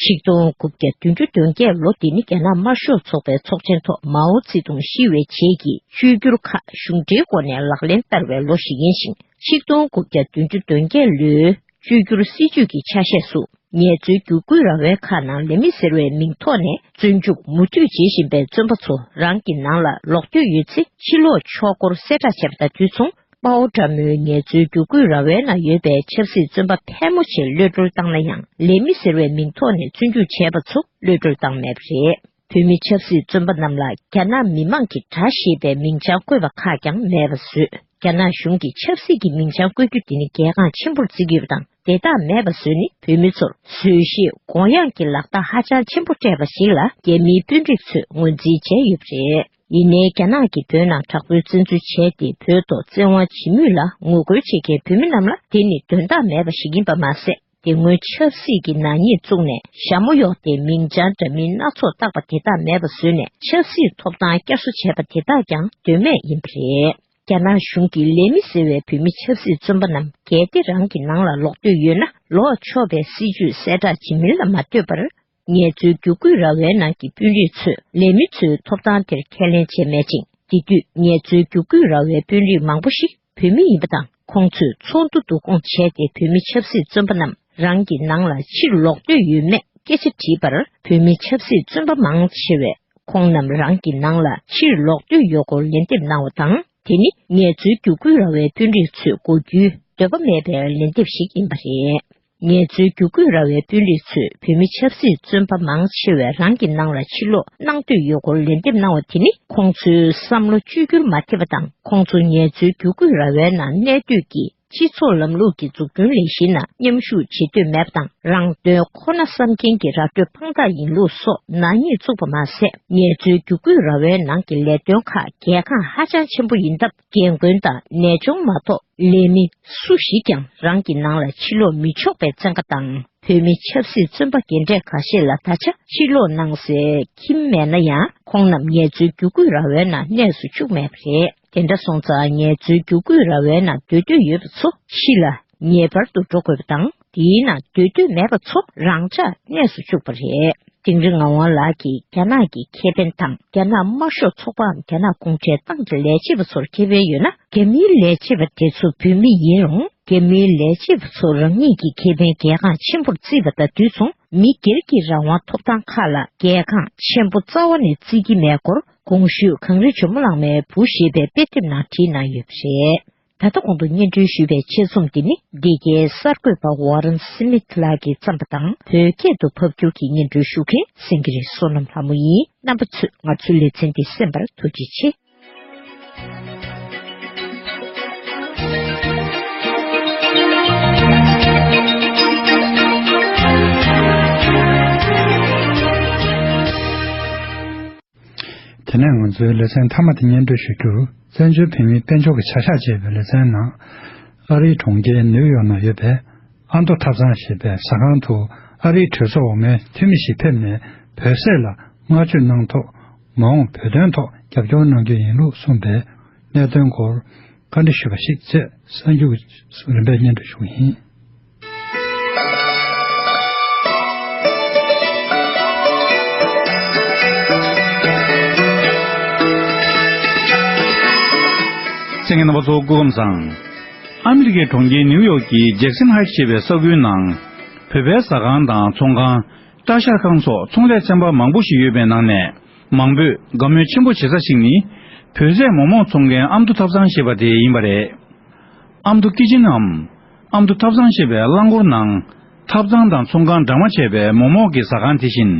ཆིག་སྟོང་དགུ་བརྒྱ་བདུན་ཅུ་དོན་བརྒྱད་ལོ་འདི་ནི་རྒྱ་ནག་དམར་ཤོག་ཚོགས་པའི་ཚོགས་ཆེན་ཐོག་མའོ་ཙེ་ཏུང་ཤི་བའི་རྗེས་ཀྱི་བཅོས་བསྒྱུར་ཁག་གཞུང་འབྲེལ་སྒོ་ནས་ལག་ལེན་བསྟར་བའི་ལོ་ཞིག་ཡིན་ཞིང་། ཆིག་སྟོང་དགུ་བརྒྱ་བདུན་ཅུ་དོན་བརྒྱད་ལོའི་བཅོས་བསྒྱུར་སྲིད་ཇུས་ཀྱི་ཆ་ཤས་སུ། ངལ་རྩོལ་བསྒྱུར་བཀོད་ར་བའི་ཁག་ནང་ལས་མི་ཟེར་བའི་མིང་ཐོག་ནས་བཙོན་འཇུག་མུ་མཐུད་བྱེད་བཞིན་པའི་བཙོན་པ་ཚོ་རང་གི་ནང་ལ་ལོག་འདོད་ཡོད་ཚེ་ཕྱིར་ལོག་ཆོག་སྐོར་གསལ་བསྒྲགས་བྱས་པ་དང་དུས་མཚུངས། དཔའ་བོ་དགྲ་མོའི་ངལ་རྩོལ་བསྒྱུར་བཀོད་ར་བའི་ནང་ཡོད་པའི་ཆབ་སྲིད་བཙོན་པ་ཕལ་མོ་ཆེ་གློད་གྲོལ་བཏང་ན་ཡང་། ལས་མི་ཟེར་བའི་མིང་ཐོག་ནས་བཙོན་འཇུག་བྱས་པ་ཚོ་གློད་གྲོལ་བཏང་མེད་པ་རེད། བོད་མི་ཆབ་སྲིད་བཙོན་པ་རྣམས་ལ་རྒྱ་ནག་མི་མང་གི་དགྲ་ཞེས་པའི་མིང་བྱང་བཀོད་པ་ཁག་ཀྱང་མེད་པ་བཟོས། རྒྱ་ནག་གཞུང་གིས་ཆབ་སྲིད་ཀྱི་མིང་བྱང་བཀོད་རྒྱུ་དེ་ནི་གལ་འགངས་ཆེན་པོར་བརྩི་གི་ཡོད་པ་དང་། དེ་དག་མེད་པ་བཟོས་ནས་བོད་མི་ཚོར་བཟོད་ཤེས་དགོངས་ཡངས་ཀྱི་ལག་རྟགས་ཧ་ཅང་ཆེན་པོ་སྤྲད་པ་ཞིག་ལ་རྒྱ་མིའི་དཔོན་རིགས་ཚོས་ངོས་འཛིན་བྱས་ཡོད་པ་རེད། ཡིན་ནའི་རྒྱ་ནག་གིས་བོད་ནང་དྲག་པོའི་བཙན་འཛུལ་བྱས་ཏེ། བོད་ཐོག་བཙན་དབང་བྱེད་མུས་ལ་ངོ་རྒོལ་བྱེད་མཁན་བོད་མི་རྣམས་ལ་དེ་ནི་དོན་དག་མེད་པ་ཞིག་ཡིན་པ་མ་ཟད། དེ་སྔོན་ཆབ་སྲིད་ཀྱི་ནག་ཉེས་བཙུགས་ནས་ཞྭ་མོ་གཡོགས་ཏེ་མིང་བྱང་འདྲ་མིན་སྣ་ཚོགས་བཏགས་པ་དེ་དག་མེད་པ་བཟོས་ནས། ཆབ་སྲིད་ཐོབ་ཐང་བསྐྱར་གསོ་བྱས་པ་དེ་དག་ཀྱང་དོན་མེད་ཡིན་པ་རེད། རྒྱ་ནག་གཞུང་གིས་ལས་མི་ཟེར་བའི་བོད་མི་ཆབ་སྲིད་བཙོན་པ་རྣམས་གལ་ཏེ་རང་གི་ནང་ལ་ལོག་འདོད་ཡོད་ན། ལོག་ཆོག་པའི་སྲིད་ཇུས་གསལ་བསྒྲགས་བྱེད་མིན་ལ་མ་ལྟོས་པར། ངལ་རྩོལ་བསྒྱུར་བཀོད་ར་བའི་ནང་གི་དཔོན་རིགས་ཚོས་ལས་མི་ཚོའི་ཐོབ་ཐང་དེར་ཁས་ལེན་བྱས་མེད་ཅིང་། དེ་དུས་ངལ་རྩོལ་བསྒྱུར་བཀོད་ར་བའི་དཔོན་རིགས་མང་པོ་ཞིག་བོད་མི་ཡིན་པ་དང་། ཁོང་ཚོས་ཚོགས་འདུ་བསྡུ་སྐོང་བྱས་ཏེ། བོད་མི་ཆབ་སྲིད་བཙོན་པ་རྣམས་རང་གི་ནང་ལ་ཕྱིར་ལོག་འདོད་ཡོད་མེད་སྐད་ཆ་དྲིས་པར། བོད་མི་ཆབ་སྲིད་བཙོན་པ་མང་ཆེ་བས། ཁོང་རྣམས་རང་གི་ནང་ལ་ཕྱིར་ལོག་འདོད་ཡོད་སྐོར་ལན་འདེབས་གནང་བ་དང་། དེ་ནི་ངལ་རྩོལ་བསྒྱུར་བཀོད་ར་བའི་དཔོན་རིགས་ཚོས་དགོས་རྒྱུའི་འདོད་པ་མེད་པའི་ལན་འདེབས་ཤིག་ཡིན་པ་རེད། ངལ་རྩོལ་བསྒྱུར་བཀོད་ར་བའི་དཔོན་རིགས་ཚོས་བོད་མི་ཆབ་སྲིད་བཙོན་པ་མང་ཆེ་བས་རང་གི་ནང་ལ་ཕྱིར་ལོག་གནང་འདོད་ཡོད་སྐོར་ལན་འདེབས་གནང་བ་དེ་ནི། ཁོང་ཚོའི་བསམ་བློ་བཅོས་བསྒྱུར་མ་ཐེབས་པ་དང་། ཁོང་ཚོ་ངལ་རྩོལ་བསྒྱུར་བཀོད་ར་བའི་ནང་གནས་སྡོད་ཀྱི་སྤྱི་ཚོགས་ལམ་ལུགས་ཀྱི་འཛུགས་སྐྲུན་ལས་གཞི་ནང་མཉམ་ཞུགས་བྱེད་འདོད་མེད་པ་དང་། རང་དོན་ཁོ་ན་བསམ་མཁན་གྱི་ར་སྤྲོད་དཔང་རྟགས་ཡིན་ལུགས་སོགས་ནག་ཉེས་བཙུགས་པ་མ་ཟད། ངལ་རྩོལ་བསྒྱུར་བཀོད་ར་བའི་ནང་གི་ལས་དོན་ཁག་གལ་འགངས་ཧ་ཅང་ཆེན་པོ་ཡིན་སྟབས། རྒན་རྒོན་དང་ནད་གཅོང་མ་གཏོགས་ལས་མི་སུ་ཞིག་ཀྱང་རང་གི་ནང་ལ་ཕྱིར་ལོག་མི་ཆོག་པའི་བཙན་བཀའ་དང་། བོད་མི་ཆབ་སྲིད་བཙོན་པ་རྒན་གྲས་ཁ་ཤས་ལ་ད་ཆ་ཕྱིར་ལོག་གནང་སའི་ཁྱིམ་མེད་ན་ཡང་། ཁོང་རྣམས་ངལ་རྩོལ་བསྒྱུར་བཀོད་ར་བའི་ནང་གནས་སུ་བཅུག་མེད་པ་རེད། དེ་འདྲ་སོང་ཙང་། ངལ་རྩོལ་བསྒྱུར་བཀོད་ར་བའི་ནང་སྡོད་འདོད་ཡོད་པ་ཚོ་ཕྱི་ལ་ངེས་པར་དུ་འགྲོ་དགོས་པ་དང་། དེའི་ནང་སྡོད་འདོད་མེད་པ་ཚོ་རང་འཇགས་གནས་སུ་བཅུག་པ་རེད། དིང་རི་ངག་དབང་ལགས་ཀྱིས་རྒྱ་ནག་གི་ཁེ་ཕན་དང་། རྒྱ་ནག་དམར་ཤོག་ཚོགས་པའམ་རྒྱ་ནག་གུང་ཁྲན་ཏང་གི་ལས་བྱེད་པ་ཚོར་ཁེ་ཕན་ཡོད་ན། རྒྱ་མིའི་ལས་བྱེད་པ་དེ་ཚོ་བོད་མི་ཡིན་རུང་། རྒྱ་མིའི་ལས་བྱེད་པ་ཚོ་རང་ཉིད་ཀྱི་ཁེ་ཕན་གལ་འགངས་ཆེན་པོར་བརྩིས་པ་དང་དུས་མཚུངས། མི་སྒེར་གྱི་རང་དབང་ཐོབ་ཐང་ཁག་ལ་གལ་འགངས་ཆེན་པོ་རྩ་བ་ནས་བརྩི་གི་མེད་སྐོར། གོང་ཞུས་གངས་རི་ཇོ་མོ་གླང་མའི་བུ་ཞེས་པའི་དཔེ་དེབ་ནང་བྲིས་གནང་ཡོད་པ་རེད། ད་ལྟ་གོང་དུ་སྙན་སྒྲོན་ཞུས་པའི་ཆེད་རྩོམ་འདི་ནི། འདི་གའི་གསར་འགོད་པ་ཝ་རན་སི་མིད་ལགས་ཀྱིས་བརྩམས་པ་དང་། བོད་སྐད་དུ་ཕབ་བསྒྱུར་གྱིས་སྙན་སྒྲོན་ཞུ་མཁན་སེང་གེ་རི་བསོད་ནམས་ལྷ་མོ་ཡིན། རྣམ་པ་ཚོས་ང་ཚོའི་ལེ་ཚན་འདི་གསན་པར་ཐུགས་རྗེ་ཆེ། དེ་ནས་ང་ཚོའི་ལེ་ཚན་མཐའ་མ་དེ་སྙན་སྒྲོན་ཞུ་རྒྱུར། བཙན་བྱོལ་བོད་མིའི་དཔལ་འབྱོར་གྱི་བྱ་གཞག་ཅེས་པའི་ལེ་ཚན་ནང་། ཨ་རིའི་གྲོང་ཁྱེར་ནིའུ་ཡོག་ནང་ཡོད་པའི་ཨ་མདོ་ཐབ་ཚང་ཞེས་པའི་ཟ་ཁང་དུ། ཨ་རིའི་གྲོས་ཚོགས་འོག་མའི་འཐུས་མི་ཞིག་ཕེབས་ནས། བོད་ཟས་ལ་བསྔགས་བརྗོད་གནང་ཐོག་མ་འོངས་བོད་དོན་ཐོག་རྒྱབ་སྐྱོར་གནང་རྒྱུ་ཡིན་ལུགས་གསུངས་པའི་གནད་དོན་སྐོར་བཀའ་འདྲི་ཞུས་པ་ཞིག་བཅས་གསར་འགྱུར་རིམ་པས་སྙན་སྒྲོན་ཞུ་གི་ཡིན། གསན་མཁན་རྣམ་པ་ཚོ་སྐུ་ཁམས་བཟང་། ཨ་མི་རི་ཀའི་གྲོང་ཁྱེར་ནིའུ་ཡོག་གི་ཇེག་སན་ཧའེ་ཊི་ཞེས་པའི་ས་ཁུལ་ནང་། བོད་པའི་ཟ་ཁང་དང་ཚོང་ཁང་། སྐྲ་བཞར་ཁང་སོགས་ཚོང་ལས་ཚན་པ་མང་པོ་ཞིག་ཡོད་པའི་ནང་ནས། མང་པོས་དགའ་མོས་ཆེན་པོ་བྱེད་ས་ཞིག་ནི། བོད་ཟས་མོག་མོག་འཚོང་མཁན་ཨ་མདོ་ཐབ་ཚང་ཞེས་པ་དེ་ཡིན་པ་རེད། ཨ་མདོ་ཀི་ཅིན་ནམ། ཨ་མདོ་ཐབ་ཚང་ཞེས་པའི་རླངས་འཁོར་ནང་། ཐབ་ཚང་དང་ཚོང་ཁང་འདྲ་མ་བྱས་པའི་མོག་མོག་གི་ཟ་ཁང་དེ་བཞིན།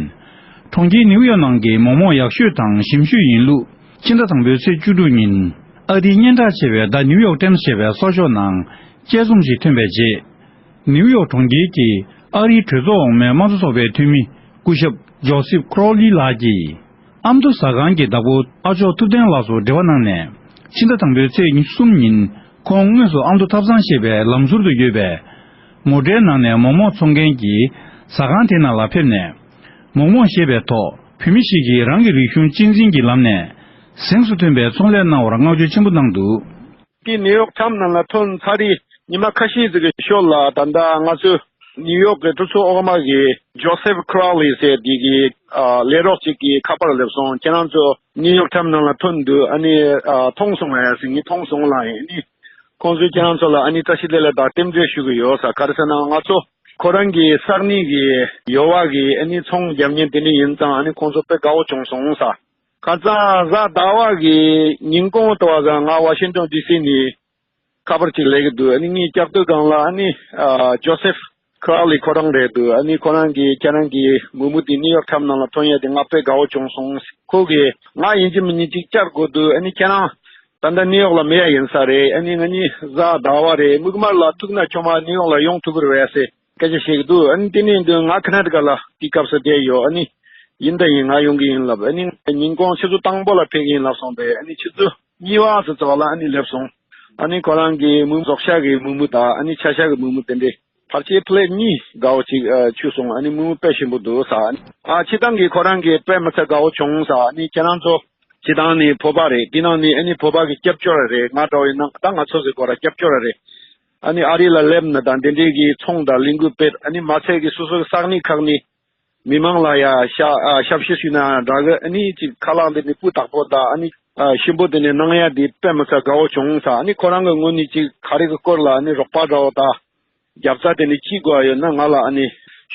གྲོང་ཁྱེར་ནིའུ་ཡོག་ནང་གི་མོག་མོག་ཡག་ཤོས་དང་ཞིམ་ཤོས་ཡིན་ལུགས། ཕྱི་ཟླ་དང་པོའི་ཚེས་བཅུ་དྲུག་ཉིན། ཨ་རིའི་སྙན་གྲགས་ཆེ་བའི་The New York Times ཞེས་པའི་གསར་ཤོག་ནང་། དཔྱད་རྩོམ་ཞིག་ཐོན་པའི་རྗེས། ནིའུ་ཡོག་གྲོང་ཁྱེར་གྱི་ཨ་རིའི་གྲོས་ཚོགས་འོག་མའི་དམངས་གཙོ་ཚོགས་པའི་འཐུས་མི། སྐུ་ཞབས་ཇོ་སེབ་ཁྲོ་ལི་ལགས་ཀྱིས། ཨ་མདོ་ཟ་ཁང་གི་བདག་པོ་ཨ་ཅོག་ཐུབ་བསྟན་ལགས་སུ་འབྲེལ་བ་གནང་ནས། ཕྱི་ཟླ་དང་པོའི་ཚེས་ཉི་ཤུ་གསུམ་ཉིན། ཁོང་དངོས་སུ་ཨ་མདོ་ཐབ་ཚང་ཞེས་པའི་ལམ་ཟུར་དུ་ཡོད་པའི། མོ་ཊའི་ནང་ནས་མོག་མོག་འཚོང་མཁན་གྱི་ཟ་ཁང་དེ་ནང་ལ་ཕེབས་ནས། མོག་མོག་ཞེས་པའི་ཐོག་བོད་མི་ཞིག་གིས་རང་གི་རིག་གཞུང་གཅེས་འཛིན་གྱི་ལམ་ནས། གཟེངས་སུ་ཐོན་པའི་ཚོང་ལས་གནང་བར་བསྔགས་བརྗོད་ཆེན་པོ་གནང་འདུག། དེ་ནིའུ་ཡོག་ཊའིམ་ནང་ལ་ཐོན་ཚར་རེད། ཉི་མ་ཁ་ཤས་ཙམ་གྱི་ཤུལ་ལ་ད་ལྟ་ང་ཚོ་ནིའུ་ཡོག་གི་གྲོས་ཚོགས་འོག་མ་གི་ཇོ་སེབ་ཁྲོ་ལི་ཟེར་དེ་གི་ཨ་ལས་རོགས་ཅིག་གི་ཁ་པར་སླེབས་སོང་། ཁྱེད་རང་ཚོ་ནིའུ་ཡོག་ཊའིམ་ནང་ལ་ཐོན་འདུག། ཨ་ནི་ཨ་མཐོང་སོང་ངས་ཟེར། ངས་མཐོང་སོང་ལ་ཡིན་ནི། ཁོང་ཚོས་ཁྱེད་རང་ཚོ་ལ་ཨ་ནི་བཀྲ་ཤིས་བདེ་ལེགས་དང་རྟེན་འབྲེལ་ཞུ་གི་ཡོད་ཟེར། ག་རེ་ཟེར་ན་ང་ཚོ་ཁོ་རང་གི་ས་གནས་ཀྱི་ཡོ་བ་གི་ཨ་ནི་ཚོང་རྒྱག་མཁན་དེ་འདྲ་ཡིན་ཙང་ཨ་ནི་ཁོང་ཚོ་དཔེ་དགའ་བོ་བྱུང་སོང་ཟེར། ཁ་སང་གཟའ་ཟླ་བ་གི་ཉིན་གུང་དུ་བ་ཟེར་ང་ཝ་ཤིང་ཏོན་ཌི་སི་ནས་ཁ་པར་ཅིག་སླེབས་ཀྱི་འདུག། ཨ་ནི་ངས་བཀྱག་དུས་སྒང་ལ་ཨ་ནི་ཨ་ཇོ་སེབ་ཁྲོ་ལི་ཁོ་རང་རེད་འདུག། ཨ་ནི་ཁོ་རང་གིས་ཁྱེད་རང་གི་མུ་མུ་དེ་ནིའུ་ཡོག་ཊའིམ་ནང་ལ་ཐོན་ཡ་དེ་ང་དཔེ་དགའ་བོ་བྱུང་སོང་། ཁོ་གིས་ང་ཡིན་གཅིག་མིན་གཅིག་བཅར་དགོས་འདུག། ཨ་ནི་ཁྱེད་རང་ད་ལྟ་ནིའུ་ཡོག་ལ་མེད་ཡ་ཡིན་ས་རེད། ཨ་ནི་ང་གཉིས་གཟའ་ཟླ་བ་རེད། མིག་དམར་ལ་ཐུག་ན་ཆུང་མ་ནིའུ་ཡོག་ལ་ཡོང་ཐུབ་ཀྱི་རེད་བས་ཟེར་སྐད་ཆ་བཤད་ཀྱི་འདུག། ཨ་ནི་དེ་ནས་འདུག་ང་ཁ་ན་ཊ་ཀ་ལ་དེ་སྐབས་སུ་བསྡད་ཡོད། ཨ་ནི་ཡིན་ད་ཡིན་ང་ཡོང་གི་ཡིན་ལབ། ཨ་ནི་ཉིན་གུང་ཆུ་ཚོད་དང་པོ་ལ་ཕེབས་ཀྱི་ཡིན་ལབ་སོང་པས། ཨ་ནི་ཆུ་ཚོད་གཉིས་པ་ཙམ་ཙམ་ལ་ཨ་ནི་སླེབས་སོང་། ཨ་ནི་ཁོ་རང་གི་མུ་རྫོགས་ཤག་གི་མུ་མུ་དང་ཨ་ནི་ཆ་ཤག་གི་མུ་མུ་དེ་འདྲས་ཕལ་ཆེར་པི་ལེ་ཊི་གཉིས་དགའ་བོ་ཅིག་ཨ་མཆོད་སོང་། ཨ་ནི་མུ་མུ་དཔེ་ཞིམ་པོ་འདུག་ཟེར། ཨ་ནི་ཨ་སྤྱིར་བཏང་གི་ཁོ་རང་གི་དཔེ་མི་སྲིད་དགའ་བོ་བྱུང་ཟེར། ཨ་ནི་ཁྱེད་རང་ཚོ་སྤྱིར་བཏང་ནི་བོད་པ་རེད། དེ་ནང་ནི་ཨ་ནི་བོད་པ་གི་སྐྱབས་བཅོལ་རེད། ང་འདྲ་བོ་ཡིན་ན་ད་ང་ཚོ་ཟེར་དགོས་ར་སྐྱབས་བཅོལ་རེད། ཨ་ནི་ཨ་རི་ལ་སླེབས་ན་ད་འདི་འདྲའི་གི་ཚོང་དང་ལས་འགུལ་སྤེལ། ཨ་ནི་མ་ཚད་ཀྱི་སོ་སོ་གི་ས་གནས་ཁག་ནས། མི་མང་ལ་ཡ་ཤ་ཨ་ཞབས་ཕྱི་ཞུས་ན་འདྲ་གི། ཨ་ནི་ཅིག་ཁ་ལག་འདི་ནི་སྤུས་དག་པོ་དང་ཨ་ནི་ཨ་ཞིམ་པོ་དེ་ནི་གནང་ཡ་འདི་དཔེ་མི་སྲིད་དགའ་བོ་བྱུང་ཟེར། ཨ་ནི་ཁོ་རང་གི་ངོས་ནས་ཅིག་ག་རེ་གི་སྐོར་ལ་ཨ་ནི་རོགས་པ་འདྲ་བོ་དང་རྒྱབ་རྩ་དེ་ནི་ཅི་དགོས་ཡོད་ན་ང་ལ་ཨ་ནི་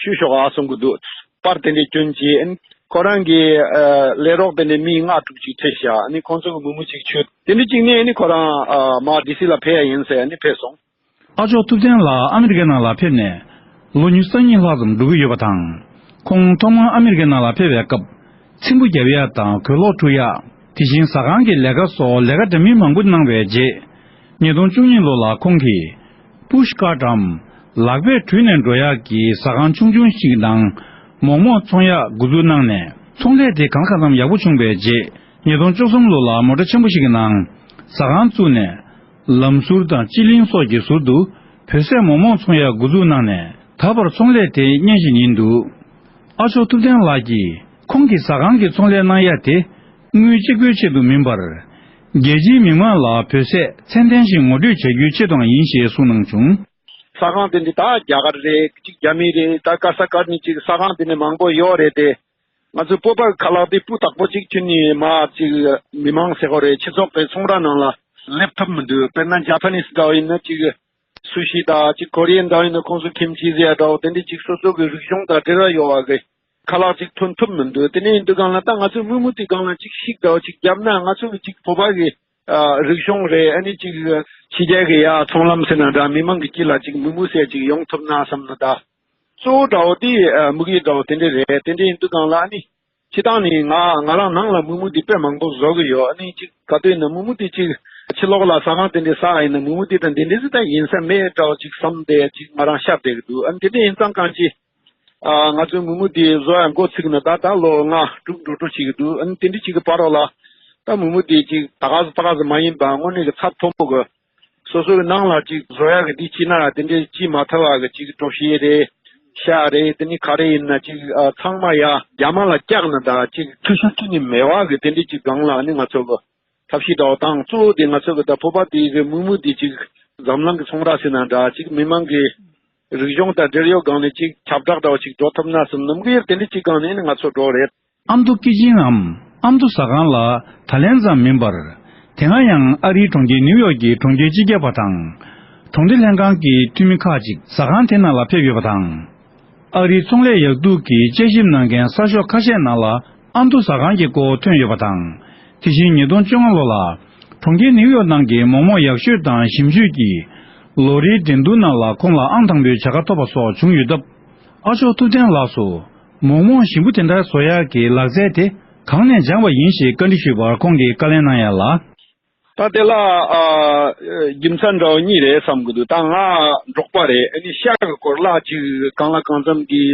ཞུ་ཤོག་ཨ་གསུང་གི་འདུག། པར་དེ་འདྲའི་སྐྱོན་ཅི། ཨ་ནི་ཁོ་རང་གི་ཨ་ལས་རོགས་དེ་ནི་མི་ལྔ་དྲུག་ཅིག་ཁྲིད་བཞག། ཨ་ནི་ཁོང་ཚོ་གི་མུ་མུ་ཅིག་མཆོད། དེ་འདྲ་ཅིག་ནས་ཨ་ནི་ཁོ་རང་ཨ་མར་ཌི་སི་ལ་ཕེབས་ཡ་ཡིན་ཟེར་ཨ་ནི་ཕེབས་སོང་། ཨ་ཅོག་ཐུབ་བསྟན་ལགས་ཨ་མི་རི་ཀའི་ནང་ལ་ཕེབས་ནས་ལོ་ཉི་ཤུ་རྩ་གཉིས་ལྷག་ཙམ་འགྲོ་གི་ཡོད་པ་དང་། ཁོང་ཐོག་མར་ཨ་མི་རི་ཀའི་ནང་ལ་ཕེབས་པའི་སྐབས། ཚེམ་བུ་རྒྱབ་ཡ་དང་གོས་ལོག་འཁྲུ་ཡ། དེ་བཞིན་ཟ་ཁང་གི་ལས་ཀ་སོགས་ལས་ཀ་འདྲ་མིན་མང་པོ་གནང་བའི་རྗེས། ཉིས་སྟོང་བཅུ་གཉིས་ལོ་ལ་ཁོང་གིས། པུཤ་ཀར་ཊམ། ལག་པས་འཁྲུས་ནས་འགྲོ་ཡག་གི་ཟ་ཁང་ཆུང་ཆུང་ཞིག་ནང་མོག་མོག་འཚོང་ཡག་འགོ་འཛུགས་གནང་ནས། ཚོང་ལས་དེ་གང་ལ་གང་འཚམ་ཡག་པོ་བྱུང་བའི་རྗེས། ཉིས་སྟོང་བཅུ་གསུམ་ལོ་ལ་མོ་ཊ་ཆེན་པོ་ཞིག་གི་ནང་ཟ་ཁང་བཙུགས་ནས། ལམ་ཟུར་དང་སྤྱི་གླིང་སོགས་ཀྱི་ཟུར་དུ་བོད་ཟས་མོག་མོག་འཚོང་ཡག་འགོ་འཛུགས་གནང་ནས། ད་བར་ཚོང་ལས་དེ་སྙན་ཞིང་ཡིན་འདུག། ཨ་ཅོག་ཐུབ་བསྟན་ལགས་ཀྱིས་ཁོང་གི་ཟ་ཁང་གི་ཚོང་ལས་གནང་ཡ་དེ་དངུལ་གཅིག་པོའི་ཆེད་དུ་མིན་པར། རྒྱལ་སྤྱིའི་མི་མང་ལ་བོད་ཟས་ཚད་ལྡན་ཞིག་ངོ་སྤྲོད་བྱ་རྒྱུའི་ཆེད་དུའང་ཡིན་ཞེས་གསུངས་གནང་བྱུང་། ཟ་ཁང་དེ་འདི་ད་རྒྱ་གར་རེད། གཅིག་རྒྱ་མི་རེད། ད་ག་ས་ག་ནས་གཅིག་ཟ་ཁང་དེ་ནས་མང་པོ་ཡོད་རེད་དེ། ང་ཚོའི་བོད་པ་གི་ཁ་ལག་དེ་སྤུས་དག་པོ་གཅིག་ཁྱོན་ནས་མ་གཅིག་མི་མང་ཟེར་དགོས་རེད། སྤྱི་ཚོགས་པའི་ཚོང་ར་ནང་ལ་སླེབས་ཐུབ་མི་འདུག། དཔེར་ན་ཇ་པ་ནིས་འདྲ་བོ་ཡིན་ན་གཅིག་སུ་ཤི་དང་གཅིག་ཀོ་རི་ཡན་འདྲ་བོ་ཡིན་ན་ཁོང་ཚོ་ཁིམ་ཅི་ཟེར་ཡ་འདྲ་བོ་དེ་འདྲ་གཅིག་སོ་སོ་གི་རིག་གཞུང་དང་འབྲེལ་བ་ཡོད་པ་གི་ཁ་ལག་ཅིག་ཐོན་ཐུབ་མི་འདུག། དེ་ནས་ཡིན་དུས་སྒང་ལ་ད་ང་ཚོའི་མི་མུ་དེ་སྒང་ལ་ཅིག་ཤིག་འདྲ་བོ་ཅིག་བརྒྱབ་ན་ང་ཚོ་གི་ཅིག་བོད་པ་གི་ཨ་རིག་གཞུང་རེད། ཨ་ནི་ཅིག་ཕྱི་རྒྱལ་གི་ཡ་ཚོང་ལམ་ཟེར་ན་འདྲ་མི་མང་གི་དཀྱིལ་ལ་ཅིག་མི་མུ་ཟེར་ཅིག་ཡོང་ཐུབ་ན་བསམ་ན་ད། གཙོ་བོ་འདྲ་བོ་དེ་ཨ་དམིགས་ཡུལ་འདྲ་བོ་དེ་འདྲ་རེད། དེ་འདྲ་ཡིན་དུས་སྒང་ལ་ཨ་ནི་སྤྱིར་བཏང་ནི་ང་ང་རང་ནང་ལ་མི་མུ་དེ་དཔེ་མང་པོ་བཟོ་གི་ཡོད། ཨ་ནི་ཅིག་ག་དུས་ཡིན་ན་མི་མུ་དེ་ཅིག་ཕྱི་ལོགས་ལ་ཟ་ཁང་དེ་འདྲ་ཟ་ཡིན་ན་མི་མུ་དེ་དང་དེ་འདྲ་ཟིག་ད་ཡིན་ས་མེད་འདྲ་བོ་ཅིག་བསམ་སྟེ་ཅིག་ང་རང་ཤ་བདེ་གི་འདུག། ཨ་ནི་དེ་འདྲ་ཡིན་ཙང་གང་ཅི། ཨ་ང་ཚོའི་མི་མུ་དེ་བཟོ་ཡ་འགོ་ཚུགས་ན་ད་ད་ལོ་ལྔ་དྲུག་འགྲོ་འགྲོ་བྱེད་ཀྱི་འདུག། ཨ་ནི་དེ་འདྲ་བྱེད་ཀྱི་བར་རོ་ལ་ད་མི་མུ་དེ་ཅིག་ད་ག་ཟེ་ད་ག་ཟེ་མ་ཡིན་པ་དངོས་གནས་ཀྱི་ཚད་མཐོན་པོ་གི་སོ་སོའི་ནང་ལ་ཅིག་བཟོ་ཡ་གི་དེ་ཅི་ན་དེ་འདྲ་ཅི་མ་ཐུབ་པ་གི་ཅིག་གྲོ་ཞིབ་རེད། ཤ་རེད། དེ་ནི་ག་རེ་ཡིན་ན་ཅིག་ཨ་ཚང་མ་ཡ་རྒྱ་དམག་ལ་བཀྱགས་ན་ད་ཅིག་འཐུས་ཤོར་ཐུབ་ནི་མེད་པ་གི་དེ་འདྲ་ཅིག་སྒང་ལ་ནི་ང་ཚོ་གི་ཐབས་ཤེས་འདྲ་བོ་དང་། གཙོ་བོ་དེ་ང་ཚོ་གི་ད་བོད་པ་དེ་གི་མི་མུ་དེ་ཅིག་འཛམ་གླིང་གི་ཚོང་ར་ཟེར་ན་འདྲ། ཅིག་མི་མང་གི་རིག་གཞུང་དང་འབྲེལ་ཡོད་སྒང་ནས་ཅིག་ཁྱབ་བསྒྲགས་འདྲ་བོ་ཅིག་འགྲོ་ཐུབ་ན་བསམ་ནམ་གི་དེ་འདྲ་ཅིག་སྒང་ནས་ནི་ང་ཚོ་འགྲོ་རེད། ཨ་མདོ་སྐྱེས་ཆེན་ནམ་ཨ་མདོ་ཟ་ཁང་ལ་ད་ལན་ཙམ་མིན་པར། དེ་སྔ་ཡང་ཨ་རིའི་གྲོང་ཁྱེར་ནིའུ་ཡོག་གི་གྲོང་ཁྱེར་སྤྱི་ཁྱབ་པ་དང་། གྲོང་སྡེ་ལྷན་ཁང་གི་འཐུས་མི་ཁག་ཅིག་ཟ་ཁང་དེ་ནང་ལ་ཕེབས་ཡོད་པ་དང་། ཨ་རིའི་ཚོང་ལས་ཡག་སྡུག་གི་དཔྱད་ཞིབ་གནང་མཁན་གསར་ཤོག་ཁ་ཤས་ནང་ལ་ཨ་མདོ་ཟ་ཁང་གི་སྐོར་ཐོན་ཡོད་པ་དང་། དེ་བཞིན་ཉིས་སྟོང་བཅོ་ལྔ་ལོ་ལ་གྲོང་ཁྱེར་ནིའུ་ཡོག་ནང་གི་མོག་མོག་ཡག་ཤོས་དང་ཞིམ་ཤོས་ཀྱི་ལོ་རེའི་འགྲན་བསྡུར་ནང་ལ་ཁོང་ལ་ཨང་དང་པོའི་བྱ་དགའ་ཐོབ་པ་སོགས་བྱུང་ཡོད་སྟབས། ཨ་མཆོག་ཐུབ་བསྟན་ལགས་སུ། མོག་མོག་ཞིམ་པོ་དེ་འདྲ་བཟོ་ཡག་གི་ལག་རྩལ་དེ་གང་ནས་སྦྱངས་པ་ཡིན་ཞེས་བཀའ་འདྲི་ཞུས་པར། ཁོང་གིས་བཀའ་ལན་གནང་ཡག་ལ། ད་དེ་ལ་ཨ་རྒྱུ་མཚན་འདྲ་བོ་གཉིས་རེད་བསམ་གི་འདུག་ད་ང་འབྲོག་པ་རེད། ཨ་ནི་ཤ་གི་སྐོར་ལ་ཅིག་གང་ལ་གང་འཚམ་གྱི་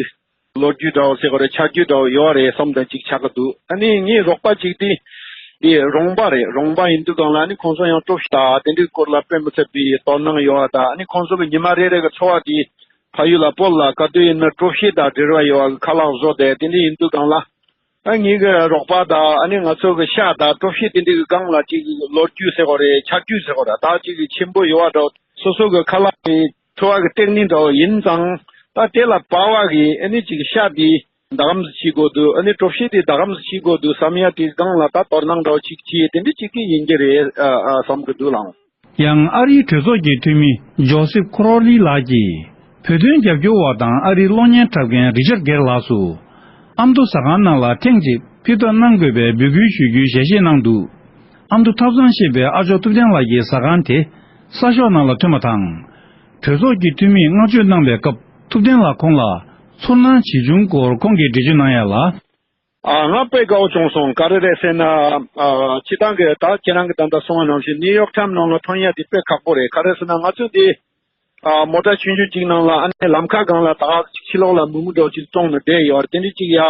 ལོ་རྒྱུས་འདྲ་བོ་ཟེར་དགོས་རེད། ཆ་རྒྱུས་འདྲ་བོ་ཡོད་རེད་བསམ་དང་ཅིག་ཆགས་ཀྱི་འདུག་ཨ་ནི་ངའི་རོགས་པ་ཅིག་དེ་དེ་རོང་པ་རེད། རོང་པ་ཡིན་དུས་སྒང་ལ་ཨ་ནི་ཁོང་ཚོ་ཡང་སྤྲོ་ཤ་དང་དེ་འདྲའི་སྐོར་ལ་དཔེ་མི་སྲིད་པའི་དོ་སྣང་ཡོད་པ་དང་། ཨ་ནི་ཁོང་ཚོ་གི་ཉི་མ་རེ་རེ་གི་འཚོ་བ་དེ་ཕ་ཡུལ་ལ་བོད་ལ་ག་དུས་ཡིན་ན་སྤྲོ་ཤ་དང་འབྲེལ་བ་ཡོད་པ་གི་ཁ་ལག་བཟོ་དེ་དེ་འདྲ་ཡིན་དུས་སྒང་ལ། ཨ་ངེད་ཀྱི་རོགས་པ་དང་ཨ་ནི་ང་ཚོ་གི་ཤ་དང་སྤྲོ་ཤ་དེ་འདྲའི་གི་སྒང་ལ་ཅིག་ལོ་རྒྱུས་ཟེར་དགོས་རེད། ཆ་རྒྱུས་ཟེར་དགོས་རེད། ད་ཅིག་གི་ཆེན་པོ་ཡོད་པ་འདྲ་བོ། སོ་སོ་གི་ཁ་ལག་གི་འཚོ་བ་གི་ལྟེ་གནས་འདྲ་བོ་ཡིན་ཙང་། ད་དེ་ལ་དཔའ་བ་གི་ཨ་ནི་ཅིག་ཤ་དེ་ད་གམ་ཟིག་བྱེད་དགོས་འདུག་ཨ་ནི་སྤྲོ་ཤ་དེ་ད་གམ་ཟིག་བྱེད་དགོས་འདུག་བསམ་ཡ་དེ་སྒང་ལ་ད་དོ་སྣང་འདྲ་བོ་ཅིག་བྱས་དེ་འདྲ་ཅིག་གི་ཡིན་གྱི་རེད་ཨ་ཨ་བསམ་གི་འདུག་ལགས། ཡང་ཨ་རིའི་གྲོས་ཚོགས་ཀྱི་འཐུས་མི་ཇོ་སེབ་ཁོ་རོ་ལི་ལགས་ཀྱིས། བོད་དོན་རྒྱབ་སྐྱོར་བ་དང་ཨ་རིའི་གློག་བརྙན་འཁྲབ་མཁན་རི་ཅར་གེར་ལགས་སུ། ཨ་མདོ་ཟ་ཁང་ནང་ལ་ཐེངས་གཅིག་ཕེབས་ཐོག་གནང་དགོས་པའི་འབོད་སྐུལ་ཞུ་རྒྱུའི་ཞལ་བཞེས་གནང་འདུག་ཨ་མདོ་ཐབ་ཚང་ཞེས་པའི་ཨ་ཅོག་ཐུབ་བསྟན་ལགས་ཀྱི་ཟ་ཁང་དེ་གསར་ཤོག་ནང་ལ་ཐོན་པ་དང་། གྲོས་ཚོགས་ཀྱི་འཐུས་མིས་བསྔགས་བརྗོད་གནང་བའི་སྐབས། ཐུབ་བསྟན་ལགས་ཁོང་ལ་ཚོར་སྣང་ཇི་བྱུང་སྐོར་ཁོང་གིས་འགྲེལ་བརྗོད་གནང་ཡ་ལ། ཨ། ང་དཔེ་དགའ་བོ་བྱུང་སོང་། ག་རེ་རེད་ཟེར་ན། ཨ། སྤྱིར་བཏང་གི་ད་ཁྱེད་རང་གི་ད་ལྟ་གསུངས་པ་ནང་བཞིན་ནིའུ་ཡོག་ཊའིམ་ནང་ལ་ཐོན་ཡ་དེ་དཔེ་ཁག་པོ་རེད། ག་རེ་ཟེར་ན་ང་ཚོ་འདི། ཨ། མོ་ཊ་ཆུང་ཆུང་གཅིག་ནང་ལ་ཨ་ནི་ལམ་ཁ་སྒང་ལ་ད་ཅིག་ཕྱི་ལོགས་ལ་མི་མུ་འདྲ་བོ་ཅིག་བཙོངས་ནས་བསྡད་ཡོད་རེད། དེ་འདྲ་ཅིག་ཡ་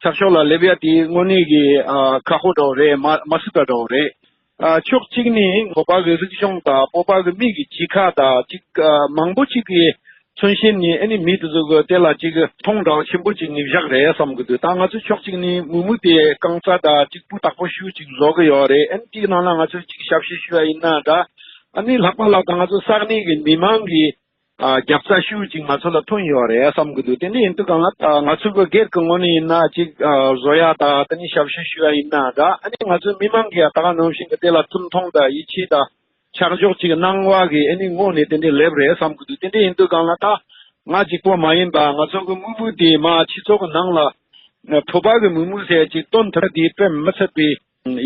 ཆག་ཤོག་ལ་སླེབས་ཡ་དེ་དངོས་གནས་ཀྱི་ཨ་ཁག་པོ་འདྲ་བོ་རེད། མ་མ་སྲིད་པ་འདྲ་བོ་རེད། ཨ། ཕྱོགས་གཅིག་ནས་བོད་པ་གི་རིག་གཞུང་དང་བོད་པ་གི་མི་གི་གྱིས་ཁ་དང་ཅིག་ཨ། མང་པོ་ཅིག་གི་མཚོན་བྱེད་ནི་ཨ་ནི་མི་དེ་ཚོ་གི་དེ་ལ་ཅིག་མཐོང་འདྲ་བོ་ཆེན་པོ་ཅིག་ནི་བཞག་རེད་བསམ་གི་འདུག་ད་ང་ཚོ་ཕྱོགས་གཅིག་ནས་མི་མུ་དེ་རྐང་ཚ་དང་ཅིག་སྤུས་དག་པོ་ཞེ་པོ་ཅིག་བཟོ་གི་ཡོད་རེད། ཨ་ནི་དེའི་ནང་ལ་ང་ཚོ་ཅིག་ཞབས་ཕྱི་ཞུ་བ་ཡིན་ན་འདྲ། ཨ་ནི་ལྷག་པར་ལ་ད་ང་ཚོ་ས་གནས་གི་མི་མང་གི་ཨ། རྒྱབ་རྩ་ཤུགས་ཅིག་ང་ཚོ་ལ་ཐོན་ཡོད་རེད་བསམ་གི་འདུག་དེ་འདྲ་ཡིན་དུས་སྒང་ལ་ཨ། ང་ཚོ་གི་སྒེར་གི་ངོས་ནས་ཡིན་ན་ཅིག་ཨ། བཟོ་ཡ་དང་དེ་ནས་ཞབས་ཕྱི་ཞུ་ཡ་ཡིན་ན་འདྲ། ཨ་ནི་ང་ཚོའི་མི་མང་གིས་ད་ག་ནང་བཞིན་གི་དེ་ལ་བརྩི་མཐོང་དང་ཡིད་ཆེས་དང་ཆ་འཇོག་ཅིག་གནང་བ་གི་ཨ་ནི་ངོས་ནས་དེ་འདྲ་སླེབས་རེད་བསམ་གི་འདུག་དེ་འདྲ་ཡིན་དུས་སྒང་ལ་ད་ང་གཅིག་པོ་མ་ཡིན་པ་ང་ཚོ་གི་མི་མུ་དེ་མ་སྤྱི་ཚོགས་གི་ནང་ལ་བོད་པ་གི་མི་མུ་ཟེར་ཅིག་སྟོན་ཐུབ་དེ་དཔེ་མི་སྲིད་པའི་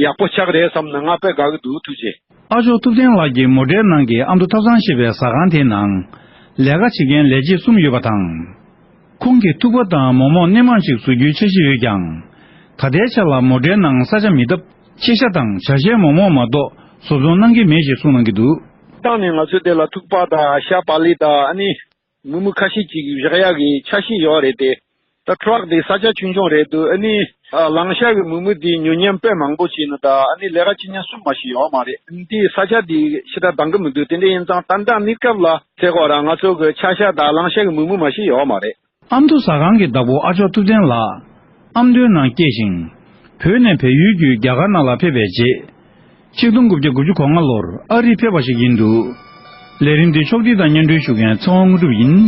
ཡག་པོ་ཆགས་རེད་བསམ་ན་ང་དཔེ་དགའ་གི་འདུག་ཐུགས་རྗེ་ཆེ། ཨ་ཅོག་ཐུབ་བསྟན་ལགས་ཀྱི་མོ་ཊའི་ནང་གི་ཨ་མདོ་ཐབ་ཚང་ཞེས་པའི་ཟ་ཁང་དེའི་ནང་ལས་ཀ་བྱེད་མཁན་ལས་བྱེད་གསུམ་ཡོད་པ་དང་། ཁོང་གིས་ཐུག་པ་དང་མོག་མོག་སྣེ་མང་ཞིག་བཟོ་རྒྱུའི་འཆར་གཞི་ཡོད་ཀྱང་། ད་ལྟའི་ཆ་ལ་མོ་ཊའི་ནང་ས་ཆ་མེད་སྟབས་ཁྱི་ཤ་དང་བྱ་ཤའི་མོག་མོག་མ་གཏོགས་བཟོ་ཚོང་གནང་གི་མེད་ཅེས་གསུངས་གནང་གི་འདུག་ད་ནི་ང་ཚོའི་དེ་ལ་ཐུག་པ་དང་ཤ་བག་ལེབ་དང་ཨ་ནི། མི་མུ་ཁ་ཤས་ཅིག་བཞག་ཡག་གི་འཆར་གཞི་ཡོད་རེད་དེ། ད་ཊ་རག་དེ་ས་ཆ་ཆུང་ཆུང་རེད་འདུག་ཨ་ནི་ཨ། ལང་ཤ་གི་མི་མུ་དེ་ཉོ་མཁན་དཔེ་མང་པོ་ཅིག་ནི་ད་ཨ་ནི་ལས་ཀ་བྱེད་མཁན་གསུམ་མ་ཞིག་ཡོད་མ་རེད། འདི་ས་ཆ་དེ་ཞེ་དྲག་འདང་གི་མི་འདུག་དེ་འདྲ་ཡིན་ཙང་ད་ལྟ་གནས་སྐབས་ལ་ཟེར་དགོས་ར་ང་ཚོ་གི་ཆ་ཤ་དང་ལང་ཤ་གི་མི་མུ་མ་ཞིག་ཡོད་མ་རེད། ཨ་མདོ་ཟ་ཁང་གི་བདག་པོ་ཨ་ཅོག་ཐུབ་བསྟན་ལགས་ཨ་མདོའི་ནང་སྐྱེས་ཤིང་། བོད་ནས་བལ་ཡུལ་བརྒྱུད་རྒྱ་གར་ནང་ལ་ཕེབས་པའི་རྗེས། ཆིག་སྟོང་དགུ་བརྒྱ་དགུ་བཅུ་གོ་ལྔ་ལོར་ཨ་རིར་ཕེབས་པ་ཞིག་ཡིན་འདུག་ལས་རིམ་འདི་ཕྱོགས་སྒྲིག་དང་སྙན་སྒྲོན་ཞུ་མཁན་ཚེ་དབང་དངོས་གྲུབ་ཡིན།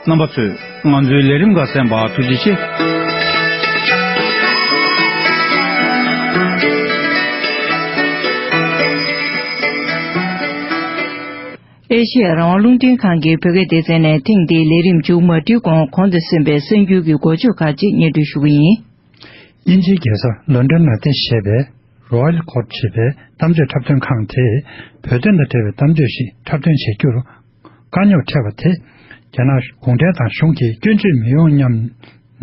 རྣམ་པ་ཚོས་ང་ཚོའི་ལས་རིམ་ཁག་གསན་པར་ཐུགས་རྗེ་ཆེ། ཨེ་ཤེ་ཡ་རང་དབང་རླུང་འཕྲིན་ཁང་གི་བོད་སྐད་སྡེ་ཚན་ནས་ཐེངས་འདིའི་ལས་རིམ་མཇུག་མ་སྒྲིལ་གོང་གོང་དུ་གསན་པའི་གསར་འགྱུར་གྱི་འགོ་བརྗོད་ཁག་ཅིག་སྙན་སྒྲོན་ཞུ་གི་ཡིན། དབྱིན་ཇིའི་རྒྱལ་ས་ལོན་ཌོན་ནང་རྟེན་གཞི་བྱས་པའི་Royal Court ཞེས་པའི་གཏམ་བརྗོད་འཁྲབ་སྟོན་ཁང་དེས་བོད་དོན་དང་འབྲེལ་བའི་གཏམ་བརྗོད་ཞིག་འཁྲབ་སྟོན་བྱེད་རྒྱུར་དཀའ་རྙོག་འཕྲད་པ་དེ། རྒྱ་ནག་གུང་ཁྲན་ཏང་གཞུང་གིས་སྐྱོན་བརྗོད་མི་ཡོང་སྙམ་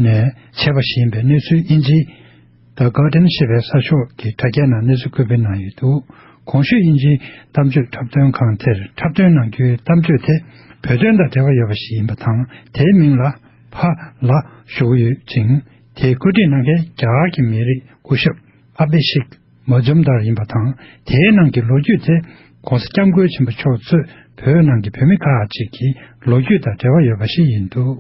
ནས་བྱས་པ་ཞིག་ཡིན་པའི་གནས་ཚུལ་དབྱིན་ཇིའི་The Guardian ཞེས་པའི་གསར་ཤོག་གི་དྲ་རྒྱའི་ནང་གནས་ཚུལ་བཀོད་སྤེལ་གནང་ཡོད་འདུག་གོང་ཞུས་དབྱིན་ཇིའི་གཏམ་བརྗོད་འཁྲབ་སྟོན་ཁང་དེར་འཁྲབ་སྟོན་གནང་རྒྱུའི་གཏམ་བརྗོད་དེ་བོད་དོན་དང་འབྲེལ་བ་ཡོད་པ་ཞིག་ཡིན་པ་དང་། དེའི་མིང་ལ་ཕ་ལ་ཞུ་གི་ཡོད་ཅིང་། དེའི་བཀོད་སྒྲིག་གནང་མཁན་རྒྱ་གར་གྱི་མི་རིགས་སྐུ་ཞབས་ཨ་བྷི་ཤེག་མ་ཛུམ་དར་ཡིན་པ་དང་། དེའི་ནང་གི་ལོ་རྒྱུས་དེ་༸གོང་ས་༸སྐྱབས་མགོན་ཆེན་པོ་མཆོག་གཙོས་བོད་ནང་གི་བོད་མི་ཁག་ཅིག་གི་ལོ་རྒྱུས་དང་འབྲེལ་བ་ཡོད་པ་ཞིག་ཡིན་འདུག་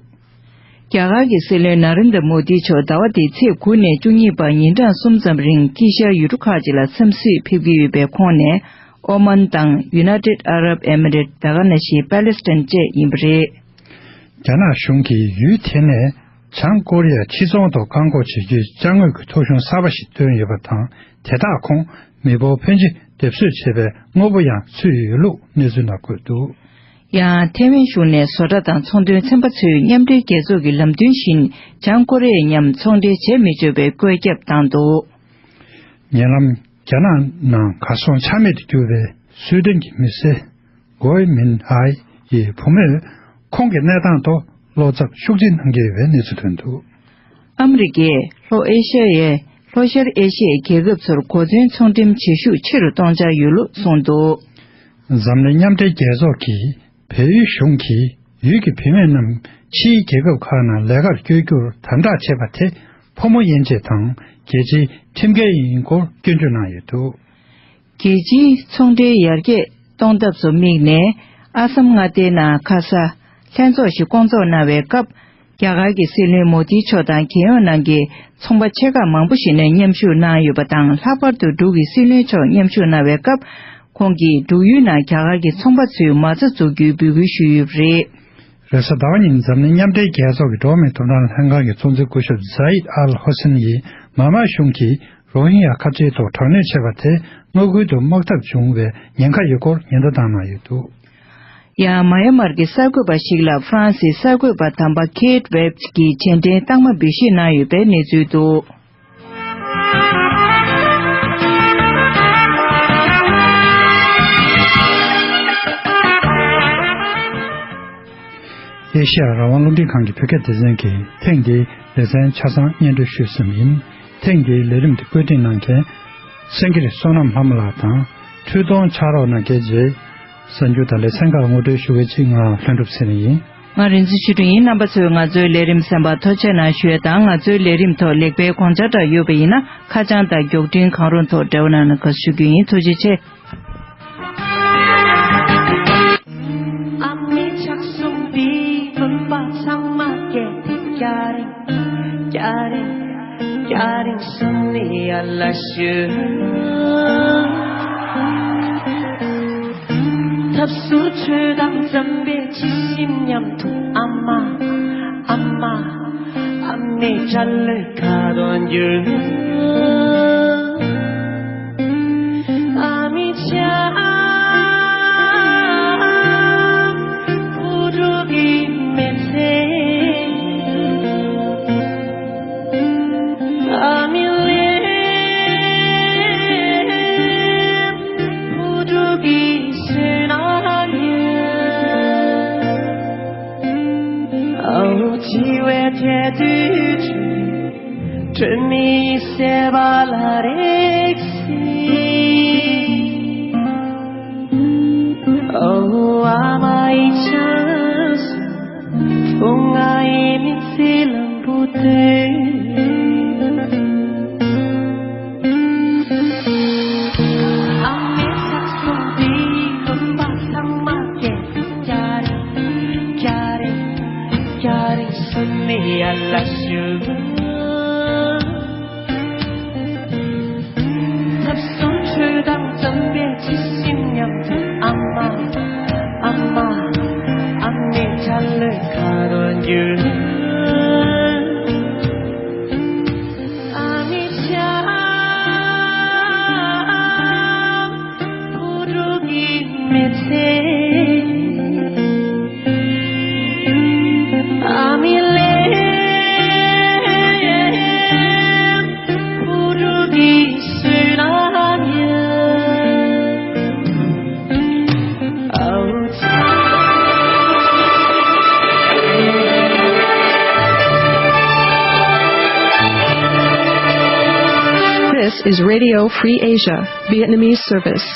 རྒྱ་གར་གྱི་སྲིད་བློན་ན་རེན་དྲ་མོ་དི་མཆོག་ཟླ་བ་འདིའི་ཚེས་དགུ་ནས་བཅུ་གཉིས་བར་ཉིན་གྲངས་གསུམ་ཙམ་རིང་དཀྱིལ་ཤར་ཡུལ་གྲུ་ཁག་ཅིག་ལ་འཚམས་གཟིགས་ཕེབས་ཀྱི་ཡོད་པའི་ཁོངས་ནས། ཨོ་མན་དང་United Arab Emirates། ད་ག་ནང་བཞིན་པ་ལེ་སི་ཐན་བཅས་ཡིན་པ་རེད། རྒྱ་ནག་གཞུང་གིས་ཡུལ་དེ་ནས་བྱང་ཀོ་རི་ཡ་ཕྱི་ཚོང་ཐོག་བཀག་འགོག་བྱེད་རྒྱུའི་ཅ་དངོས་ཀྱི་ཐོ་གཞུང་གསར་པ་ཞིག་བཏོན་ཡོད་པ་དང་། དེ་དག་ཁོངས་མི་འབོར་ཕོན་ཆེ་སྡེབ་གསོད་བྱས་པའི་དངོས་པོ་ཡང་ཚུད་ཡོད་ལུགས་གནས་ཚུལ་ནང་འཁོད་འདུག། ཡང་ཐའེ་ཝན་གཞུང་ནས་བཟོ་གྲྭ་དང་ཚོང་དོན་ཚན་པ་ཚོས་མཉམ་འབྲེལ་རྒྱལ་ཚོགས་ཀྱི་ལམ་སྟོན་བཞིན་བྱང་ཀོ་རི་ཡའི་མཉམ་ཚོང་འབྲེལ་བྱེད་མི་ཆོག་པའི་བཀོད་ཁྱབ་བཏང་འདུག། ཉེ་ལམ་རྒྱ་ནག་ནང་གར་སོང་ཆ་མེད་དུ་གྱུར་བའི་སུའེ་ཏེན་གྱི་མི་སེར་གོའི་མིན་ཨའི་ཡི་བུ་མོས་ཁོང་གི་གནས་སྟངས་ཐོག་བློ་འཚབ་ཤུགས་ཆེ་གནང་གི་ཡོད་པའི་གནས་ཚུལ་ཐོན་འདུག། ཨ་མི་རི་ཀས་ལྷོ་ཨེ་ཤ་ཡའི་ལྷོ་ཤར་ཨེ་ཤ་ཡའི་རྒྱལ་ཁབ་ཚོར་གོ་མཚོན་ཚོང་འགྲེམས་བྱེད་ཤུགས་ཆེ་རུ་གཏོང་འཆར་ཡོད་ལུགས་གསུངས་འདུག། འཛམ་གླིང་མཉམ་འབྲེལ་རྒྱལ་ཚོགས་ཀྱིས་བལ་ཡུལ་གཞུང་གིས་ཡུལ་གྱི་བུད་མེད་རྣམས་ཕྱིའི་རྒྱལ་ཁབ་ཁག་ནང་ལས་ཀར་བསྐྱོད་རྒྱུར་དམ་དྲག་བྱེད་པ་དེ་ཕོ་མོ་དབྱེ་འབྱེད་དང་རྒྱལ་སྤྱིའི་ཁྲིམས་འགལ་ཡིན་སྐོར་སྐྱོན་བརྗོད་གནང་ཡོད་འདུག། རྒྱལ་སྤྱིའི་ཚོང་འབྲེལ་ཡར་རྒྱས་གཏོང་ཐབས་སུ་དམིགས་ནས། ཨ་སམ་མངའ་སྡེའི་ནང་ཁ་ས་ལྷན་ཚོགས་ཤིག་བསྐོང་ཚོགས་གནང་བའི་སྐབས། རྒྱ་གར་གྱི་སྲིད་བློན་མོ་དི་མཆོག་དང་རྒྱལ་ཡོངས་ནང་གི་ཚོང་པ་ཆེ་ཁག་མང་པོ་ཞིག་ནས་མཉམ་ཞུགས་གནང་ཡོད་པ་དང་། ལྷག་པར་དུ་འབྲུག་གི་སྲིད་བློན་མཆོག་མཉམ་ཞུགས་གནང་བའི་སྐབས། ཁོང་གིས་འབྲུག་ཡུལ་ནང་རྒྱ་གར་གྱི་ཚོང་པ་ཚོའི་མ་རྩ་འཛུགས་རྒྱུའི་འབོད་སྐུལ་ཞུས་ཡོད་པ་རེད། རེས་གཟའ་ཟླ་བ་ཉིན་འཛམ་གླིང་མཉམ་འབྲེལ་རྒྱལ་ཚོགས་ཀྱི་འགྲོ་བ་མིའི་ཐོབ་ཐང་ལྷན་ཁང་གི་གཙོ་འཛིན་སྐུ་ཞབས་ཛ་ཡིད་ཨལ་ཧོ་སན་ཡིས་མཱ་མཱ་གཞུང་གིས་རོ་ཧིན་ཡ་ཁ་ཆེའི་ཐོག་དྲག་གནོན་བྱས་པ་དེ་མངའ་ཁུལ་དུ་དམག་འཐབ་འབྱུང་བའི་ཉེན་ཁ་ཡོད་སྐོར་ཉེན་བརྡ་བཏང་གནང་ཡོད་འདུག། ཡང་མཱ་ཡན་མར་གྱི་གསར་འགོད་པ་ཞིག་ལ་ཧྥ་རན་སིའི་གསར་འགོད་པ་དམ་པ་ཁེ་ཏི་ཝེབ་ཀྱིས་རྗེས་དྲན་རྟགས་མ་འབུལ་བཞེས་གནང་ཡོད་པའི་གནས་ཚུལ་འདུག། ཨེ་ཤ་ཡ་རང་དབང་རླུང་འཕྲིན་ཁང་གི་བོད་སྐད་སྡེ་ཚན་གྱིས་ཐེངས་འདིའི་ལེ་ཚན་ཆ་ཚང་སྙན་སྒྲོན་ཞུས་ཟིན་པ་ཡིན། ཐེངས་འདིའི་ལས་རིམ་འདི་བཀོད་སྒྲིག་གནང་མཁན་སེང་གེ་བསོད་ནམས་ལྷ་མོ་ལགས་དང་། འཕྲུལ་གཏོང་ཕྱག་རོགས་གནང་མཁན་རྗེ་གསར་འགྱུར་དང་ལེ་ཚན་ཁག་ངོ་སྤྲོད་ཞུ་མཁན་གཅིག་ང་ལྷུན་གྲུབ་ཚེ་རིང་ཡིན། ང་རིན་ཆེན་ཆོས་སྒྲོན་ཡིན། རྣམ་པ་ཚོས་ང་ཚོའི་ལས་རིམ་གསན་པར་ཐུགས་རྗེ་གནང་ཞུ་ཡ་དང་། ང་ཚོའི་ལས་རིམ་ཐོག་ལེགས་སྤེལ་དགོངས་འཆར་འདྲ་ཡོད་པ་ཡིན་ན། ཁ་བྱང་དང་མགྱོགས་འཕྲིན་གང་རུང་ཐོག་འབྲེལ་བ་གནང་ན་དགའ་བསུ་ཞུ་རྒྱུ་ཡིན། ཐུགས་རྗེ་ཆེ། ཨ་མའི་ཕྱག་ཟུང་འདིས་བུམ་པ་ཚང་མ་བསྐྱལ་ཏེ། སྐྱ་རེངས་སྐྱ་རེངས་སྐྱ་རེངས་སུམ་ནི་ཡར་ལ་ཞུ། ཐབ་ཟུར་ཁྲོད་དང་འཛམ་བུའི་ཇི་བཞིན་མཉམ་དུ། ཨ་མ་ཨ་མ་ཨ་མའི་སྐྲ་ལོའི་ཁ་དོག་འགྱུར། ཨ་མའི་ལྕམ་བུ་ཕྲུག་གི་མི་ཚེ། ཨ་མའི་ལུས་བུ་ཕྲུག་གི་བསོད་ནམས་ཡིན། ཨ་འུ་བྱིས་པའི་ཐལ་རྡུལ་ཁྲོད། དྲི་མེད་སེམས་པ་ལ་རེག་སྲིད། ཨོ་ཨ་མ་ཡི་ཆང་སོ། ཐུང་ང་ཡི་མི་ཚེ་ལམ་བུ་དེ། ཨ་མའི་ཕྱག་ཟུང་འདིས་བུམ་པ་ཚང་མ་བསྐྱལ། སྐྱ་རེངས་སྐྱ་རེངས་སྐྱ་རེངས་སུམ་ནི་ཡར་ལ་ཞུ། ཐབ་ཟུར་ཁྲོད་དང་འཛམ་བུའི་ཇི་བཞིན་མཉམ་དུ། ཨ་མ་ཨ་མ་ཨ་མའི་སྐྲ་ལོའི་ཁ་དོག་འགྱུར། ཨ་མའི་ལྕམ་བུ་ཕྲུག་གི་མི་ཚེ། ཨ་མའི་ལུས་བུ་ཕྲུག་གི་བསོད་ནམས་ཡིན། ཨ་འུ་ཚ། This is Radio Free Asia, Vietnamese service.